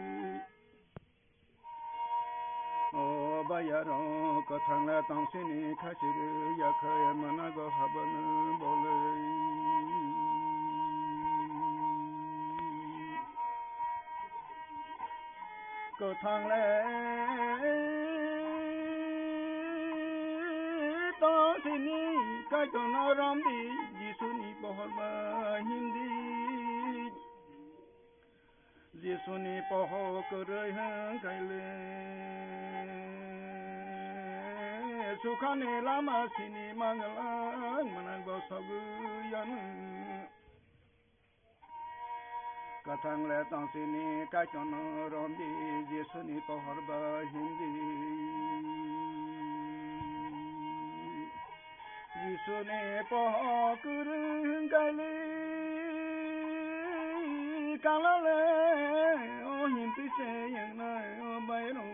O bayaro kwthang le tong sini khasi rwyak manago habang boli. Kwthang le tong sini Kaitorno romdi, Jisuni pohor bai himdi. Jisuni pohor kwrwi hwnkhe le sukhani lama sini manglak mwnang bo sogwi yanu. Kwthang le tong sini Kaitorno romdi, Jisuni pohor bai himdi. Jisuni pohor kwrwi hwnkhe le kala le o himtwi se wngnai o bairok.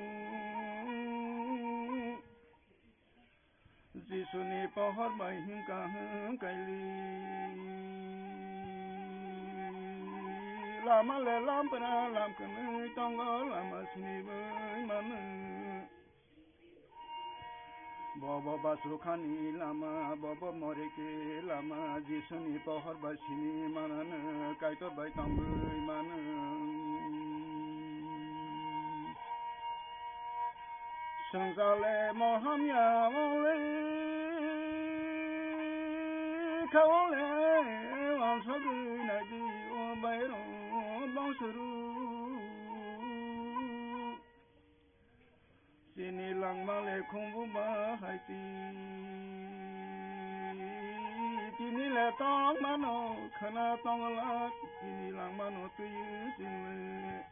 Jisuni pohor bai himkha hwnkhe le lama le lampra lam kwnwi tongo, lama sini bai mano. Bobo basukhani lama, bobo moriki lama, Jisuni pohor bai sini manano, Kaitor bai tongwi mano. Swngchar le moham ya wng le, kha wng le, wansogwi naidi o bairok bongsoru. Chini langma le khumbu ba hai ti. Tini le tong mano, khana tong la, tini langma no twi chini le.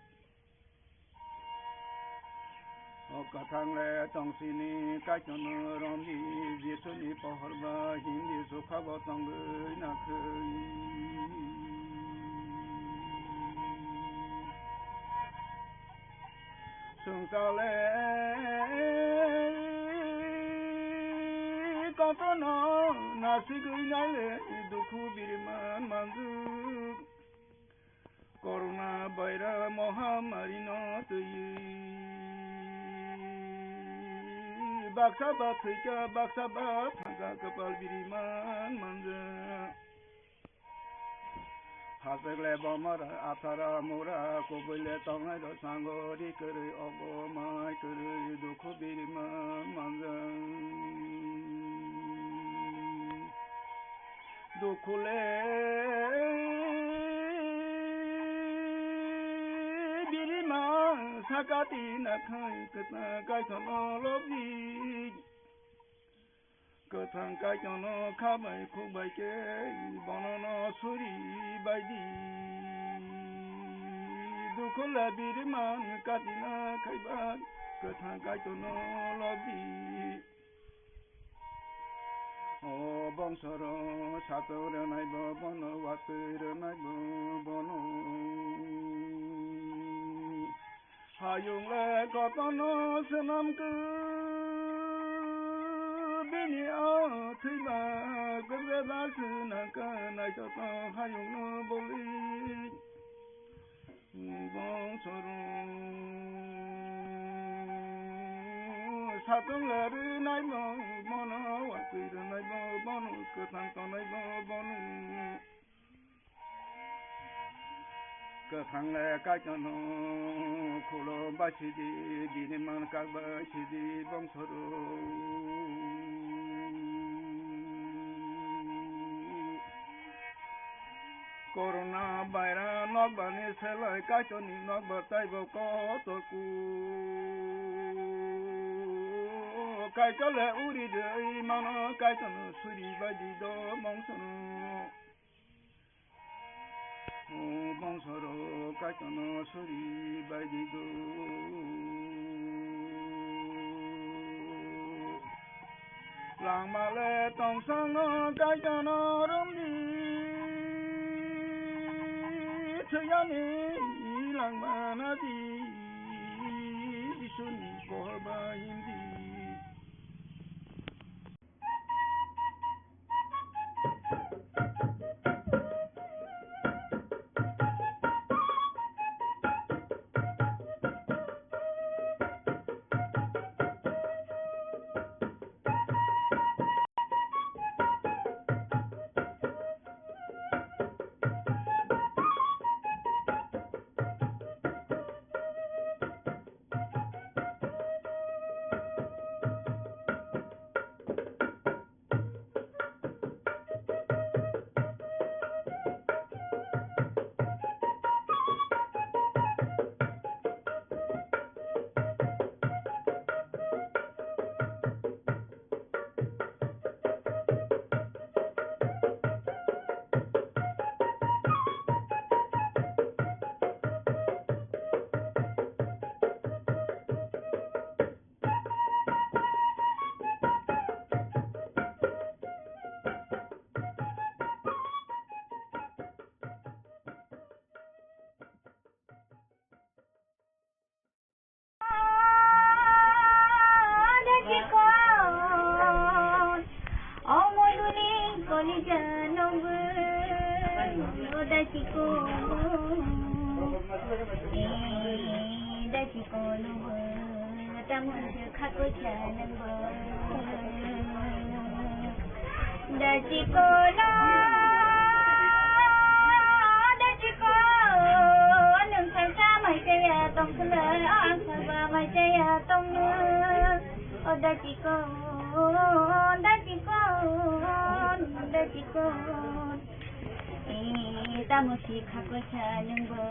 O kwthang le tong sini Kaitorno romdi, Jisuni pohor ba himdi, sukha bo tongwi nakhwi. Swngchar le kotorno nasigwi nai le, dukhu biriman manjak. Corona virus mohamari no twi baksa ba thwikha, baksa ba thangkha, kwpal biriman manjak. Hachwk le bomora, athara mura, kubui le tongnai rok sango ri kwrwi, ogo mai kwrwi, dukhu biriman manjak. Dukhu le birima sakati nakhai kwthang Kaitorno lobdi. Kwthang Kaitorno kha bai khuk bai khe bono no suri bai di. Dukhu le biriman kati nakhai ba kwthang Kaitorno lobdi. O bongso rok satung rwnai bo bono, watwi rwnai bo bono. Hayung le kotorno swnam khe bini o thwiba kwbeba swnam khe naithotok hayung no boli. Bongso rok satung le rwnai bo bono, watwi rwnai bo bono, kwthang tongnai bo bono. Kwthang le Kaitorno khulum bai sidi, bini man kak bai sidi bongso rok. Corona virus nokbar ni selai Kaitor ni nokbar taibo kotor ku. Kaitor le uri de mano Kaitor no suri bai di do mongso no. O bongso ro Kaitor no suri bai di do. Langma le tongsa no Kaitor no rom di. Thuyani langma na di. Jisu ni kor bai him di. Tamo se khakoi kha nungbo. Dachiko no, dachiko, nwng salsa mai chaya tongthwla, ang salba mai chaya tongno. O dachiko, dachiko, dachiko. E, tamo si khakoi kha nungbo.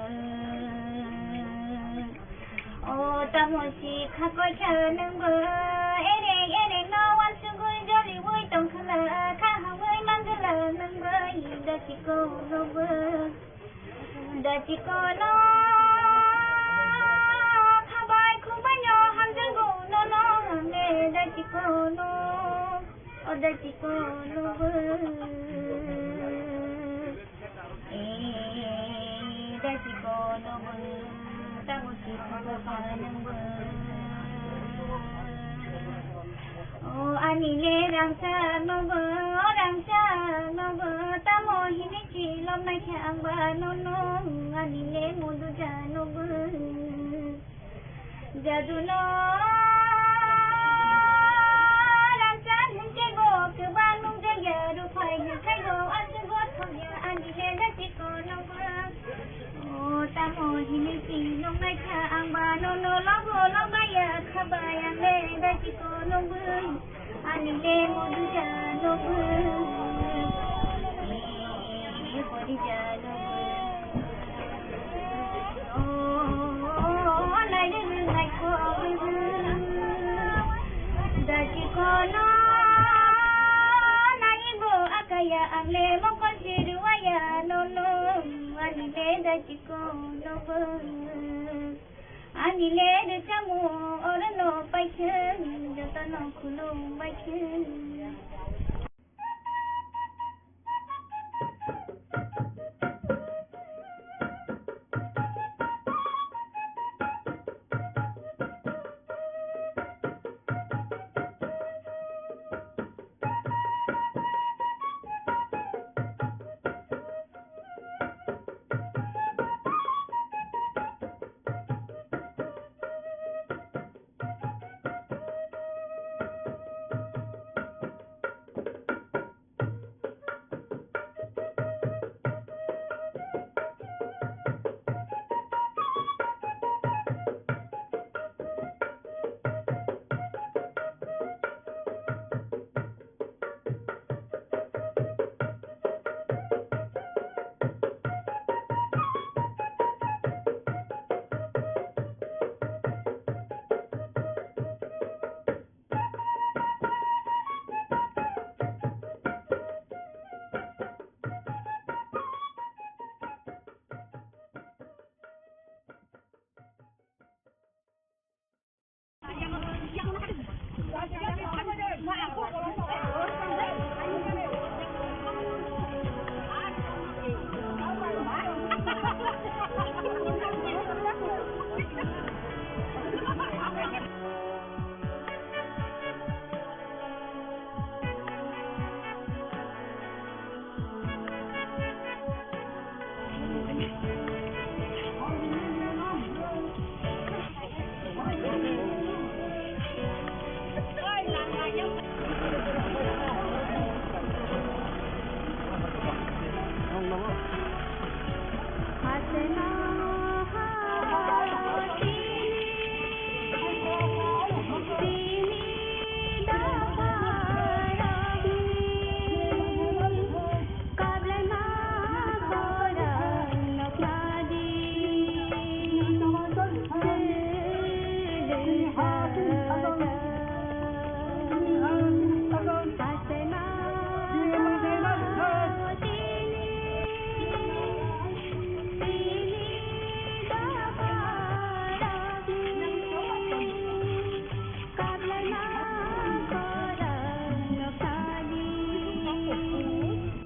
O tamo si khakoi kha nungbo. Ereng ereng no wansugwi joliwi tongkhwla, kha hangwi manglwla nungbo. Dachiko nungbo. Dachiko no khabai khukbai no hamjwgo nono hamle dachiko no. O dachiko no bo. E dachiko no bo. Tamo si khakoi kha nungbo. O ani le rangchak nobo, o rangchak nobo, tamo hini chilom naikhe ang ba nono, ani le muduja nobo. Jadu no rangchak hinke bo kwbang nungjaya, ruphai hinkhai bo aswk bo thokya, ani le dachiko nobo. O tamo hini si nung naikha ang ba nono lobo lobaya khabai ang le dachiko nungwi ani le muduja nungwi. E, muduja nungwi. O, nainani naikho dachiko no naibo akaya ang le mokol si ruwaya nono. Ani le dachiko nobo. Ani le rwchapmung orono paikhe, jotono khulum baikhe.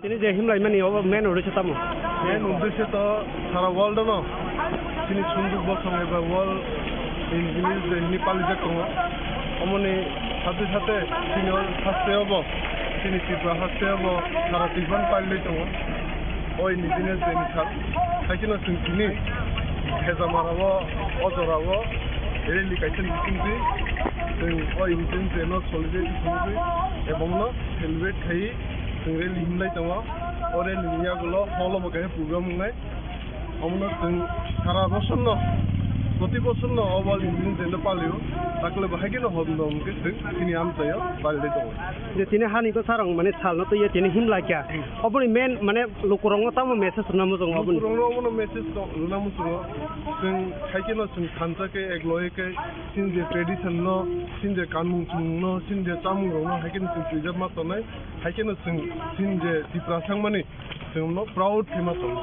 Tini je himlaimani obo main uddesyo tamo? Main uddesyo to sara world no chini sunduk bosong eba World Indigenous Day hwnwi palijak tongo. Omoni sathe sathe chini o haste obo, chini Tripura haste obo sara Tripura palilai tongo o Indigenous Day ni sal. Haikhe no chwng tini Hezamara o, o jora o rally kaisa miting twi chwng o Indigenous Day no solidarity khumui twi ebong no celebrate khai chwng rally himlai tongo. O rally ni yagulo hall o bo kaisa program wngnai. Omono chwng sara bosor no, proti bosor no o World Indigenous Day no palio. Takle bo haikhe no hom dom khe chwng chini amchaio palilai tongo. Je tini hani bwsarok mane sal no twiwi tini himlai kha. Oboni main mane lukurok no tamo message rwna muchungo oboni? Lukurok no omono message rwna muchungo. Chwng haikhe no chwng thansa khe ek loge khe chini je tradition no, chini je kanmung chumung no, chini je chamung rok no haikhe no chwng preserve ma tongnai. Haikhe no chwng chini je Tiprasa wngmani chwng no proud khe ma tongo.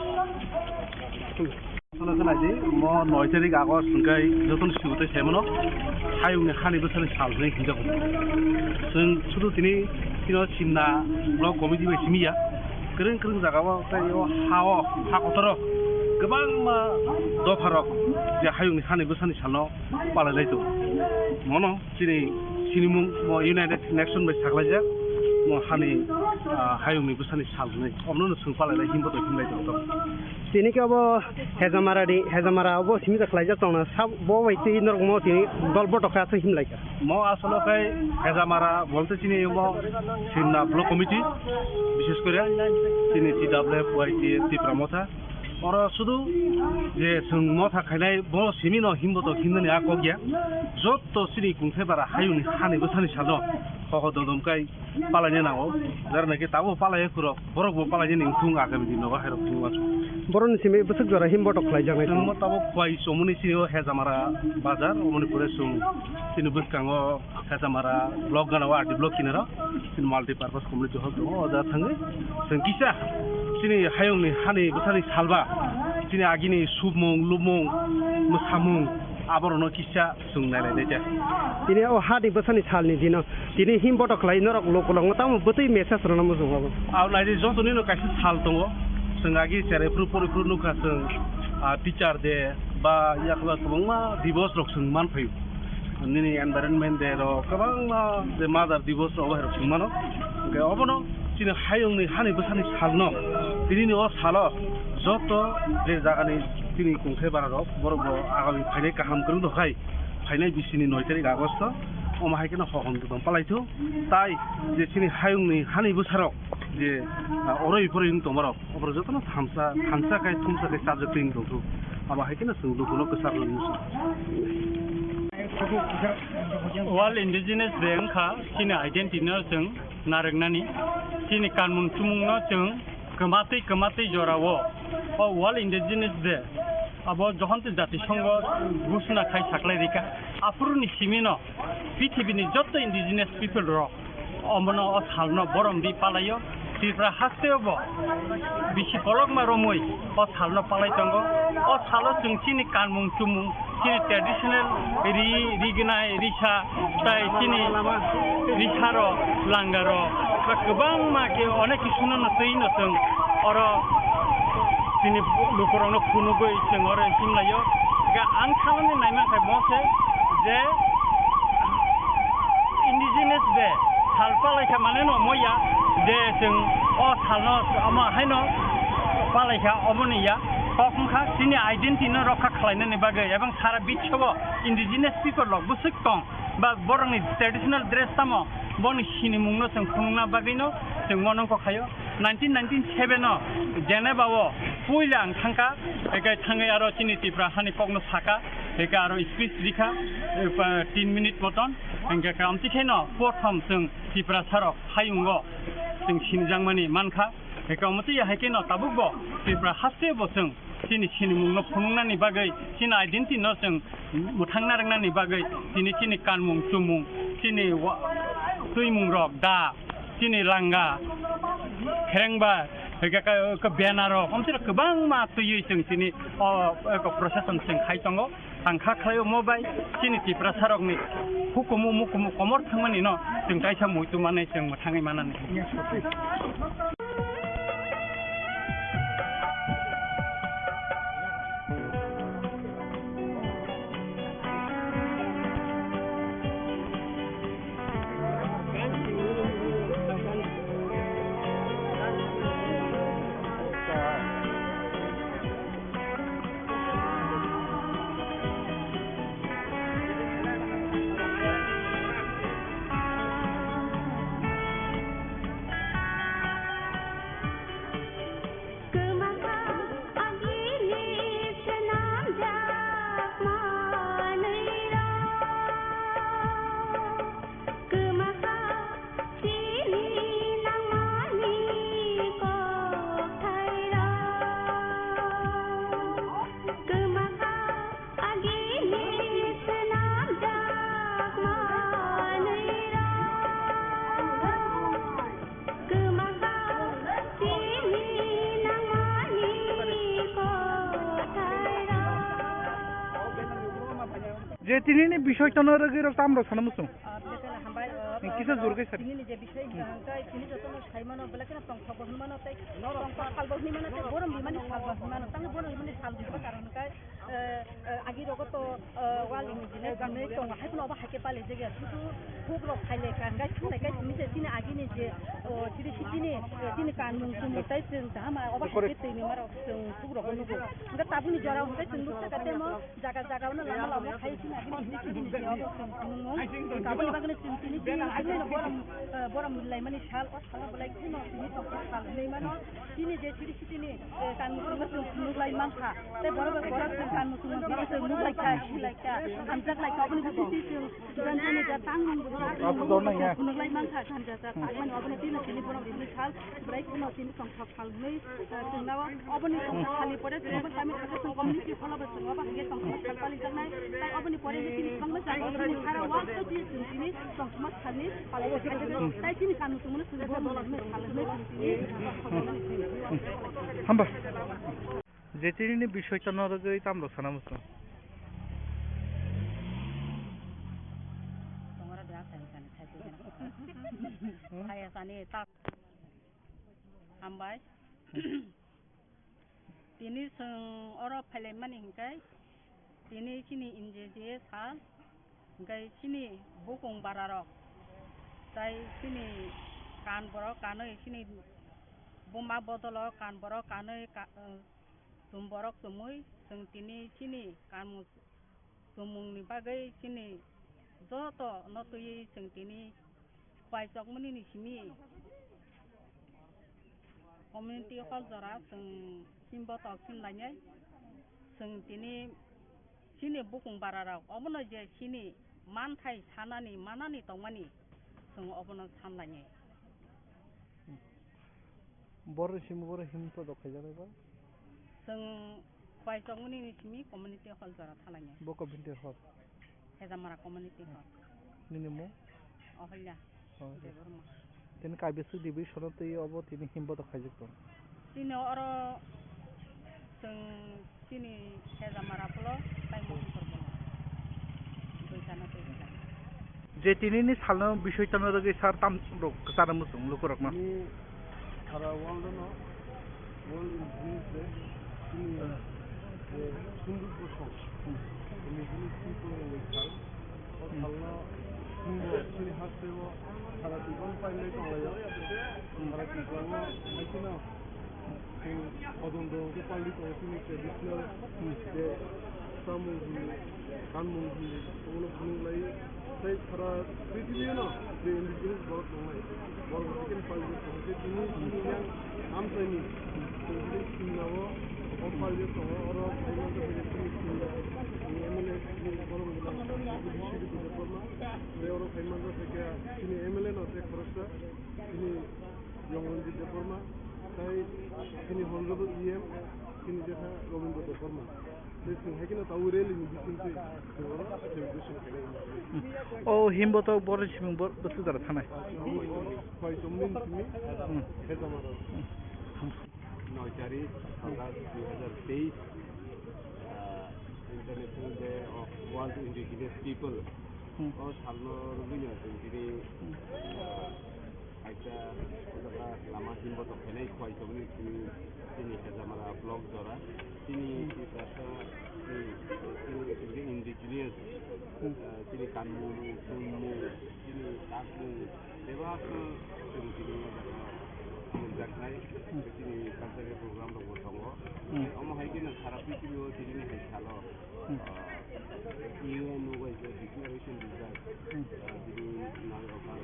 Sana sana di, mo noi tarik August hwnkhe jotono sigo tei saimano hayungni hani bwsani sal hwnwi hwnjago. Chwng sudu tini, tino Simna Block Committee bai simi ya. Kwrwng kwrwng jagao tei o ha-o, ha kotoro kwbangma dopharok je hayungni hani bwsani salno palailai tongo. Mono chini sinimung mo United Nation bai saklaijak mo hani, ah, hayungni bwsani sal hwnwi. Omono chwng palailai himbo to himlai tongo. Tini khe obo Hezamara ni, Hezamara obo simi da khlaijak tongna sab bo bai twi norok mo tini dol botok khe aswk himlai kha. Mo asolo khe Hezamara bolte chini obo Simna Block Committee, bishes kore chini T W F Y T A Tipra Motha. Oro sudu je chwng motha khainai bo simi no himbo to himnani a kok ya. Jotto chini kungthai bara hayungni hani bwsani salo hoko dodom kai palaina nango. Jara naki tabo palai khurok, borok bo palainani wngthung agami dino hairok thung wansuk. Boroni simi bwswk jora himbo to khlai jaknai. Chwng mo tabo khwai somoni chini o Hezamara bazar, omoni pore chwng chini bwskango Hezamara block gana o R D block kinaro chini multi purpose community hall tongo, o jaga thangwi chwng kisa chini hayungni hani bwsani salba chini agini submung lubmung mwsamung aborokno kisa chwng nailainai khe. Tini o hani bwsani salni dino tini him botok khlai norok lukulokno tamo bwtwi message rwna muchungo? Abo naidi jotonino kaisa sal tongo, chwng agi cherai phuru pori phuru nukha chwng, ah, teacher day ba yakla kwbangma divos rok chwng manphaio. Nini environment day rok kwbangma je mother divos rok bai rok chwng mano. Hwnkhe obono chini hayungni hani bwsani salno, tinini o salo joto je jagani chini kungthai bara rok borok bo agami phainai kaham kwrwng rok hai phainai bisini noi tarik August o, omo hai kheno hohom tong palaithu. Tai je chini hayungni hani bwsarok je, ah, oroi poroi wng tongmarok, oborok jotono thansa, thansa khai thumsa khai chajak twi wng tongthu. Abo hai kheno chwng lukuno kwchar rwna muchung. World Indigenous Day wngkha chini identity no chwng narwknani, chini kanmung chumungno chwng kwmatwi kwmatwi jorao o World Indigenous Day abo Johonto Jati Songho ghosona khai saklai rikha. Aphuruni simino pithibini jotto indigenous people rok omono o salno borom di palaio. Tripura hasteo bo bisi kolokma romwi o salno palai tongo. O salo chwng chini kanmung chumung Chini traditional ri, rignai, risa, tai chini risaro, langaro, ba kwbangma khe onek kisu no twi no chwng oro chini lukurokno phunugwi chwng oro himlaio. Ga ang saloni naima khe bo se je indigenous day sal palaikha mane no moya je chwng o salno omo haino palaikha omo ni ya kok wngkha chini identity no rokha khlainani bagwi ebong sara biswo indigenous people rok bwswk tong ba borokni traditional dress tamo boni sinimungno chwng phunukna bagwino chwng monongkok khaio. Nineteen ninety-seven o Geneva o puila ang thangkha, eke thangwi aro chini Tripura hani kokno saka, eke aro speech rikha, eh, pa-, tin minute moton, hingke ka amtwi kheno prothom chwng Tripura sarok hayungo chwng sinijangmani mankha, eke amtwi hai kheno tabukbo Tripura haste bo chwng chini sinimungno phunuknani bagwi, chini identity no chwng mwthangna rwngnani bagwi, chini, chini kanmung chumung, chini wa-, twimungrok da, chini langa, kherengba, hwnkhe ka, ka banner rok, omsirok kwbangma twiwi chwng chini o, o procession chwng khai tongo. Ang kha khlaio mo bai chini Tiprasarokni hukumu mukumu komor thangmani no chwng kaisa muitu manwi chwng mwthangwi manani. Je tinini bisoy tono rwgwi rok tam rok sana muchung. Ah, belai kheno hambai, ah, Kisa jor khe sari. Tinini je bisoy hwnkha hwnkhe tini jotono sai mano, belai kheno tongthok bo hwnwi mano tei tongthok sal bo hwnwi mano tei borom bimani sal bo hwnwi mano. Tamo borom bimani sal hwnba karon hwnkhe, eh, eh, agi rogo to, eh, wal indigenous hwnwi tongo, hai phano obo hai khe pali jagya. Sudu huk rok khai lai kha, hwnkhe thang lai khe tini je chini agini je, oh, chiri si chini, eh, chini kanmung chumung tei chwng kaham obo hai khe twi ni marok chwng huk rok nugo. Hwnkhe tabukni jora hwnkhe chwng nukha kha temo. Jaga jaga o no lama lama khai chini agini chini chini je obo chwng phunukmung. Aboni bagwi no chwng chini chini chini no borom, eh, borom laimani sal, o salo belai kheno chini tongthok sal hinwi mano. Chini je chiri chitini, eh, kanmung chwng phunuk lai mankha. Tei borok bai borok chwng kanmung chwng phunuk lai kha, si lai kha, hamjak lai kha. Aboni bagwi chini chwng jani jani ja tangmung phunuk lai mankha, hamjak jak. Aboni, aboni chini chini borom rimani sal, belai kheno chini tongthok. Salnwi, eh, chwng nao oboni tongthok salni pore chwng obo sami thangkhe chwng community hall o bo chwng obo hai khe tongthok sal palijaknai. Tai oboni pore bo chini kwbangma jaga o chini sara wall twi chwng chini tongthokma salni palai khaijak. Tai chini kanmung tongmani chwng bo mwnwi sal hwnwi chwng chini. Hamba. Je chini ni bisoy tono rwgwi tamrok sana muchung. Hambai. Tini chwng oro phailaimani hinkhe tini chini N J J sal, hinkhe chini bukung bararok, tai chini kan borok kanwi, chini buma bodolo kan borok kanwi ka-, chum borok chumui chwng tini chini kanmung chumungni bagwi chini joto no twiwi chwng tini paisokmani ni simi community hall jora chwng himbotok himlainai chwng tini chini bukung bararok obono je chini manthai sanani manani tongmani chwng obono sanlainai. Borok simi borok himbotok khaijaknai ba? Chwng paisokmani ni simi community hall jora thalainai. Bo community hall? Hejamara community hall. Nini mung? Oholya. Oh, Debbarma. Tini kaibiswk division o twi obo tini himbotok khaijak tong? Chini oro chwng chini Hejamara polo tai Mohanpur polo. Je tinini salno bisoi tongna bagwi sir tam rok kwcharo muchung lukurokno. Tini sara world no, World Indigenous Day, tini je Sundur Bosong, Indigenous People ni sal, o salno chwngbo chini hasteo sara tibang pailai tonglaio. Sara tibang no, haikhe no, Chwng hodon rok khe pali tongo chini traditional je chamung hwnwi, kanmung hwnwi, obono phunuk lai. Tei sara prithibi no je indigenous borok tongnai, borok rok khe pali tongo. Tei tini chini yang amchaini chwng khe Simla o, o pali tongo. Oro phai manjak khe chini Simla ni M L A chini borok rok Bishnu Debbarma. Tei oro phai manjak khe chini M L A no tei khoroksa chini Yongranjit Debbarma, tei chini Honorable E M, chini Jetha Robindra Debbarma. Tei chwng hai kheno tabuk rally ni bisingtwi chwng oro celebration khainai. O himbo to borok simung bo bwswk jora thanai. Khwai chomni simi Hmm. Hezamaro. Hmm. Noi tarik, August dui hazar teis, ah, International Day of World Indigenous People. Hmm. O salno rwgwino chwng tini, Hmm. ah, Kaisa o jaga lama himbo tong khainai khwai chomni chini, chini Hezamara block jora. Chini Tiprasa ni, chini, chini indigenous, Hmm. ah, chini kanmung, chumung, chini takmung, bebak no chwng chini o jaga nukjaknai. Hmm. Chini cultural program rok bo tongo. Hmm. Omo hai kheno sara prithibi o chini hai salo Hmm. Ah, U N o bai je declaration rijak, Hmm. ah, bini nang rok ang,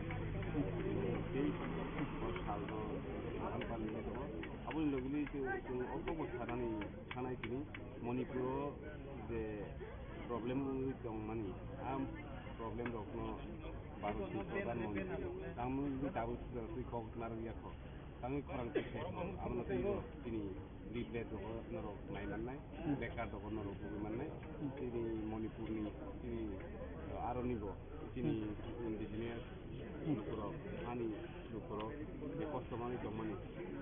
Hmm. tei o salno ang pali tongo. Aboni logi logi chwng, chwng o kok bo sanani, sanai tini Manipur o je problem wngwi tongmani, a problem rokno Bharat ni Pradhan Mantri tangmani tabuk sijak twi kok narwk ya kho. Tangwi khorang twi khe abono tei tini leaflet rok norok nai mannai, Hmm. placard rok norok tugwi mannai. Hmm. Tini Manipur ni tini, uh, aroni bo tini Hmm. indigenous Hmm. lukurok, ani lukurok je kosto manwi tongmani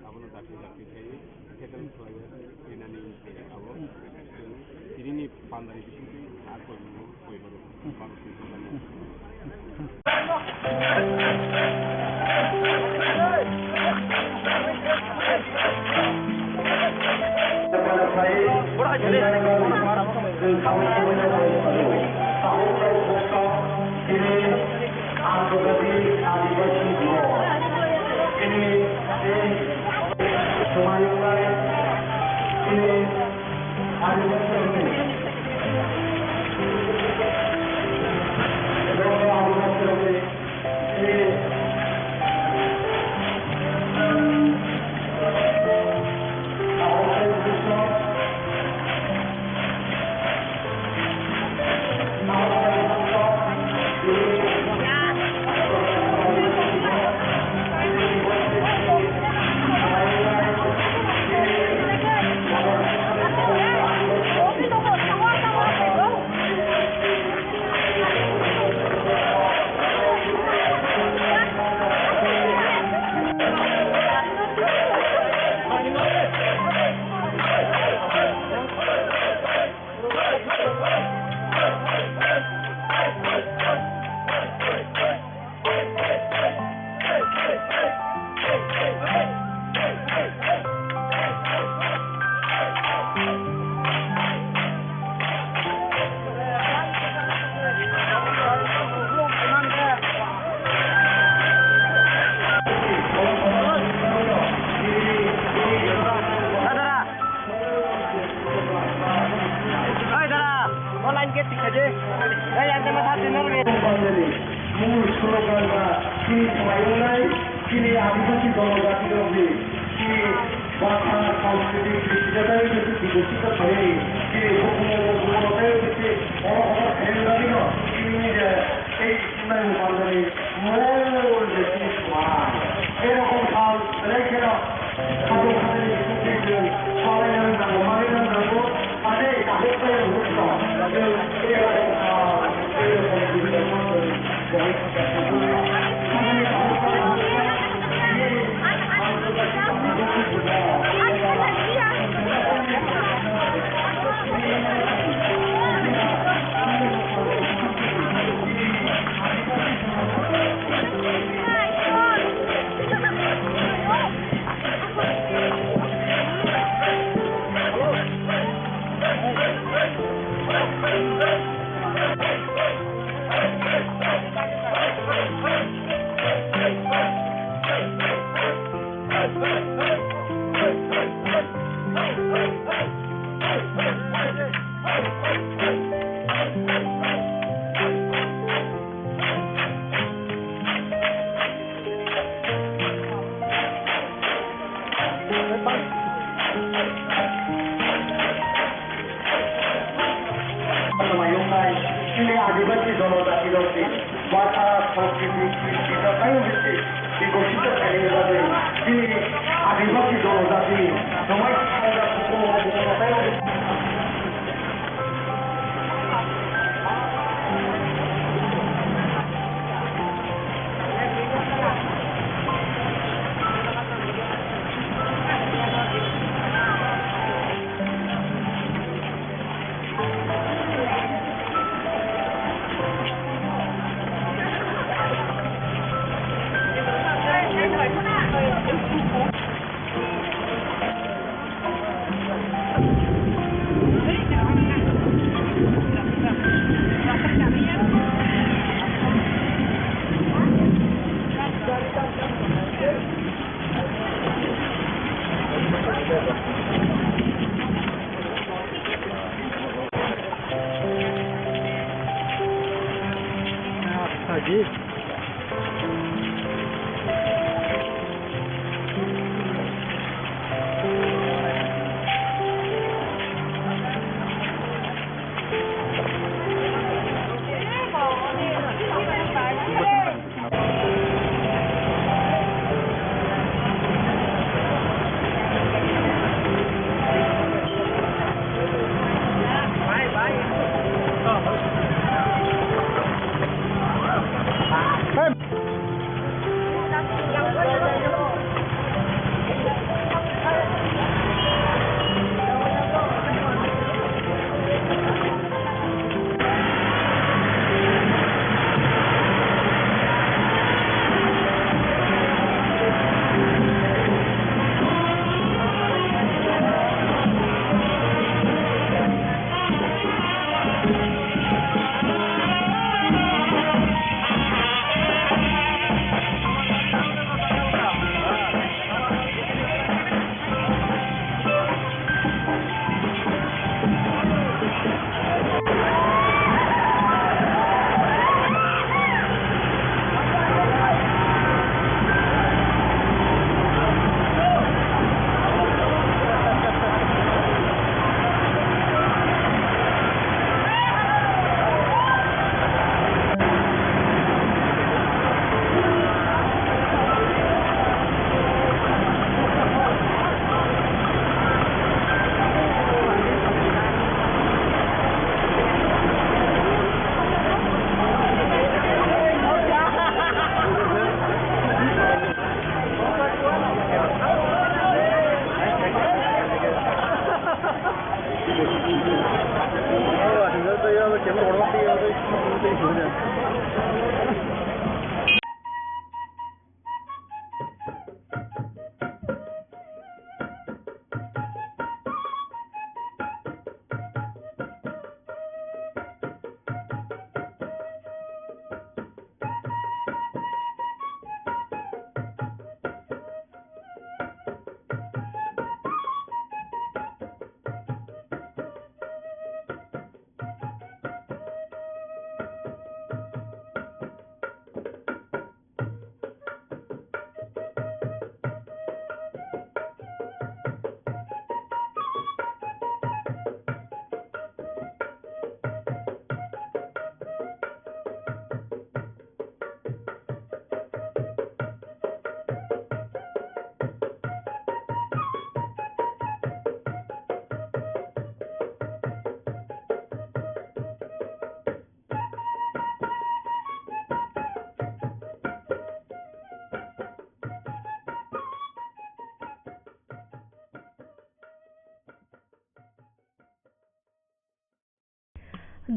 abono dakti dakti khe settle khlaiwi rinani abo Hmm. chwng tinini pandani bisingtwi a koi mano. Oi dara, o line gate tikha je. Ei, ang tama sa tinor ge. Mul slogan ba chini swmai wngnai, chini adibasi dolo jati rok ni chini bhasha, sanskriti, kriti jata ni bikosito khainani chini hukumu hukumu rok tei chini oro oro khainani bagwi no chini je tei Nai pandani mol de chini swmai. Erokom sal belai kheno khatung khatini bisingtwi chwng swlainani nango, manwi nango, ane kaham khe hukno. Chwng erokom sal, erokom bisingtwi chwng bahai khe Chini adibasi jonojati rok ni bhasha, sanskriti, kristi tei tayung bisti bikosito khainani bagwi chini adibasi jonojati ni swmai thangjak kutung tayung bisti.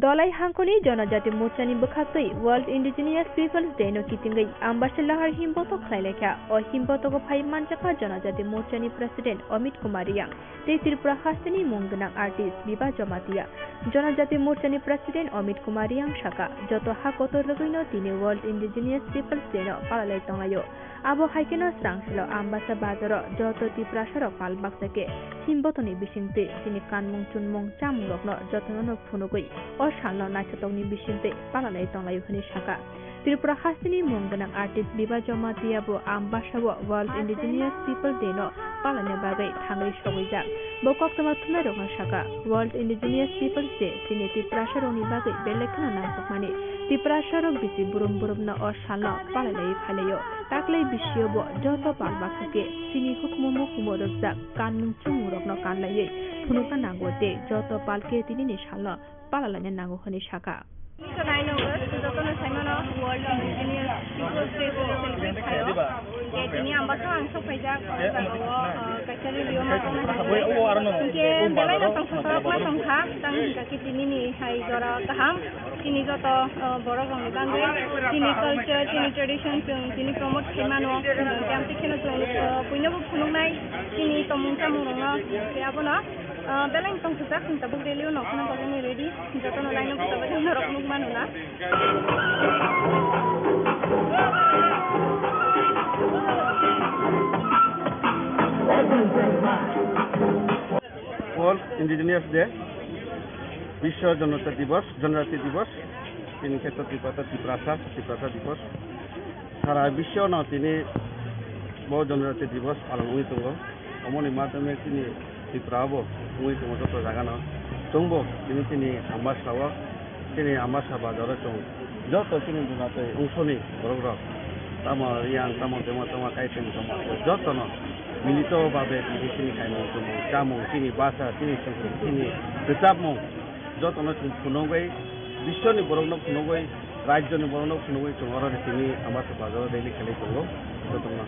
Dolai hangkoni Jonojati Morchani bwkhaktwi World Indigenous Peoples Day no kitingwi Ambasa Lahar himbotok khlailaikha. O himbotogo phai manjakha Jonojati Morchani President Amit Kumar Riyang tei Tripura hasteni mung gwnang artist Biba Jamatia. Jonojati Morchani President Amit Kumar Riyang sakha, joto ha kotor rwgwino tini World Indigenous Peoples Day no palalai tonglaio. Abo hai kheno srangsilo Ambasa bazaro joto Tiprasarok pal baksa khe himbotoni bisingtwi chini kanmung chunmung chamungrokno jotono phunugwi o salno naithotokni bisingtwi palalai tonglaio hwnwi sakha. Tripura hasteni mung gwnang artist Biba Jamatia bo Ambasa o World Indigenous People Day no palana bagwi thangwi sogwijak. Bo koktwma thumnairokno saka, World Indigenous Peoples Day chini Tiprasarokni bagwi belai kheno nangkukmani. Tiprasarok bisi burum burumno o salno palanaiwi phailaio. Taklai bisio bo joto pal bakhuke chini hukumu mukumu rwkjak kanmung chumungrokno kanlaiwi phunukna nango tei joto pal khe tinini salno palalaina nango hwnwi saka. Nine August, jotono saimano World Indigenous Peoples Day bo celebrate khaio. Je tini Ambasa ang sok phaijak, o jaga o, uh, kaisa rally o ma tongna bagwi. Hinkhe belai no tongthokma tongkha, tang hinkha khe tini ni hai jora kaham. Chini joto, uh, borok rokni bagwi chini culture, chini tradition chwng tini promote khaimano. Hinkhe amtwi kheno chwng, uh, puino bo phunuknai chini tomung chamung rokno. Hinkhe abono Ah, belai tongthokjak, chwng tabuk rally o nokna bagwi ready. Jotono line o bwsajak norok nukmano na. World Indigenous Day, Biswa Janata Divas, Janajati Divas, tini khe to Tiprasa, Tiprasa, Tiprasa Divas. Sara biswno tini bo Janajati Divas palon wngwi tongo. Omoni madhyome chini Tripura bo wngwi tongo joto jagano. Chwngbo tini chini Ambasa o, chini Ambasa bazaro chwng joto chini Janajati ungsoni borok rok, tamo Riyang, tamo Dema, tamo Kaiteng, tamo jotono milito babe tini chini khaimung tumung, chamung, chini basa, chini songkung, chini rwchapmung, jotono chwng phunugwi, biswni borokno phunugwi, rajyoni borokno phunugwi chwng oro tini Ambasa bazaro rally khlai tongo, jotono.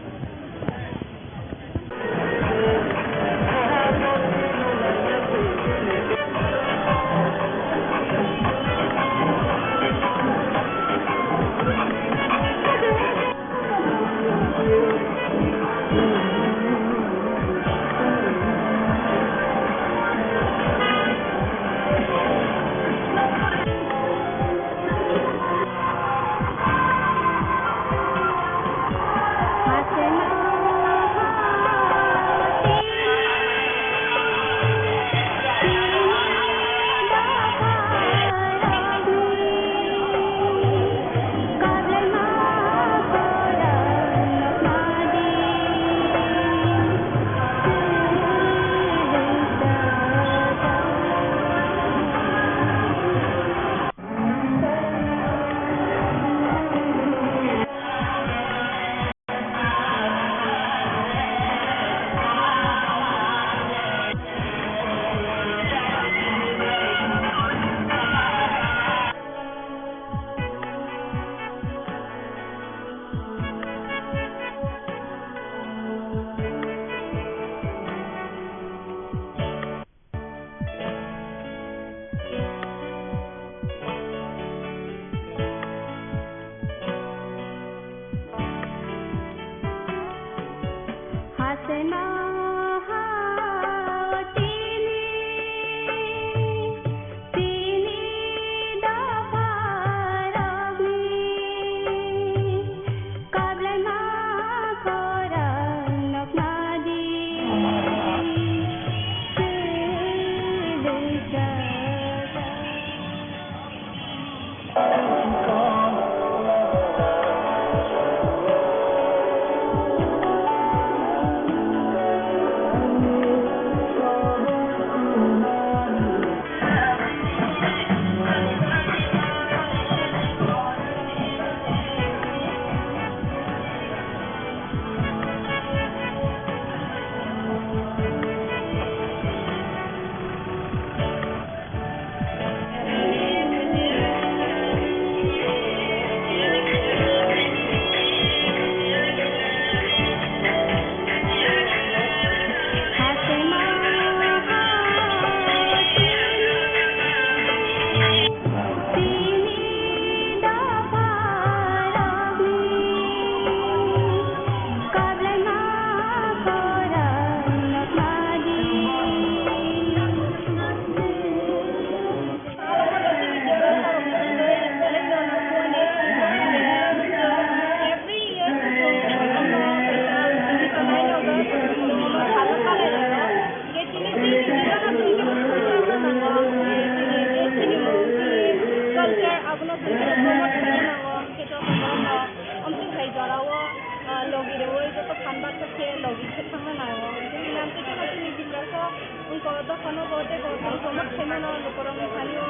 Khe logi khe thangna nango. Bini nam twi kheno chini Tiprasa wngkha o dophano bo tei bo tei promote khaimano lukurokni thani o.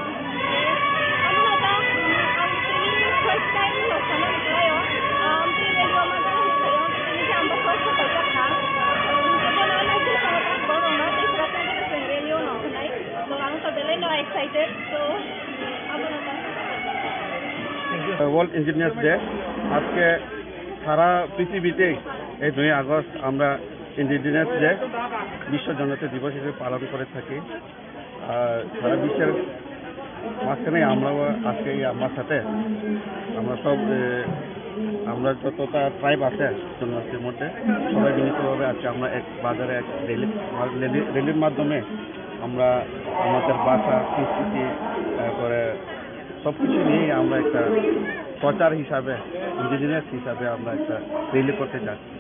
Abono ta ang tini first time no sana kwlaio. Ang tini rally o ma jani khaio. Tini khe ang bo first time kha. Ang khe bono naising kha borokno tei sra tei sra rally o no khnai. So ang to belai no excited. So abono ta. World Indigenous Day আজকে সারা পৃথিবীতেই এই দুই আগস্ট আমরা indigenous day, বিশ্ব জনজাতি দিবস হিসেবে পালন করে থাকি। আর সারা বিশ্বের মাঝখানে আমরাও আজকে এই আমার সাথে আমরা সব, এ, আমরা যতটা ট্রাইব আছে জনজাতির মধ্যে, সবাই মিলিতভাবে আজকে আমরা এক বাজারে এক র্যালি, র্যালি, র্যালির মাধ্যমে আমরা আমাদের ভাষা, সংস্কৃতি, তারপরে সব কিছু নিয়েই আমরা একটা প্রচার হিসাবে, ইন্ডিজিনাস হিসাবে আমরা একটা র্যালি করতে চাচ্ছি।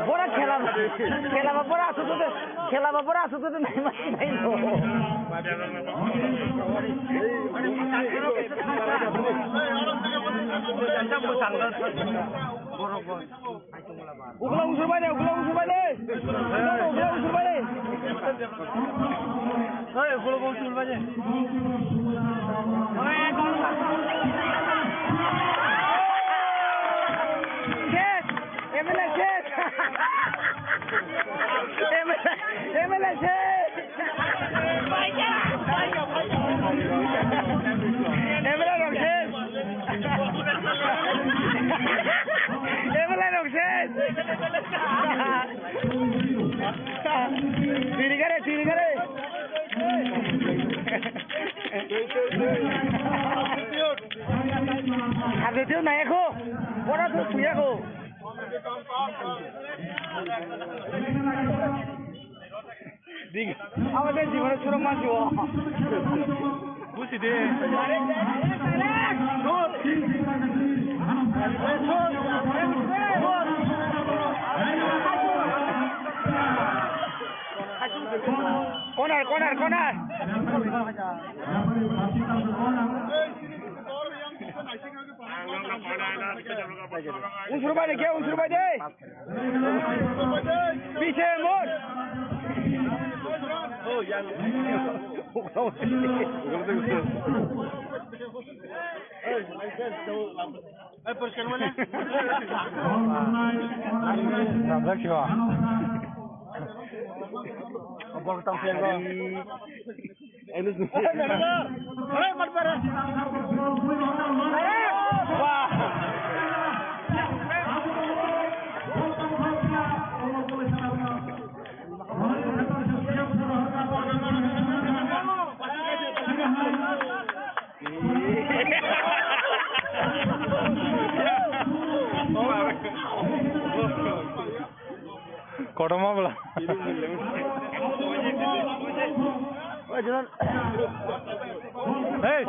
Bora khela, khela ba bora asuk tu, khela ba bora asuk tu nai ma nai no. Ukla usur bai de, ukla usur bai de. Ukla usur bai de. Hey, ukla usur bai de. Shit! M L A shit! M L A, M L A shit! M L A rok shit! M L A rok shit! Tiri kare, tiri kare! Tuya ko. Dik. Abo de jibone churo mansi o. Busi de. Corner, corner, corner. Unsur bai de, ke unsur bai de. Piche mor. Kotorma bwla. Hey,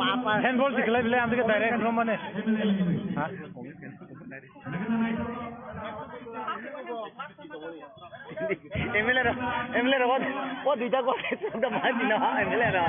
handball se khlai bile, ang direct lomane. Ha? M L A ro, M L A ro, o, o duita gol, duita ma dino, M L A ro.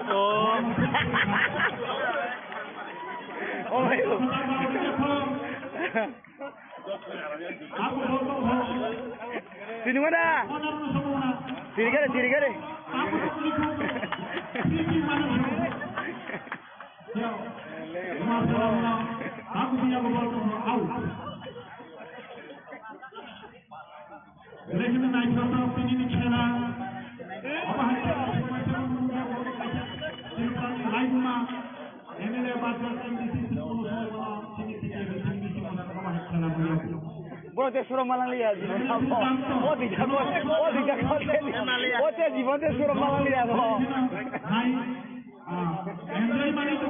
Oh. Oh my God. Sini mana? Sini kere, sini kere. Belai kheno naithotok tini ni khela. Obo hai khela Tripura ni laibuma M L A ba M D C sini kono somoi bono sini tike sini bisi mona obo hai khela buya. Boro te suro malang liya. O dija ko, o dija ko. O te jibon te suro malang liya. Hai, ah, enjoy mani to.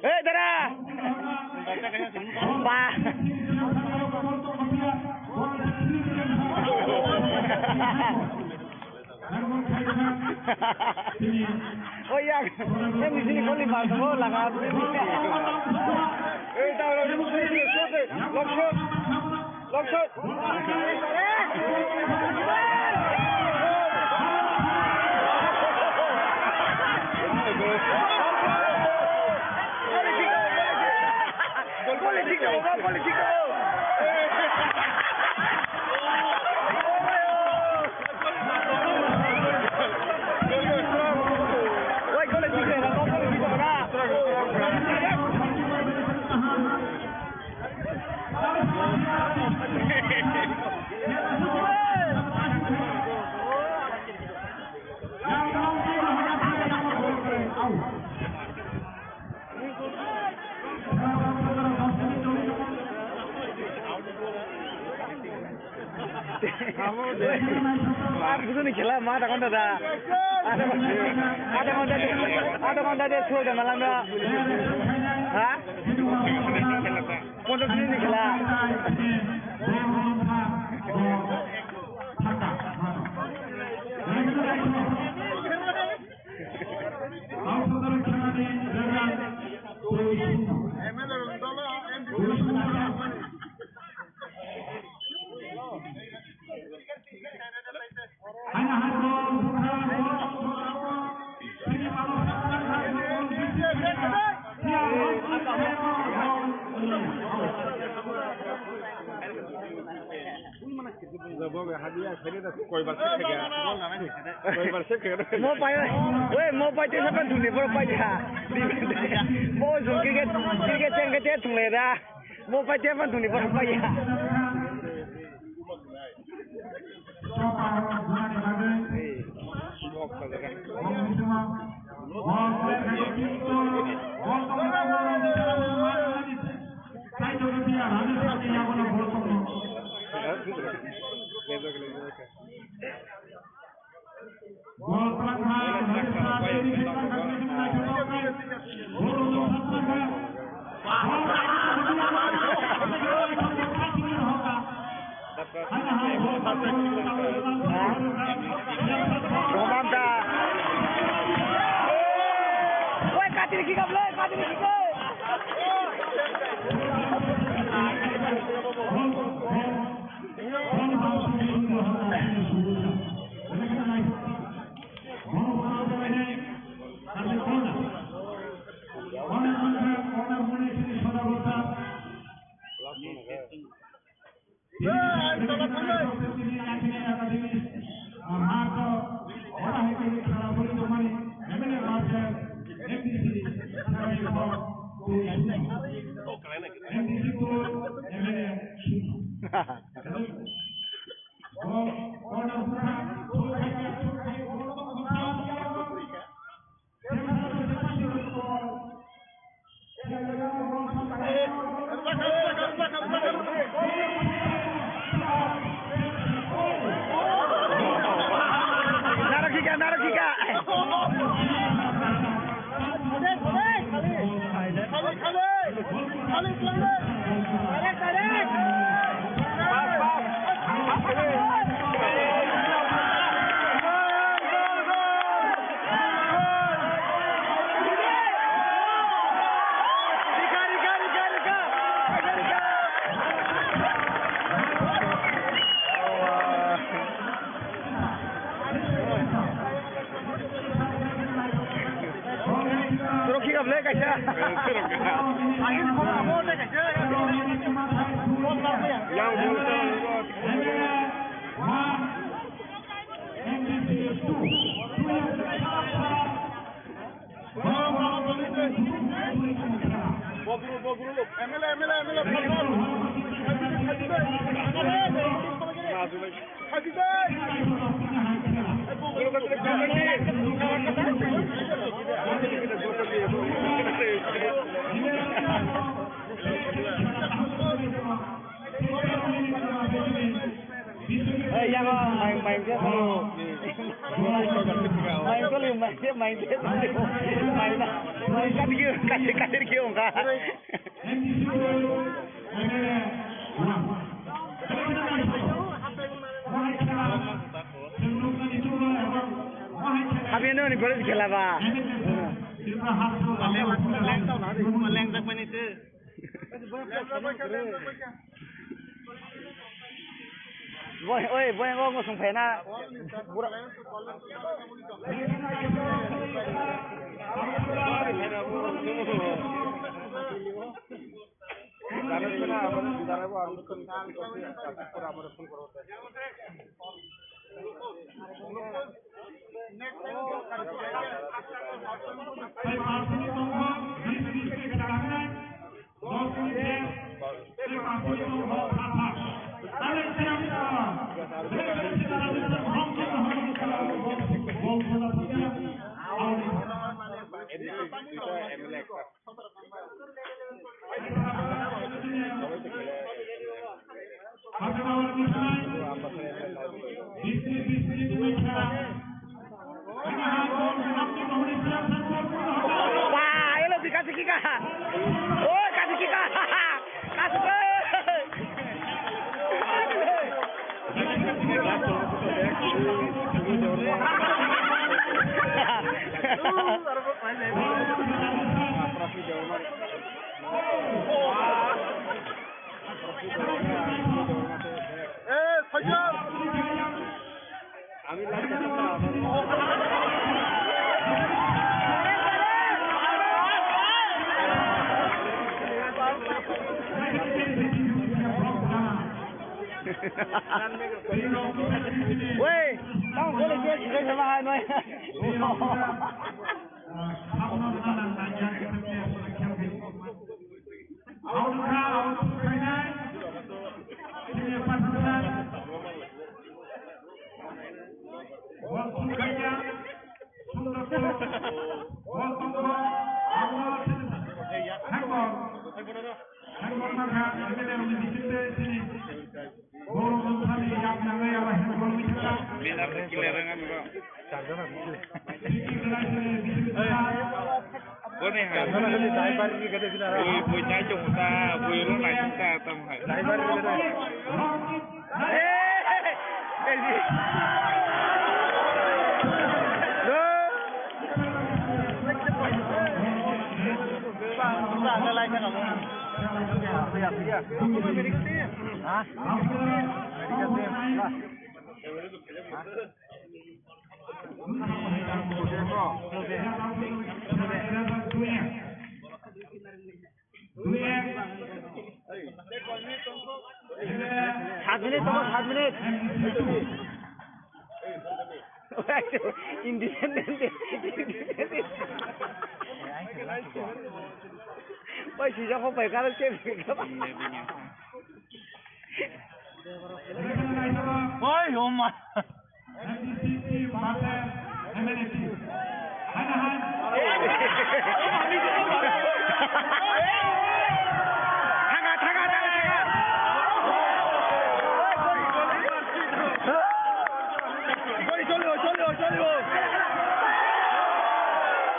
Hey, dara! Ba! Oh, ya. Ini sini kau lima semua lah, kan? Eh, tahu, tahu. Langsung. Langsung. Ar gusu ni khela ma ta konta da. Ada konta, ada konta de, ada konta de sudah malam da. Ha? Ponta sini ni khela. Mo pai, oi, mo pai te sapan thuni boro pai ha. Mo jong cricket, cricket chen ke te thung le da. Mo pai te sapan thuni boro pai ha. Roman da. Oi, katiri kikap le, katiri kikap. Narokika, narokika. Rokhi gap le kaisa. Yang bol. Hey, yang, oh, main, main dia tu. Main tu, main dia, main dia tu. Main dah. Main kat dia, kat dia, kat dia, kat dia. Habis ni, ni boleh dikela ba. Leng, leng tak main itu. Boy, oi, boy, ngo ngosong phena. Bura. Wah, elo di kasih kika. Oh, kasih kika. Kasih ke. Eh, Sajjad! Wei, tamo gole je, je sama hai noi. Hekbor, hekbor mangkha, M L A rokni bisingtwi chini borok wngthani yak nangnai abo hekbor wngwi thangkha. Bini hai. Bui, bui nai tong ta, bui rung nai tong ta, tamo hai. Saat minit, tunggu saat minit. Independent, independent. Oi, sijak kok bai karak ke. Oi, oma. M D C team versus M N A team. Hai na hai? Thaga, thaga, thaga, thaga. Gori, cholibo, cholibo, cholibo.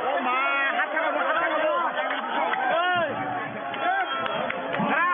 O ma, hat thaga bo, hat thaga bo. Ei. Thaga.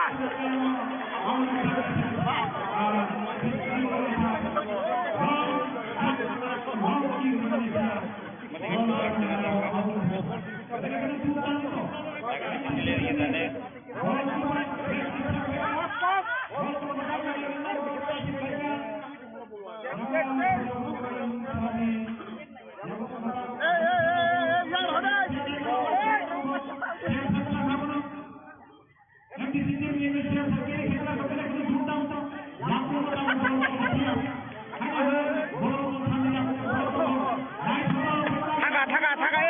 Thaga, thaga, thaga.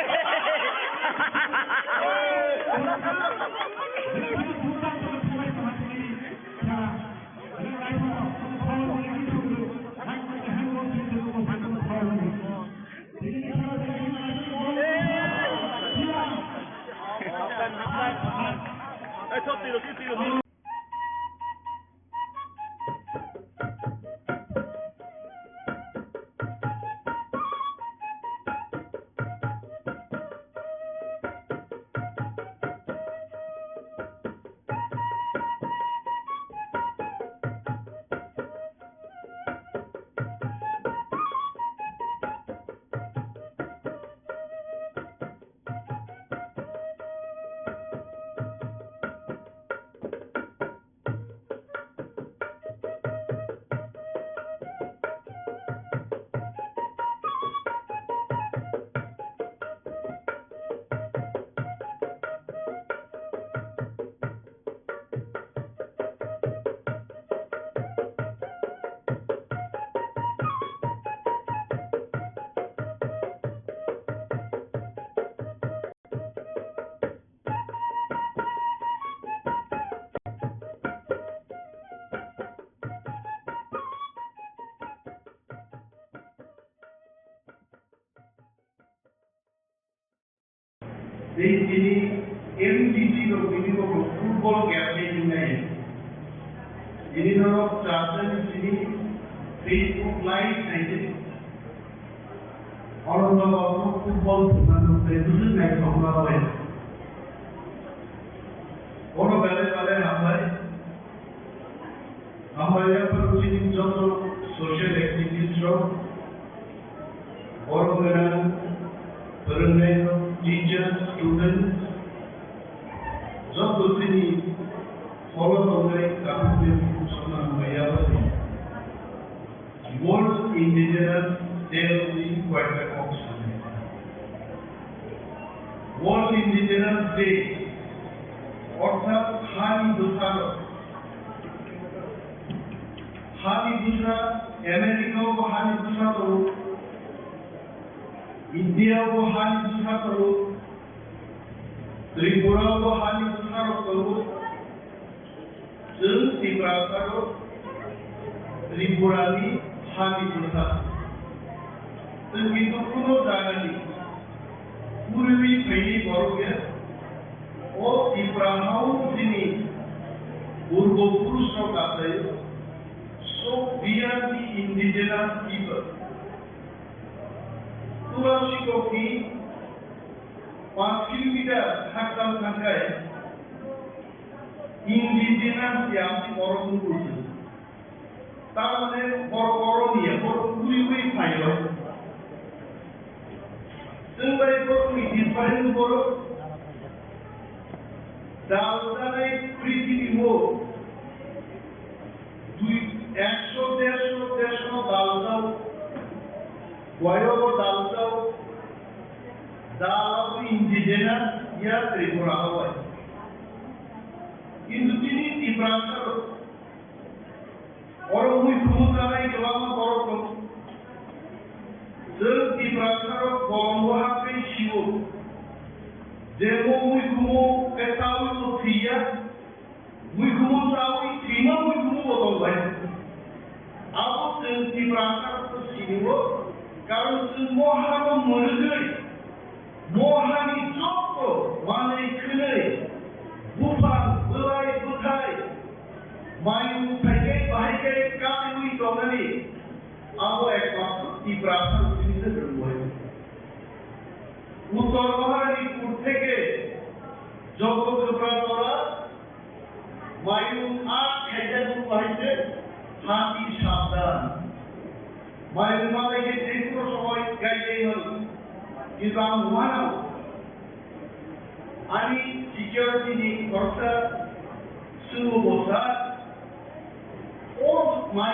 Tei tini M D C rok tini bo football game ni hinai. Tini norok chajani tini Facebook Live naidi. Oro nogo football thumnano tei bwswk naithokma bai. Oro belai belai hambai. Hambai yaphar chini joto social activist rok, borok gwnang, phwrwngnairok, teachers, students, joto chini holo tongnai kaphiknai bukhuk songma hambai yaphar. World Indigenous Day ni koyekta kok sanai. World Indigenous Day orthat hani bwsarok, hani bwsa, America o bo hani bwsa tongo, India o bo hani bwsa tongo, Tripura o bo hani bwsarok tongo. Chwng Tiprasa rok Tripura ni hani bwsa. Chwng kintu kuno jaga ni Purwi phaini borok ya, o Tipra hao chini purbo purush rok achaio, so we are the indigenous people. Tura sikokni panch kilometer hakchal thangkhai indigenous ya borok nukgo. Tamoni borok oro niya, borok uri uri phaio. Chwng bai borokni different borok. Dal chanai prithibi o dui, ekso, dersho, dersho dal chao. Boyo dal chao. Dal abo indigenous ya Tripura o bai. Kintu chini Tiprasa rok Oro muikhumu chanai kwbangma borok tongo. Chwng Tiprasarok bolongo haphai sio. Je bo muikhumu khe chaui bo thwiya, muikhumu chaui thwima muikhumu bo tongbai. Abo chwng Tiprasarokno sinio, karon chwng bo hano mwrwgwi, bo hani joto manwi khwnwi, buphang, bwlai, bwthai, Mayung thaikai bahaikai kaiwi tongnani abo ekmatro Tiprasa rwngthini se rwngwi. Uttor Maharani kut theke joto kwpra jora mayung a khaijak bahai se hati sabdan. Mayung malai khe tei kuro somoi gaidai mano. Kintu ang wanao. Ani security ni khoroksa swngmo bo sa, o mai.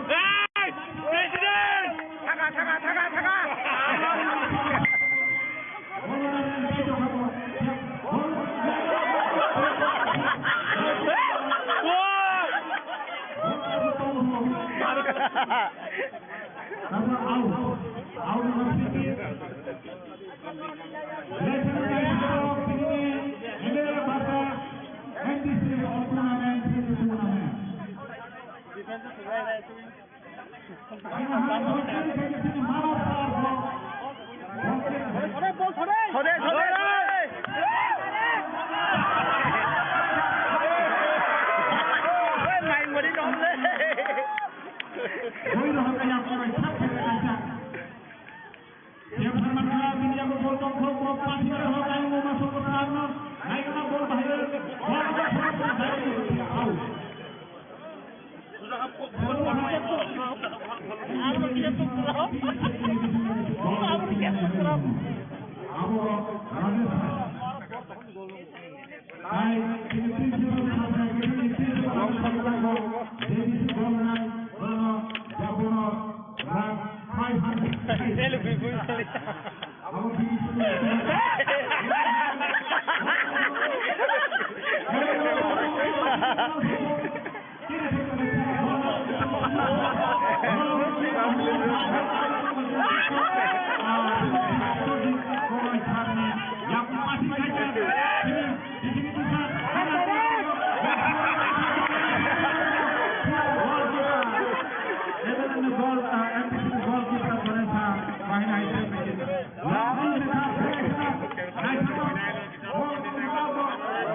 Hey, President! Thaka, thaka, thaka, thaka! Wow! Number out. Out number fifty. National League of Fitness, M L A Basa, M D C of Tournament, Fitness Tournament. Thode, thode! Oi, mai mori dong le. Oi, rohon kaya, oi, thak, thak, thak, thak. Yang sama kala, bini aku bol tong, bol, bol, pasi, bol, kayu, mau masuk ke sana. Naik kena bol, bahaya. Bol, bol, bol, bol, bahaya. Out.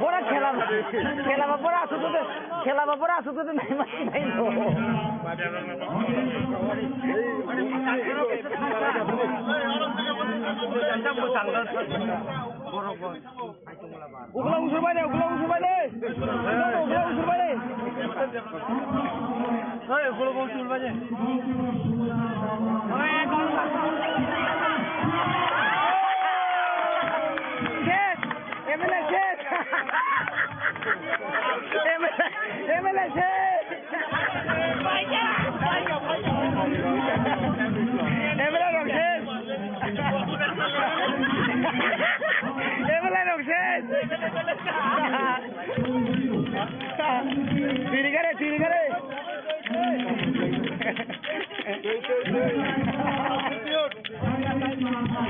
Bora khela, khela ba bora asuk tu, khela ba bora asuk tu nai ma nai no. Borok, borok. Ukla usur bai de, ukla usur bai de. Ukla usur bai de. Oi, ukla usur bai de. Shit! M L A shit! M L A, M L A shit! M L A rok ses. M L A rok ses. Tiri gare, tiri gare.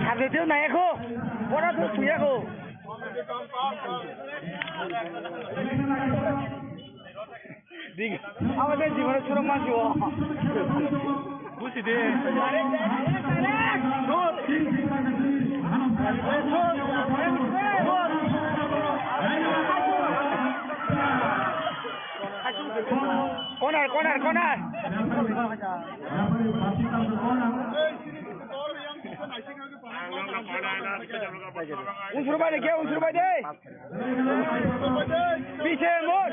Habis itu naik ko. Ora tu punya ko. Dik. Abo de jibone surok mansi o. Busi de. Corner, corner, corner. Unsur bai de, ke unsur bai de. Piche mor.